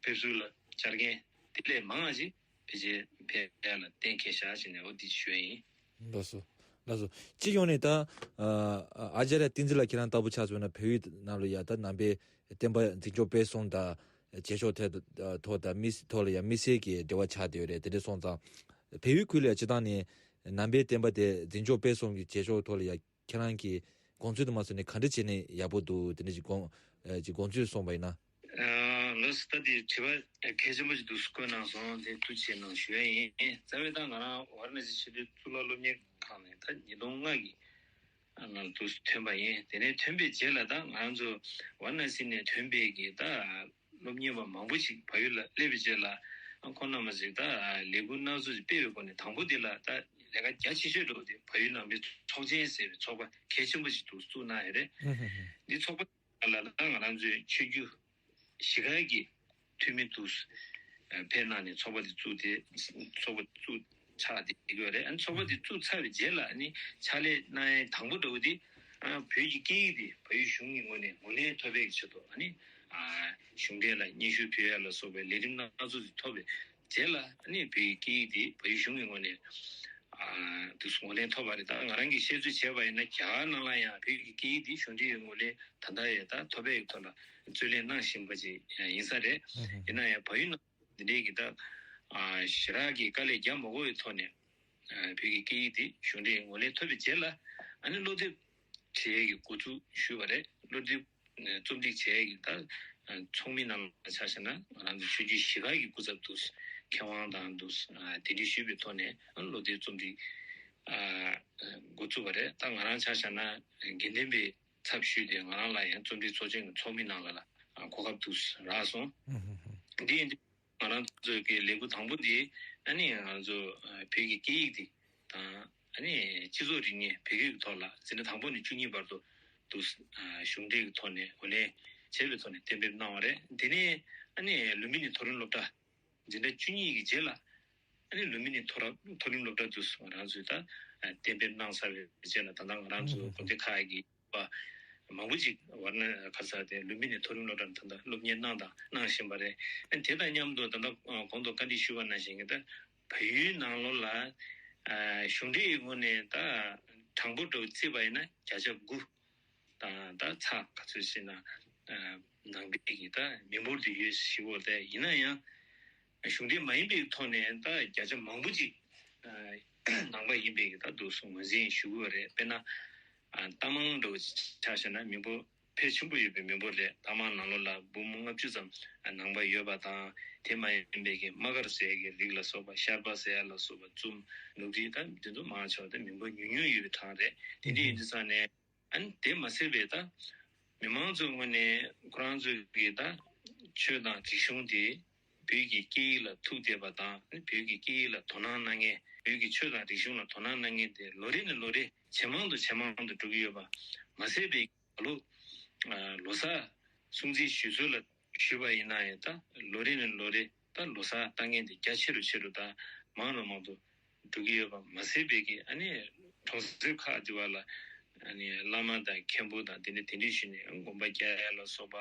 ཕེབས་བསུ་ལ་བཅར་མཁན་དེ་ལས་མང་བ་ཞིག་ཕལ་ཆེར་ཕེབས་ཡ་ལ་གཏན་འཁེལ་བཞག་ཅེས་ནས་འོ་འདི་ཞུ་ཡ་ཡིན། ལགས་སོ། ལགས་སོ། སྤྱི་ཡོངས་ནས་ད་ཨ་ཨ་ཅཱརྱ་བསྟན་འཛིན་ལགས་ཁྱེད་རང་ལྟ་བུ་ཆ་མཚོན་ན་བལ་ཡུལ་ནང་ལ་ཡ་ད་ནང་པའི་བསྟན་པ་འཛིན་སྐྱོང་སྤེལ་གསུམ་དང་བྱེད་ཕྱོགས་ཐད་ཐོག་དང་མི་ཐོག་ལ་ཡང་དམིགས་བསལ་གྱི་འབྲེལ་བ་ཆགས་བསྡད་ཡོད་རེད། དེ་འདྲ་སོང་ཙང་བལ་ཡུལ་ཁུལ་ལ་ཡང་སྤྱི་བཏང་ནས་ནང་པའི་བསྟན་པ་དེ་འཛིན་སྐྱོང་སྤེལ་གསུམ་གྱི་བྱེད་ཕྱོགས་ཐོག་ལ་ཡང་ཁྱེད་རང་གི་དགོངས་ཚུལ་དུ་མ་སོང་ནས་ག་འདྲ་བྱས་ནས་ཡག་པོ་འདུག་དེ་འདྲ་ཅིག་དགོངས་ཅིག་དགོངས་ཚུལ་གསུངས་པ་ཡིན་ན། ལགས་སོ། ད་དེ་དྲི་བ་གལ་ཆེན་པོ་ཞིག་འདུག་བཀོད་གནང་སོང་། དེ་ཐུགས་རྗེ་ཆེ་གནང་ཞུ་ཡ་ཡིན། རྩ་བའི་ད་ང་རང་ཝཱ་ར་ཎ་སི་ཆོས་སྡེ་གཙུག་ལག་སློབ་གཉེར་ཁང་ནས་ད་ཉིས་སྟོང་ལྔ་གི་ནང་དུ་ཐོན་པ་ཡིན། དེ་ནས་ཐོན་པའི་རྗེས་ལ་ད་ང་རང་ཚོ་ཝཱ་ར་ཎ་སི་ནས་ཐོན་པའི་གི་ད་སློབ་གཉེར་བ་མང་པོ་ཞིག་བལ་ཡུལ་ལ་སླེབས་པའི་རྗེས་ལ་ཁོང་རྣམ་པ་ཞིག་ད་ལས་འགུལ་སྣ་ཚོགས་ཤིག་སྤེལ་བའི་སྒོ་ནས་དང་པོ་དེ་ལ་ད་ལས་ཀ་རྒྱ་ཆེ་ཤོས་འགྲོ་དེ་བལ་ཡུལ་ནང་པའི་ཚོགས་ཆེན་ཟེར་བའི་ཚོགས་པ་གལ་ཆེན་པོ་ཞིག་འདུག་བཙུགས་གནང་ཡོད་རེད། འདི་ཚོགས་པ་ལ་ད་ང་རང་ཚོའི་ཆོས་བརྒྱུད་བཞི་ཀ་གི་འཐུས་མི་དུ་ཕེབས་གནང་ནས་ཚོགས་པ་དེ་བཙུགས་ཏེ་ཚོགས་པ་བཙུགས་ཆགས་བསྡད་ཡོད་རེད། ཨ་ནི་ཚོགས་པ་དེ་བཙུགས་ཚར་བའི་རྗེས་ལ་ཨ་ནི་ཕྱག་ལས་གནང་ཡས་དང་པོ་འདྲ་བོ་དེ་ཨ་བོད་ཀྱི་སྐད་ཡིག་དེ་བལ་ཡུལ་གཞུང་གི་ངོས་ནས་ངོས་ལེན་ཐོབ་པའི་ཆེད་དུ་ཨ་ནི་ཨ་གཞུང་འབྲེལ་ལ་སྙན་ཞུ་ཕུལ་ཡ་ལ་སོགས་པའི་ལས་རིམ་སྣ་ཚོགས་ཤིག་ཐོབ་པའི་རྗེས་ལ་ཨ་ནི་བོད་ཀྱི་སྐད་ཡིག་དེ་བལ་ཡུལ་གཞུང་གི་ངོས་ནས་ཨ་དུ་ངོས་ལེན་ཐོབ་པ་རེད། ད་ང་རང་གིས་བཤད་ཚོད་བྱས་པ་ཡིན་ན་རྒྱ་གར་ནང་ལ་ཡང་བོད་ཀྱི་སྐད་ཡིག་འདི་གཞུང་འབྲེལ་ཡོད་ངོས་ལེན་ད་ལྟ་ཡང་ད་ཐོབ་པའི་ཐོག་ལ་རྩོད་ལེན་གནང་བཞིན་པ་ཅིག་ཡིན་ས་རེད། ཡིན་ན་ཡང་བལ་ཡུལ་ནང་འདི་འདྲའི་གི་ད་ཨ་ཞེ་དྲག་གི་དཀའ་ལས་རྒྱག་མ་དགོས་པའི་ཐོག་ནས་ཨ་བོད་ཀྱི་སྐད་ཡིག་འདི་གཞུང་འབྲེལ་ངོས་ལེན་ཐོབ་པའི་རྗེས་ལ་ཨ་ནི་སློབ་དེབ་བྲིས་ཡས་ཀྱི་འགོ་འཛུགས་ཞུས་པ་རེད། སློབ་དེབ་རྩོམ་སྒྲིག་བྱས་ཀྱི་ད་ཚོགས་མི་རྣམས་ལ་ཆ་བཞག་ན་ང་རང་ཚོ་ཆོས་བརྒྱུད་བཞི་ཀ་གི་སྐུ་ཚབ་ཏུ་ མཁས་དབང་དང་འདུག་ཨ་གདན་འདྲེན་ཞུས་པའི་ཐོག་ནས་ཨ་ལོ་ཟླའི་རྩོམ་སྒྲིག་ཨ་འགོ་བཙུགས་པ་རེད། ད་ང་རང་ཆ་བཞག་ན་དགེ་ལྡན་པའི་ཚབ་ཞུས་ཏེ་ང་རང་ལ་ཡང་རྩོམ་སྒྲིག་ཚོགས་ཆེན་གྱི་ཚོགས་མི་ནང་ལ་ལ་ཨ་གོ་སྐབས་འདུག་རག་སོང་། འདི་ཡིན་དུས་ང་རང་ཚོའི་གི་ལས་འགུལ་དང་པོ་འདི་ཨ་ནི་ང་ཚོ་ཨ་བོད་ཀྱི་སྐད་ཡིག་འདི་དང་ཨ་ནི་སྤྱི་ཚོགས་རིག་གནས་བོད་སྐད་ཀྱི་ཐོག་ལ་འཛིན་གྲྭ་དང་པོ་ནས་བཅུ་གཉིས་བར་དུ་འདུག་ཨ་གཞུང་འབྲེལ་གྱི་ཐོག་ནས་ངོས་ལེན་བྱས་པའི་ཐོག་ནས་གཏན་འབེབས་གནང་བ་རེད། དེ་ནས་ཨ་ནི་ལུམ་བི་ནི་མཐོ་རིམ་སློབ་གྲྭ་འཛིན་གྲྭ་བཅུ་གཉིས་ཀྱི་རྗེས་ལ་ཨ་ནི་ལུམ་བི་ནི་མཐོ་རབ་མཐོ་རིམ་སློབ་གྲྭ་དུ་ང་རང་ཚོས་ད་གཏན་འབེབས་གནང་ཚར་བའི་རྗེས་ལ་ད་ལྟ་ང་རང་ཚོ་དགོན་སྡེ་ཁག་གི་པ་མང་པོ་ཅིག་བར་ན་ཁ་ས་དེ་ལུམ་བི་ནི་མཐོ་རིམ་སློབ་གྲྭར་ད་ལྟ་སློབ་གཉེར་གནང་དང་གནང་བཞིན་པ་རེད། ཨ་ནི་དེ་དང་མཉམ་དུ་ད་ལྟ་གོང་དུ་བཀའ་འདྲི་ཞུས་པ་ནང་བཞིན་གྱི་ད་བལ་ཡུལ་ནང་ལོགས་ལ་ཨ་གཞུང་འབྲེལ་ངོས་ནས་ད་གྲངས་འབོར་འདྲ་བོ་བརྩིས་པ་ཡིན་ན་བརྒྱ་ཆ་དགུ། དང་ད་ཚ་ག་ཚོད་ཟེར་ན་ནང་པའི་གི་ད་མི་འབོར་དུ་ཡོད་ཞིག་འོ་དེ་ཡིན་ན་ཡང་གཞུང་འབྲེལ་མ་ཡིན་པའི་ཐོག་ནས་ད་བརྒྱ་ཆ་མང་པོ་ཅིག་ནང་པ་ཡིན་པའི་གི་ད་འདུག་སོང་ངོས་འཛིན་ཞུ་གི་ཡོད་རེད། དཔེར་ན་རྟ་མང་འདྲ་བོ་ཆ་བཞག་ན་མི་འབོར་ཕལ་ཆེན་པོ་ཡོད་པའི་མི་འབོར་རེད། རྟ་མང་ནང་ལོགས་ལ་འབུམ་ལྔ་བཅུ་ཙམ་ནང་པ་ཡོད་པ་དང་དེ་མ་ཡིན་པའི་གི་དམག་སྒར་ཟེར་གི་རིགས་ལ་སོགས་པ་ཤར་པ་ཟེར་ཡ་ལ་སོགས་པ་ཙུམ་ནུབ་རི་ད་དེ་ཚོ་མང་ཆེ་བ་ད་མི་འབོར་ཉུང་ཉུང་ཡོད་པའི་གྲངས་རེད། དེ་འདྲ་ཡིན་དུས་ཙང་ནས། ཨ་ནི་དེ་མ་ཟད་པའི་ད་མི་མང་ཚོའི་ངོས་ནས་ཁོ་རང་ཚོའི་གི་ད་ཆོས་དང་རིག་གཞུང་དེ་བོད་ཀྱི་སྐད་ཡིག་ལ་ཐུག་བསྡད་པ་དང་ཨ་ནི་བོད་ཀྱི་སྐད་ཡིག་ལ་དོ་སྣང་གནང་མཁན་བོད་ཀྱི་ཆོས་དང་རིག་གཞུང་ལ་དོ་སྣང་གནང་མཁན་དེ་ལོ་རེ་ནས་ལོ་རེ་ཇེ་མང་དུ་ཇེ་མང་དུ་འགྲོ་གི་ཡོད་པ་མ་ཟད་པའི་ད་ལོ་ཨ་ལོ་གསར་སྲུང་བརྩི་ཞུ་སྲོལ་ལ་ཞུས་པ་ཡིན་ན་ཡང་ད་ལོ་རེ་ནས་ལོ་རེ་ད་ལོ་གསར་ལྟ་མཁན་དེ་རྒྱ་ཆེ་རུ་ཆེ་རུ་ད་མང་རུ་མང་དུ་འགྲོ་གི་ཡོད་པ་མ་ཟད་པའི་གི་ཨ་ནི་གྲོང་གསེབ་ཁག་དེ་བ་ལ་ཨ་ནི་བླ་མ་དང་མཁན་པོ་དང་དེ་འདྲ་དེ་འདྲ་ཞུས་ནས་དགོན་པ་རྒྱག་ཡ་ལ་སོགས་པ་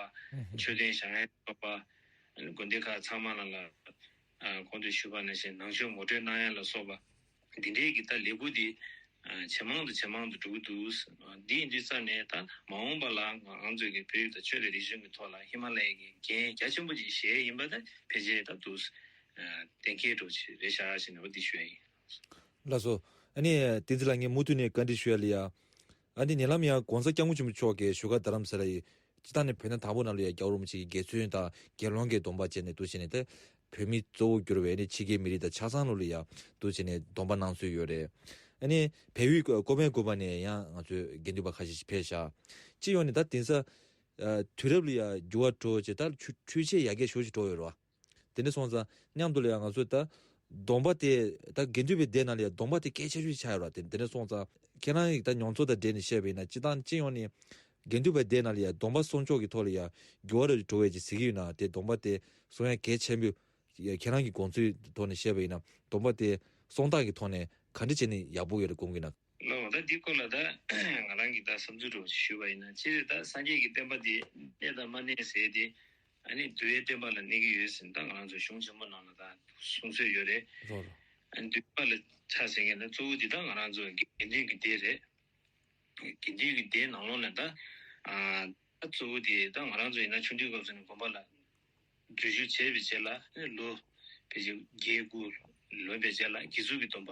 མཆོད་རྟེན་བཞེངས་ཡ་ལ་སོགས་པ་ཨ་ནི་དགོན་སྡེ་ཁག་ཚང་མ་ལ་ལ་ཨ་གོང་དུ་ཞུས་པ་ནང་བཞིན་ནང་ཆོས་ངོ་སྤྲོད་གནང་ཡ་ལ་སོགས་པ། འདི་འདྲའི་གི་ད་ལས་འགུལ་འདི་ཇེ་མང་དུ་ཇེ་མང་དུ་འགྲོ་གི་འདུག་འདི་ཡིན་དུས་ཙང་ནས་ད་མ་འོངས་པ་ལ་ང་རང་ཚོའི་གི་བོད་ཡིག་དང་ཆོས་དང་རིག་གཞུང་གི་ཐོག་ལ་ཧི་མ་ལ་ཡའི་གི་འགན་རྒྱ་ཆེན་པོ་ཅིག་བཞེས་ཡིན་པ་ད་ཕལ་ཆེར་ད་འདུག་གཏན་འཁེལ་འགྲོ་ཆེད་རེད་ཤག་ཞེས་ནས་འོ་འདི་ཞུ་ཡ་ཡིན། ལགས་སོ། ཨ་ནི་བསྟན་འཛིན་ལགས་ངས་མུ་མཐུད་ནས་བཀའ་འདྲི་ཞུ་ཡ་ལ་ཡ། ཨ་ནི་ཉེ་ལམ་ཡང་༸གོང་ས་༸སྐྱབས་མགོན་ཆེན་པོ་མཆོག་གིས་བཞུགས་སྒར་རྡ་རམ་ས་ལ་ཡི་སྤྱི་བཏང་ནས་བོད་ནང་དང་པོ་ནང་ལ་ཡ་རྒྱལ་བ་རིན་པོ་ཆེ་གི་དགེ་ཚུལ་དང་དགེ་སློང་གི་སྡོམ་པ་བཅས་ནས་འདུག་བྱས་ནས་ཏེ་བོད་མི་གཙོ་བོ་གྱུར་བའི་ཨ་ནི་ཕྱི་རྒྱལ་མི་རིགས་དང་ཆ་ཚང་ལོ་ལ་ཡ་འདུག་བྱས་ནས་སྡོམ་པ་གནང་སྲོལ་ཡོད་རེད། ཨ་ནི་བལ་ཡུལ་ཀོ་པན་ཀོ་པ་ནས་ཡང་ང་ཚོའི་དགེ་འདུན་པ་ཁ་ཤས་ཤིག་ཕེབས་ཤག་སྤྱི་ཡོངས་ནས་ད་དེང་སང་དུས་རབས་ལ་ཡ་འགྱུར་བ་འགྲོ་བྱས་ད་འཕྲུལ་ཆས་ཡར་རྒྱས་ཤུགས་ཆེ་འགྲོ་ཡོད་རེད་བ། དེ་འདྲ་སོང་ཙང་མཉམ་དུ་ལ་ཡང་ང་ཚོས་ད་སྡོམ་པ་དེ་ད་དགེ་འདུན་པའི་སྡེ་ནང་ལ་ཡང་སྡོམ་པ་དེ་གལ་ཆེ་ཤོས་ཆགས་ཡོད་ར། དེ་དེ་འདྲ་སོང་ཙང་ཁྱེད་རང་གི་ད་མྱོང་ཚོར་དང་འབྲེལ་ནས་བཤད་པ་ཡིན་ན་སྤྱི་བཏང་སྤྱི་ཡོངས་ནས་དགེ་འདུན་པའི་སྡེ་ནང་ལ་ཡང་སྡོམ་པ་སྲུང་སྐྱོབ་ཀྱི་ཐོག་ལ་ཡང་འགྱུར་བ་རེ་འགྲོ་བའི་ཅིག་གཟིགས་ཀྱི་ཡོད་ན་དེ་སྡོམ་པ་དེ་སྲུང་ཡ་གལ་ཆེན་པོ་ཁྱེད་རང་གི་དགོངས་ཚུལ་ཐོག་ནས་བཤད་པ་ཡིན་ན་སྡོམ་པ་དེ་སྲུང་སྟངས་ཀྱི་ཐོག་ནས་ག་འདྲ་བྱས་ནས་ཡག་པོ་ཡོད་རེད་དགོངས་ཀྱི་ན། ལགས། ད་འདི་སྐོར་ལ་ད་ང་རང་གིས་ད་བསམ་ཚུལ་འདྲ་བོ་ཞིག་ཞུས་པ་ཡིན་ན་སྤྱིར་ད་སངས་རྒྱས་ཀྱི་བསྟན་པ་འདི་གནས་དང་མ་གནས་ཟེར་ཏེ་ཨ་ནི་འདུལ་བའི་བསྟན་པ་ལ་གནས་ཀྱི་ཡོད་ཟེར་ན་ད་ང་རང་ཚོ་གཞུང་ཆེན་པོ་ནང་ལ་ད་གསུང་སྲོལ་ཡོད་རེད། རོ་རོ། ཨ་ནི་འདུལ་བ་ལ་ཆ་བཞག་མཁན་ད་གཙོ་བོ་འདི་ད་ང་རང་ཚོ་དགེ་འདུན་གྱི་སྡེ་རེད། དགེ་འདུན་གྱི་སྡེ་ནང་ལོགས་ནས་ད་ཨ་ད་གཙོ་བོ་འདི་ད་ང་རང་ཚོ་ཡིན་ན་ཆུང་དུས་སྐབས་སུ་ནས་དགོན་པ་ལ་འཛུལ་ཞུགས་བྱས་པའི་རྗེས་ལ་ལོ་ཕལ་ཆེར་བརྒྱད་དགུ་ལོན་པའི་རྗེས་ལ་དགེ་ཚུལ་གྱི་སྡོམ་པ་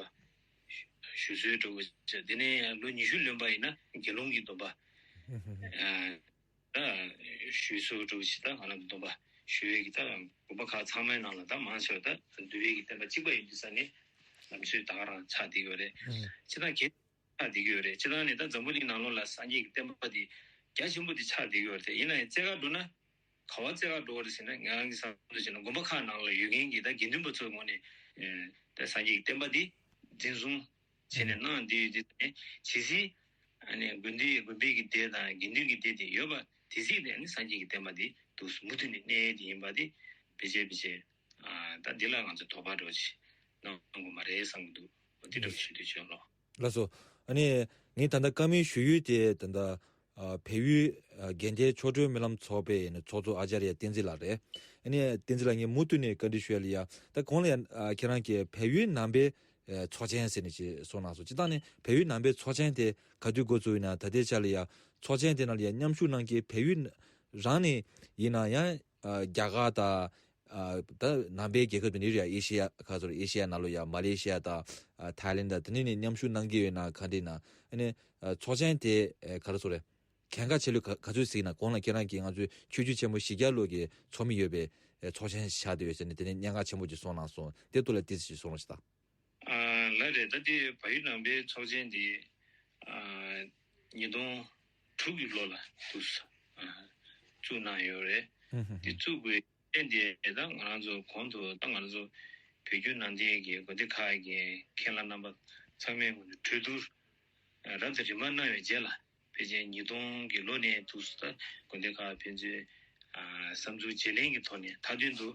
ཞུ་སྲོལ་འགྲོ་དགོས་བྱས། དེ་ནས་ལོ་ཉི་ཤུ་ལོན་པ་ཡིན་ན་དགེ་སློང་གི་སྡོམ་པ་ཨ་ཞུ་སྲོལ་འགྲོ་དགོས་བྱས། ད་ང་རང་གི་སྡོམ་པ་ཞུ་བའི་གི་ད་དགོན་པ་ཁག་ཚང་མའི་ནང་ལ་ད་མང་ཆེ་བ་ད་འདུལ་བའི་གི་བསྟན་པ་གཅིག་པ་ཡིན་དུས་ས་ནས་ལམ་སྲོལ་ད་ག་རང་ཆགས་བསྡད་ཡོད་རེད། སྤྱིར་བཏང་གལ་ཆགས་བསྡད་ཀྱི་ཡོད་རེད། སྤྱིར་བཏང་ནས་ད་འཛམ་བུ་གླིང་ནང་ལོགས་ལ་སངས་རྒྱས་ཀྱི་བསྟན་པ་འདི་རྒྱ་ཆེན་པོ་འདི་ཆགས་བསྡད་ཀྱི་ཡོད་རེད། ཡིན་ན་ཡང་རྩེ་གར་འགྲོ་ན་ག་བ་རྩེ་གར་འགྲོ་བ་རེད་ཟེར་ན་ང་རང་གི་བསམ་ཚུལ་བྱས་ན་དགོན་པ་ཁག་ནང་ལ་ཡོད་མཁན་གྱི་ད་དགེ་འདུན་པ་ཚོའི་ངོས་ནས་ཨེ་ད་སངས་རྒྱས་ཀྱི་བསྟན་པ་འདི་འཛིན་བཟུང་བྱས་ནས་གནང་བསྡད་ཡོད་དུས་ནས་ཇི་སྲིད་ཨ་ནི་དགོན་སྡེ་དགོན་པའི་གི་སྡེ་དང་དགེ་འདུན་གྱི་སྡེ་དེ་ཡོད་པ་དེ་སྲིད་ནས་ཨ་ནི་སངས་རྒྱས་ཀྱི་བསྟན་པ་འདི་འདུག་མུ་མཐུད་ནས་གནས་ཡས་དེ་ཡིན་པ་དེ་བེད་སྤྱད་བེད་སྤྱད། ཨ་ད་འདི་ལ་ང་ཚོས་དོགས་པ་འདྲ་བོ་ཅིག་གནང་དགོས་མ་རེད་བསམ་གྱི་འདུག་འདི་འདྲ་བོ་ཞུ་འདོད་བྱུང་ལོ། ལགས་སོ། ཨ་ནི་ངས་ད་ལྟ་བཀའ་མོལ་ཞུ་ཡུལ་དེ་ད་ལྟ་ཨ་བལ་ཡུལ་ཨ་དགེ་ལྡན་ཆོ་འཕྲུལ་སྨོན་ལམ་ཚོགས་པའི་ཨ་ནི་ཚོགས་གཙོ་ཨ་ཅཱརྱ་བསྟན་འཛིན་ལགས་རེད། ཨ་ནི་བསྟན་འཛིན་ལགས་ངས་མུ་མཐུད་ནས་བཀའ་འདྲི་ཞུ་ཡ་ལ་ཡ་ད་གོང་ལ་ཡ་ཨ་ཁྱེད་རང་གིས་བལ་ཡུལ་ནང་པའི་ཨ་ཚོགས་ཆེན་ཟེར་ནས་ཅིག་གསུངས་གནང་སོང་། སྤྱིར་བཏང་ནས་བལ་ཡུལ་ནང་པའི་ཚོགས་ཆེན་དེ་ག་དུས་འགོ་བཙུགས་ཡིན་ན་ད་ལྟའི་ཆ་ལ་ཡ་ཚོགས་ཆེན་དེ་ནང་ལ་ཡ་མཉམ་ཞུགས་གནང་མཁན་བལ་ཡུལ་རང་ནས་ཡིན་ན་ཡང་ཨ་རྒྱ་གར་དང་ཨ་ད་ནང་པའི་རྒྱལ་ཁབ་དེ་འདྲ་ཡ་ཨེ་ཤེ་ཡ་ཁ་ཚོར་ཨེ་ཤེ་ཡ་ནང་ལོགས་ཡ་མ་ལེ་ཤི་ཡ་དང་ཨ་ཐའི་ལེན་དང་དེ་འདྲ་ནས་མཉམ་ཞུགས་གནང་གི་ཡོད་ན་ག་འདྲ་ན་ཨ་ནི་ཨ་ཚོགས་ཆེན་དེ་ཨ་ག་རེ་ཟེར་རེད། གལ་འགངས་ཆེ་ལོས་ག་ག་ཚོད་ཟིན་ན་གོང་ལ་ཁྱེད་རང་གིས་ང་ཚོའི་ཆོས་བརྒྱུད་ཆེན་མོ་བཞི་བརྒྱ་ལོ་གི་ཚོགས་མི་ཡོད་པའི་ ཚོགས་ཆེན་ཆགས་བསྡད་ཡོད་ཟེར་ནས་དེ་ནས་སྙན་ངག་ཆེན་པོ་ཅིག་གསུངས་གནང་སོང་། དེ་ཐོག་ལ་ཏོག་ཙམ་ཅིག་གསུང་རོགས་ཞུ་དང་། ཨ་ལགས་རེད། ད་དེ་བལ་ཡུལ་ནང་པའི་ཚོགས་ཆེན་དེ་ཨ་ཉིས་སྟོང་དྲུག་གི་ལོ་ལ་དུ་ཨ་བཙུགས་གནང་ཡོད་རེད། ཧུམ་ཧུམ་དེ་ཧུམ། བཙུགས་དགོས་ཆེན་དེ་ད་ང་རང་ཚོ་གོང་དུ་ད་ང་རང་ཚོ་བོད་བརྒྱུད་ནང་བསྟན་གྱི་དགོན་སྡེ་ཁག་གི་མཁན་བླ་རྣམ་པ་ཚང་མའི་ངོས་ནས་གྲོས་བསྡུར་རབ་དང་རིམ་པ་གནང་བའི་རྗེས་ལ། ཕལ་ཆེར་ཉིས་སྟོང་གི་ལོ་ནས་འདུག་ད་དགོན་སྡེ་ཁག་ཕན་ཚུན་ཨ་བསམ་ཚུལ་བརྗེ་ལེན་གྱི་ཐོག་ནས་མཐའ་དོན་དུ་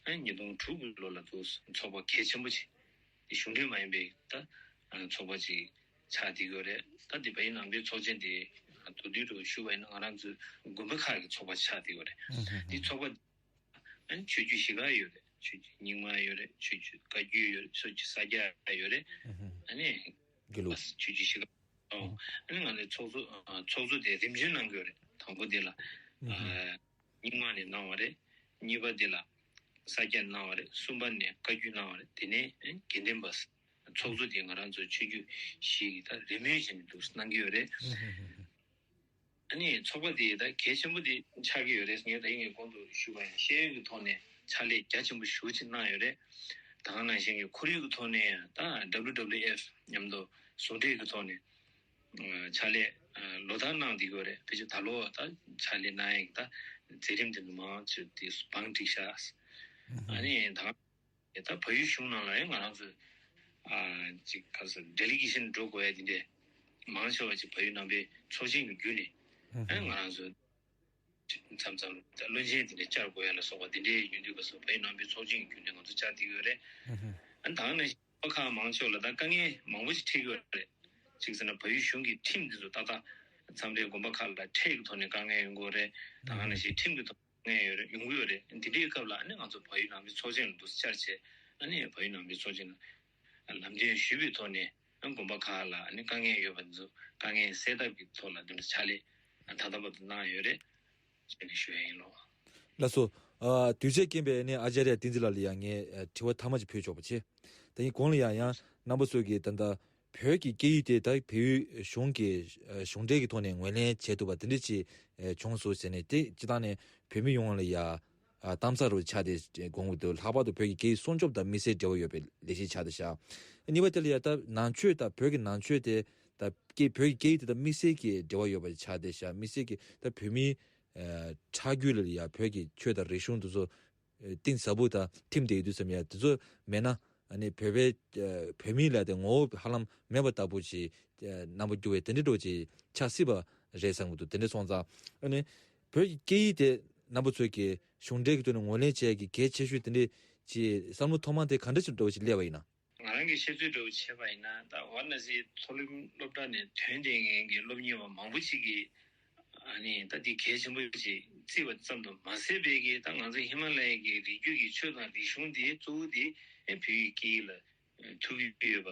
ཨ་ཉིས་སྟོང་དྲུག་གི་ལོ་ལ་འདུག་ཚོགས་པ་གལ་ཆེན་པོ་ཅིག་དེ་གཞུང་འབྲེལ་མ་ཡིན་པའི་ད་ཨ་ཚོགས་པ་ཅིག་ཆགས་བསྡད་ཡོད་རེད། ད་དེ་བལ་ཡུལ་ནང་པའི་ཚོགས་ཆེན་དེ་ཨ་མདོར་བསྡུས་རུ་ཞུ་བ་ཡིན་ན་ང་རང་ཚོའི་དགོན་པ་ཁག་གི་ཚོགས་པ་ཆགས་བསྡད་ཡོད་རེད། ཨུ་ཧུ་ཧུ། དེ་ཚོགས་པ་ཨ་ནི་ཆོས་བརྒྱུད་བཞི་ཀ་ཡོད་རེད། ཆོས་བརྒྱུད་རྙིང་མ་ཡོད་རེད། ཆོས་བརྒྱུད་བཀའ་བརྒྱུད་ཡོད་རེད། ཆོས་བརྒྱུད་ས་སྐྱ་ཡོད་རེད། ཨ་ནི་དགེ་ལུགས། ཆོས་བརྒྱུད་བཞི་ཀ་ཨོ། ཨ་ནི་ང་ཚོའི་ཚོགས་གཙོ་ཨ་ཚོགས་གཙོ་དེ་རིམ་བྱོན་གནང་གི་ཡོད་རེད། དང་པོ་དེ་ལ་ཨ་རྙིང་མ་ནས་གནང་བ་རེད། གཉིས་པ་དེ་ལ་ས་སྐྱ་གནང་བ་རེད། གསུམ་པ་ནས་བཀའ་བརྒྱུད་གནང་བ་རེད། དེ་ནས་ཨ་དགེ་ལྡན་པ། ཚོགས་གཙོ་དེ་ང་རང་ཚོ་ཆོས་བརྒྱུད་བཞི་གི་ད་རེས་མོས་བྱས་ནས་འདུག་གནང་གི་ཡོད་རེད། ཨ་ནི་ཚོགས་པ་དེ་ད་གལ་ཆེན་པོ་དེ་ཆགས་ཀྱི་ཡོད་རེད། ངས་ད་ཡིན་ངས་གོང་དུ་ཞུས་པ་ཡིན། ཤེས་ཡོན་གྱི་ཐོག་ནས་ཕྱག་ལས་རྒྱ་ཆེན་པོ་ཞེ་པོ་ཅིག་གནང་ཡོད་རེད། ད་ག་ནང་བཞིན་གྱི་ཁོར་ཡུག་གི་ཐོག་ནས་ད་W W F མཉམ་དུ་ཟུང་འབྲེལ་གྱི་ཐོག་ནས་ཕྱག་ལས་ལོ་ལྟར་གནང་བསྡད་ཡོད་རེད། ཕལ་ཆེར་ད་ལོ་ད་ཕྱག་ལས་གནང་ཡག་གི་ད་མཛད་རིམ་དེ་ཚོ་མང་ཆེ་དེ་བང་སྒྲིག་ཤག་ཨ་ནི་ད། ད་བལ་ཡུལ་གཞུང་ནང་ལ་ཡང་ང་རང་ཚོས་ཨ་ཅིག་ག་ས་ཌེ་ལི་གེ་ཤན་འགྲོ་དགོས་ཡ་དེ་འདྲས་མང་ཆེ་བ་ཅིག་བལ་ཡུལ་ནང་པའི་ཚོགས་ཆེན་གྱི་བརྒྱུད་ནས་ཨ་ང་རང་ཚོ་མཚམས་མཚམས་ད་བློན་ཆེན་དེ་འདྲས་བཅར་དགོས་ཡ་ལ་སོགས་པ་དེ་འདྲས་ཡོང་དུས་སྐབས་སུ་བལ་ཡུལ་ནང་པའི་ཚོགས་ཆེན་གྱི་བརྒྱུད་ནས་ང་ཚོ་བཅར་བསྡད་ཡོད་རེད། ཨ་ད་ག་ནང་བཞིན་པ་ཁག་མང་ཆེ་བ་ལ་ད་དཀའ་ངལ་མང་པོ་ཞིག་འཕྲད་ཀྱི་ཡོད་རེད། ཅིག་ཟེར་ན་བལ་ཡུལ་གཞུང་གི་ཁྲིམས་དེ་ཚོ་ཏག་ཏག་མཚམས་རེ་དགོན་པ་ཁག་ལ་ཁྲལ་གྱི་ཐོག་ནས་དཀའ་ངལ་ཡོང་གི་ཡོད་རེད། ད་ག་ནང་བཞིན་ཁྲིམས་ཀྱི་ཐོག་ངེས་ཡོད་རེད། ཡོང་གི་ཡོད་རེད། འདི་འདྲའི་སྐབས་ལ་ཨ་ནི་ང་ཚོ་བལ་ཡུལ་ནང་པའི་ཚོགས་ཆེན་ལ་འདུག་བཅར་བྱས་ཨ་ནི་བལ་ཡུལ་ནང་པའི་ཚོགས་ཆེན་ལ་ལམ་སྟོན་ཞུས་པའི་ཐོག་ནས་ཨ་དགོན་པ་ཁག་ལ་ཨ་ནི་དཀའ་ངལ་ཡོད་པ་འདི་ཚོ་དཀའ་ངལ་སེལ་ཐབས་ཀྱི་ཐོག་ལ་འདི་འདྲ་ཕྱག་ལས་ད་ལྟ་བར་དུ་གནང་ཡོད་རེད་ཅེས་ནས་ཞུ་ཡ་ཡིན་ལོ། ལགས་སོ། ཨ་དུས་ཚོད་རྐྱེན་པས་ནི་ཨ་ཅཱརྱ་བསྟན་འཛིན་ལགས་ལ་ཡང་ངས་ཨ་དྲི་བ་མཐའ་མ་ཅིག་ཕུལ་ཆོག་པ་བྱེད། ད་ཡིན་གོང་ལ་ཡང་ཡང་རྣམ་པ་ཚོས་ཀྱིས་ད་ལྟ་བོད་ཀྱི་སྐད་ཡིག་དེ་ད་བལ་ཡུལ་གཞུང་གི་ཨ་གཞུང་འབྲེལ་གྱི་ཐོག་ནས་ངོས་ལེན་བྱེད་ཐུབ་པ་དེ་འདྲ་ཅིག་ཨ་བྱུང་སོང་ཟེར་ནས་དེ་སྤྱི་བཏང་ནས་བོད་མི་ཡོངས་ལ་ཡ་ཨ་གཏམ་ཚ་རུ་ཆགས་ཏེ་དགོངས་ཀྱི་འདུག་ལྷག་པར་དུ་བོད་ཀྱི་སྐད་ཡིག་སྲུང་སྐྱོབ་དང་དམིགས་བསལ་འབྲེལ་བ་ཡོད་པའི་ལས་གཞི་ཆགས་ཏེ་བཞག་གཉིས་པ་དེ་ལ་ཡ་ད་ནང་ཆོས་དང་བོད་ཀྱི་ནང་ཆོས་དེ་ད་སྐད་བོད་ཀྱི་སྐད་ཡིག་དེ་དང་དམིགས་བསལ་གྱི་འབྲེལ་བ་ཡོད་པ་ཆགས་ཏེ་བཞག་དམིགས་བསལ་གྱི་ད་བོད་མིའི་ཨ་ཕྲུ་གུ་ལ་ཡ་བོད་ཀྱི་ཆོས་དང་རིག་གཞུང་དེ་ཚོ་གཏིང་ཟབ་པོ་དང་ཐིམ་བསྡད་ཡོད་དུས་ཙམ་ཡ་དེ་ཚོ་མེད་ན་ཨ་ནི་བོད་པའི་ཨ་བོད་མི་ལ་དེ་ངོ་བོ་ཧ་ལམ་མེད་པ་ལྟ་བུ་ཞིག་ཨ་རྣམ་པ་འགྱུར་བའི་དེ་འདྲ་འདྲ་བོ་ཅིག་ཆགས་སྲིད་པ་རེད་བསམ་གྱི་འདུག་དེ་འདྲ་སོང་ཙང་ཨ་ནི་བོད་ཀྱི་སྐད་ཡིག་དེ་རྣམ་པ་ཚོས་ཀྱི་གཞུང་འབྲེལ་གྱི་ཐོག་ནས་ངོས་ལེན་བྱེད་ཡ་གི་གལ་ཆེ་ཤོས་དེ་འདྲ་ཅིག་བསམ་བློ་ཐོག་མ་དེ་ག་འདྲ་ཞིག་འདྲ་བོ་ཞིག་སླེབས་པ་ཡིན་ན། ང་རང་གི་ཤེས་ཚོད་འདྲ་བོ་བྱས་པ་ཡིན་ན་ད་ཝཱ་ར་ཎ་སིའི་མཐོ་རིམ་སློབ་གྲྭ་ནས་ཐོན་བསྡད་མཁན་གྱི་སློབ་གཉེར་བ་མང་པོ་ཞིག་གིས་ཨ་ནི་ད་འདི་གལ་ཆེན་པོ་ཞིག་བརྩིས་པ་ཙམ་དུ་མ་ཟད་པའི་གི་ད་ང་ཚོ་ཧི་མ་ལ་ཡའི་གི་རི་རྒྱུད་ཀྱི་ཆོས་དང་རིག་གཞུང་འདི་གཙོ་བོ་འདི་ཨེ་བོད་ཡིག་སྐད་ཡིག་ལ་ཐུག་གི་ཡོད་པ་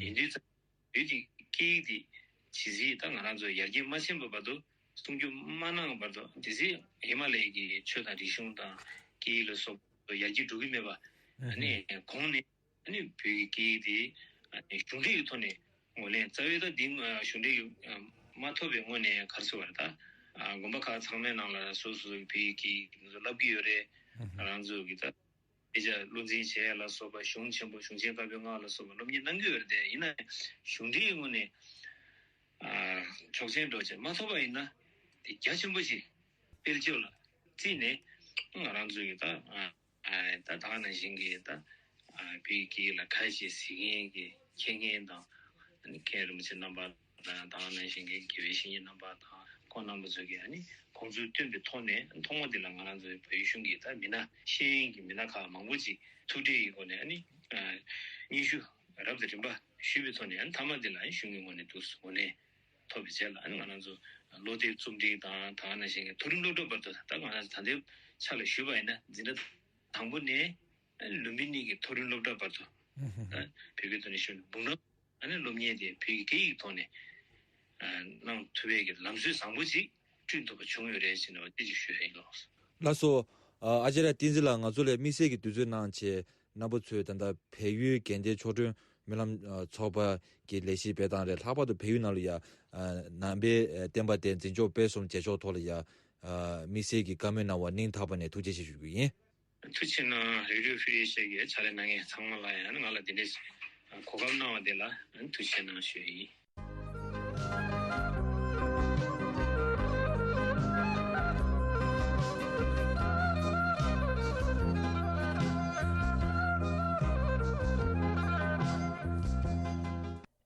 ཡིན་དུས་ཙང་བོད་ཀྱི་སྐད་ཡིག་འདི་ཇི་སྲིད་ད་ང་རང་ཚོ་ཡར་རྒྱས་མ་ཕྱིན་པ་བར་དུ་སྲུང་སྐྱོབ་མ་གནང་བར་དུ་དེ་སྲིད་ཧི་མ་ལ་ཡའི་གི་ཆོས་དང་རིག་གཞུང་དང་སྐད་ཡིག་ལ་སོགས་པ་ཡར་རྒྱས་འགྲོ་གི་མེད་པ་ཨ་ནི་གོང་ནས། ཨ་ནི་བོད་ཀྱི་སྐད་ཡིག་དེ་ཨ་ནི་གཞུང་འབྲེལ་གྱི་ཐོག་ནས་ངོས་ལེན་རྩ་བའི་ད་འདི་ཨ་གཞུང་འབྲེལ་གྱི་ཨ་མ་ཐོབ་པའི་སྔོན་ནས་ག་རེ་ཟེར་བ་རེད་ད། ཨ་དགོན་པ་ཁག་ཚང་མའི་ནང་ལ་སོ་སོ་བོད་ཀྱི་སྐད་ཡིག་ང་ཚོ་བསླབ་ཀྱི་ཡོད་རེད། ཨ་ཧུམ། རང་ཚོ་གི་ད་དཔེ་ཆ་བློ་འཛིན་བྱེད་ཡ་ལ་སོགས་པ་གཞུང་ཆེན་པོ་གཞུང་ཆེན་བཀའ་པོད་ལྔ་ལ་སོགས་པ་སློབ་གཉེར་གནང་གི་ཡོད་རེད་དེ་ཡིན་ན་གཞུང་འབྲེལ་གྱི་ངོས་ནས་ཨ་ཆོག་མཆན་འདྲ་བོ་ཅིག་མ་ཐོབ་པ་ཡིན་ན་དེ་རྒྱ་ཆེན་པོ་ཞིག་དཔལ་འབྱོར་ལ་བརྩིས་ནས་ང་རང་ཚོའི་ད་ཨ་ད་ད་ག་ནང་བཞིན་གྱི་ད་ཨ་བོད་ཀྱི་སྐད་ཡིག་ལ་ཁ་ཤས་གཟིགས་མཁན་གྱི་མཁས་མཁན་དང་ཨ་ནི་མཁན་རིན་པོ་ཆེ་རྣམ་པ་དང་ད་ག་ནང་བཞིན་གྱི་དགེ་བའི་བཤེས་གཉེན་རྣམ་པ་དང་ཁོང་རྣམ་པ་ཚོ་གིས་ཨ་ནི་དགོངས་ཚུལ་བཏོན་པའི་ཐོག་ནས་ཐོག་མ་དེ་ལ་ང་རང་ཚོའི་བོད་ཡིག་གཞུང་གི་ད་མི་སྣ་ཤེས་ཡོན་གྱི་མི་སྣ་ཁག་མང་པོ་ཅིག་ཐུག་འཕྲད་ཀྱི་སྒོ་ནས་ཨ་ནི་ཨ་སྙན་ཞུ་རབ་དང་རིམ་པ་ཞུས་པའི་ཐོག་ནས་ཨ་ནི་མཐའ་མ་དེ་ལ་ཨ་ནི་གཞུང་གི་ངོས་ནས་འདུག་ངོས་ལེན། ཐོབ་པའི་རྗེས་ལ་ཨ་ནི་ང་རང་ཚོ་བློ་གཏད་རྩོམ་སྒྲིག་དང་ད་ག་ནང་བཞིན་གྱི་མཐོ་རིམ་སློབ་གྲྭ་བར་དུ་ད་ང་རང་ཚོ་ད་ལྟའི་ཆ་ལ་ཞུས་པ་ཡིན་ན་འཛིན་གྲྭ་དང་པོ་ནས་ཨ་ནི་ལུམ་བི་ནི་གི་མཐོ་རིམ་སློབ་གྲྭ་བར་དུ་ཨ་བོད་སྐད་ཐོག་ནས་ཞུས་ན་འབུམ་རམས་ཨ་ནི་སློབ་གཉེར་དེ་བོད་ཀྱི་སྐད་ཡིག་ཐོག་ནས་ཨ་གནང་ཐུབ་པའི་གི་ལམ་སྲོལ་བཟང་པོ་ཅིག་བསྐྲུན་ཐུབ་པ་བྱུང་ཡོད་རེད་ཟེར་ནས་འོ་དེ་ཅིག་ཞུ་ཡ་ཡིན་ལགས། ལགས་སོ། ཨ་ཨ་ཅཱརྱ་བསྟན་འཛིན་ལགས་ང་ཚོ་ལ་དམིགས་བསལ་གྱི་དུས་ཚོད་གནང་བྱས། རྣམ་པ་ཚོས་ད་ལྟ་བལ་ཡུལ་དགེ་ལྡན་ཆོས་སྒྲོན་སྨོན་ལམ་ཨ་ཚོགས་པ་གི་ལས་གཞི་སྤེལ་སྟངས་རེད། ལྷག་པར་དུ་བལ་ཡུལ་ནང་ལ་ཡ་ཨ་ནང་པའི་ཨ་བསྟན་པ་དེ་འཛིན་སྐྱོང་སྤེལ་གསུམ་བྱེད་ཕྱོགས་ཐོག་ལ་ཡ་ཨ་དམིགས་བསལ་གྱི་བཀའ་མོལ་གནང་བར་སྙིང་ཐག་པ་ནས་ཐུགས་རྗེ་ཆེ་ཞུ་རྒྱུ་ཡིན། ཐུགས་རྗེ་གནང་། རེ་ཌི་ཡོ་ཧྥི་རི་ཨེ་ཤ་ཡའི་ཕྱག་ལས་གནང་མཁན་ཚང་མ་ལ་ཡང་ང་ལ་དེ་འདྲའི་གོ་སྐབས་གནང་བ་དེ་ལ་ཐུགས་རྗེ་གནང་ཞུ་ཡ་ཡིན།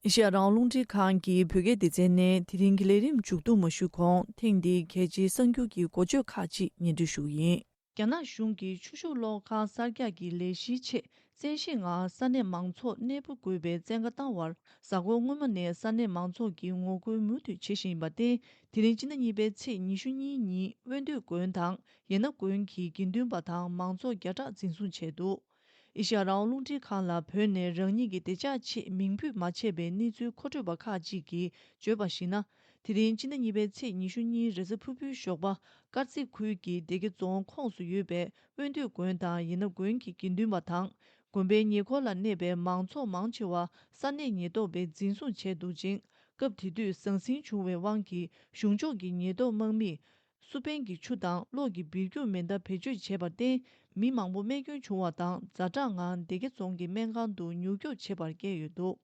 ཨེ་ཤ་ཡ་རང་དབང་རླུང་འཕྲིན་ཁང་གི་བོད་སྐད་སྡེ་ཚན་ནས་དེ་རིང་གི་ལས་རིམ་མཇུག་བསྡོམས་མ་ཞུས་གོང་། ཐེངས་འདིའི་གལ་ཆེའི་གསར་འགྱུར་གྱི་འགོ་བརྗོད་ཁག་ཅིག་སྙན་སྒྲོན་ཞུ་གི་ཡིན། རྒྱ་ནག་གཞུང་གིས་ཆུ་ཤུགས་གློག་ཁང་གསར་རྒྱག་གི་ལས་གཞིའི་ཆེད་བཙན་ཤེད་ངང་ས་གནས་མང་ཚོགས་གནས་སྤོ་དགོས་པའི་བཙན་བཀའ་བཏང་བར། གཟའ་འཁོར་སྔོན་མ་ནས་ས་གནས་མང་ཚོགས་ཀྱིས་ངོ་རྒོལ་མུ་མཐུད་བྱེད་བཞིན་ཡིན་པར་བརྟེན། དེ་རིང་སྤྱི་ཟླ་གཉིས་པའི་ཚེས་ཉི་ཤུ་གཉིས་ཉིན་དབོན་སྟོད་དགོན་དང་ཡེ་ན་དགོན་གྱི་དགེ་འདུན་པ་དང་མང་ཚོགས་བརྒྱ་ཕྲག་འཛིན་བཟུང་བྱས་འདུག་ཨེ་ཤ་ཡ་རང་དབང་རླུང་འཕྲིན་ཁང་ལ་བོད་ནས་རང་ཉིད་ཀྱི་བདེ་འཇགས་ཆེད་མིང་འབོད་མ་བྱས་པའི་གནས་ཚུལ་མཁོ་སྤྲོད་པ་ཁག་ཅིག་གིས་བརྗོད་པར་གཞིགས་ན། དེ་རིང་སྤྱི་ཟླ་གཉིས་པའི་ཚེས་ཉི་ཤུ་གཉིས་རེས་གཟའ་ཕུར་བུའི་ཞོགས་པ། དཀར་མཛེས་ཁུལ་གྱི་སྡེ་དགེ་རྫོང་ཁོངས་སུ་ཡོད་པའི་དབོན་སྟོད་དགོན་དང་ཡེ་ན་དགོན་གྱི་དགེ་འདུན་པ་དང་། དགོན་པའི་ཉེ་འཁོར་ལ་གནས་པའི་མང་ཚོགས་མང་ཆེ་བ་ས་གནས་ཉེན་རྟོག་པས་འཛིན་བཟུང་བྱས་འདུག་ཅིང་། སྐབས་དེ་དུས་ཟང་ཟིང་བྱུང་བའི་དབང་གིས་གཞུང་ཕྱོགས་ཀྱི་ཉེན་རྟོག་དམག་མིས། སུ་པན་གྱི་ཆུ་དང་གློག་གི་སྦིར་རྒྱུག་མེ་མདའ་བེད་སྤྱོད་བྱས་པར་བརྟེན། མི་མང་པོ་རྨས་སྐྱོན་བྱུང་བ་དང་། ཛ་དྲག་ངང་སྡེ་དགེ་རྫོང་གི་སྨན་ཁང་དུ་མྱུར་སྐྱོབ་བྱེད་པར་བསྐྱལ་ཡོད་འདུག་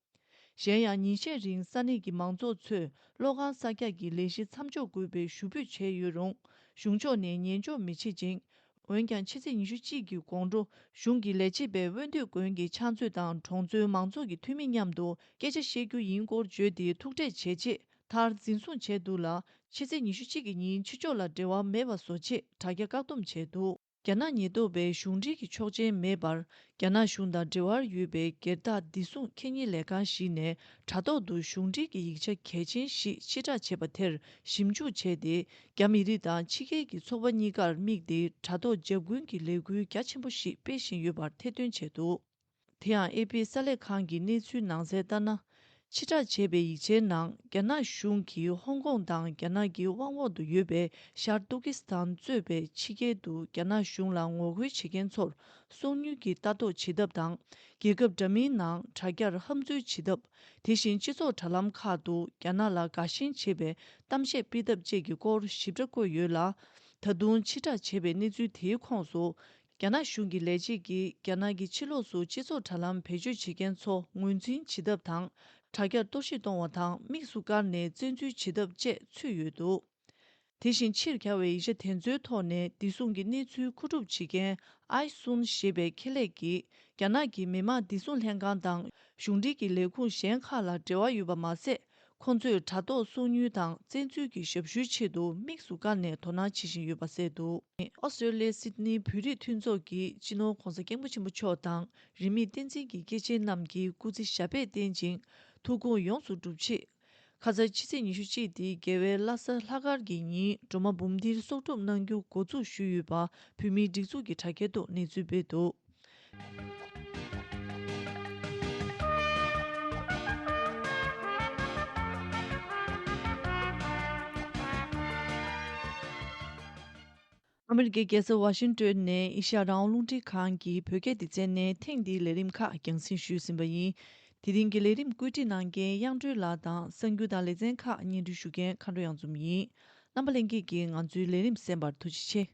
གཞན་ཡང་། ཉིན་ཤས་རིང་ས་གནས་ཀྱི་མང་ཚོགས་ཚོས་གློག་ཁང་གསར་རྒྱག་གི་ལས་གཞི་མཚམས་འཇོག་དགོས་པའི་ཞུ་འབོད་བྱས་ཡོད་རུང་། གཞུང་ཕྱོགས་ནས་ཉན་འཇོག་མི་བྱེད་ཅིང་། འོན་ཀྱང་། ཕྱི་ཚེས་ཉི་ཤུ་གཅིག་གི་དགོང་དྲོ། གཞུང་གི་ལས་བྱེད་པས་དབོན་སྟོད་དགོན་གྱི་ཕྱག་མཛོད་དང་གྲོང་ཚོའི་མང་ཚོགས་ཀྱི་འཐུས་མི་མཉམ་དུ་སྐད་ཆ་བཤད་རྒྱུ་ཡིན་སྐོར་བརྗོད་དེ་ཐུག་འཕྲད་བྱས་རྗེས། མཐར་འཛིན་བཟུང་བྱས་འདུག་ལ། ཕྱི་ཚེས་ཉི་ཤུ་གཅིག་གི་ཉིན་ཕྱི་ཕྱོགས་ལ་འབྲེལ་བ་མེད་པ་བཟོ་ཆེད་དྲ་རྒྱ་བཀག་སྡོམ་བྱས་འདུག་རྒྱ་ནག་ཉེན་རྟོག་པས་གཞུང་འབྲེལ་གྱི་ཆོག་མཆན་མེད་པར། རྒྱ་ནག་གཞུང་དང་འབྲེལ་བར་ཡོད་པའི་སྒེར་བདག་བདེ་སྲུང་ཁེ་ཉེན་ལས་ཁང་ཞིག་ནས་དྲ་ཐོག་ཏུ་གཞུང་འབྲེལ་གྱི་ཡིག་ཆ་གལ་ཆེན་ཞིག་ཕྱིར་བསྒྲགས་བྱས་པ་དེར་ཞིབ་འཇུག་བྱས་ཏེ། རྒྱ་མི་རིགས་དང་ཕྱི་རྒྱལ་གྱི་ཚོགས་པ་གཉིས་ཀར་དམིགས་ཏེ་དྲ་ཐོག་འཇབ་རྒོལ་གྱི་ལས་འགུལ་རྒྱ་ཆེན་པོ་ཞིག་སྤེལ་བཞིན་ཡོད་པར་ཐེར་འདོན་བྱས་འདུག་དེ་ཡང་། ཨེ་པི་གསར་ལས་ཁང་གི་གནས་ཚུལ་ནང་གསལ་ལྟར་ན། ཕྱིར་བསྒྲགས་བྱས་པའི་ཡིག་ཆའི་ནང་། རྒྱ་ནག་གཞུང་གིས་ཧོང་ཀོང་དང་རྒྱ་ནག་གི་དབང་འོག་ཏུ་ཡོད་པའི་ཤར་ཏུར་ཀི་སི་ཐན་གཙོས་པའི་ཕྱི་རྒྱལ་དུ་རྒྱ་ནག་གཞུང་ལ་ངོ་རྒོལ་བྱེད་མཁན་ཚོར་སོ་ཉུལ་གྱིས་ལྟ་རྟོག་བྱེད་ཐབས་དང་། རྒྱལ་ཁབ་འདྲ་མིན་ནང་དྲ་རྒྱར་ཧམ་འཛུལ་བྱེད་ཐབས། དེ་བཞིན་སྤྱི་ཚོགས་དྲ་ལམ་ཁག་ཏུ་རྒྱ་ནག་ལ་དགའ་ཞེན་བྱེད་པའི་གཏམ་བཤད་སྤེལ་ཐབས་བཅས་ཀྱི་སྐོར་ཞིབ་ཕྲ་བཀོད་ཡོད་ལ། ད་དུང་ཕྱིར་བསྒྲགས་བྱས་པའི་གནས་ཚུལ་དེའི་ཁོངས་སུ། རྒྱ་ནག་གཞུང་གི་ལས་བྱེད་ཀྱིས་རྒྱ་ནག་གི་ཕྱི་ལོགས་སུ་སྤྱི་ཚོགས་དྲ་ལམ་བེད་སྤྱོད་བྱེད་མཁན་ཚོ་ངོས་འཛིན་བྱེད་ཐབས་དང་། དྲ་རྒྱར་གཏོར་བཤིག་གཏོང་བ་དང་དམིགས་སུ་བཀར་ནས་བཙན་འཛུལ་བྱེད་ཐབས་བཅས་ཚུད་ཡོད་འདུག་དེ་བཞིན་ཕྱིར་གྱར་བའི་ཡིག་ཆ་དེ་ཚོའི་ཐོག་ནས་བདེ་སྲུང་གི་གནས་ཚུལ་མཁོ་སྒྲུབ་བྱེད་མཁན་ཨའི་སུན་ཞེས་པའི་ཁེ་ལས་ཀྱིས། རྒྱ་ནག་གི་མི་དམངས་བདེ་སྲུང་ལྷན་ཁང་དང་གཞུང་འབྲེལ་གྱི་ལས་ཁུངས་གཞན་ཁག་ལ་འབྲེལ་བ་ཡོད་པ་མ་ཟད། ཁོ་ཚོས་དྲ་ཐོག་སོ་ཉུལ་དང་བཙན་འཛུལ་གྱི་ཞབས་ཞུའི་ཆེད་དུ་དམིགས་སུ་བཀར་ནས་དོ་སྣང་བྱེད་བཞིན་ཡོད་པ་གསལ་འདུག་ཨོ་སི་ཀྲོ་ལི་ཡའི་སིད་ནི་བོད་རིགས་མཐུན་ཚོགས་ཀྱི་སྤྱི་ནོར་༧གོང་ས་༧སྐྱབས་མགོན་ཆེན་པོ་མཆོག་དང་རིས་མེད་བསྟན་འཛིན་གྱི་སྐྱེས་ཆེན་རྣམས་ཀྱིས་སྐུ་ཚེ་ཞབས་པད་བརྟན་ཅིང་ཐུགས་དགོངས་ཡོངས་སུ་འགྲུབ་ཆེད། ཁ་སང་ཕྱི་ཚེས་ཉི་ཤུ་གཅིག་སྟེ་རྒྱལ་བའི་བླ་གཟའ་ལྷག་དཀར་གྱི་ཉིན་སྒྲོལ་མ་འབུམ་ལྡིར་གསོག་སྒྲུབ་གནང་རྒྱུ་འགོ་འཛུགས་ཞུས་ཡོད་པ་བོད་མིའི་སྒྲིག་འཛུགས་ཀྱི་དྲ་རྒྱའི་ཐོག་གནས་ཚུལ་སྤེལ་འདུག་ཨ་མི་རི་ཀའི་རྒྱལ་ས་ཝ་ཤིང་ཏོན་ནས་ཨེ་ཤ་ཡ་རང་དབང་རླུང་འཕྲིན་ཁང་གི་བོད་སྐད་སྡེ་ཚན་ནས་ཐེངས་འདིའི་ལས་རིམ་ཁག་རྒྱང་སྲིང་ཞུས་ཟིན་པ་ཡིན། དེ་རིང་གི་ལས་རིམ་བཀོད་སྒྲིག་གནང་མཁན་དབྱངས་སྒྲོན་ལགས་དང་གསར་འགྱུར་དང་ལེ་ཚན་ཁག་སྙན་སྒྲོན་ཞུ་མཁན་མཁའ་འགྲོ་གཡང་འཛོམས་ཡིན། རྣམ་པ་ལྷན་རྒྱས་ཀྱིས་ང་ཚོའི་ལས་རིམ་གསན་པར་ཐུགས་རྗེ་ཆེ།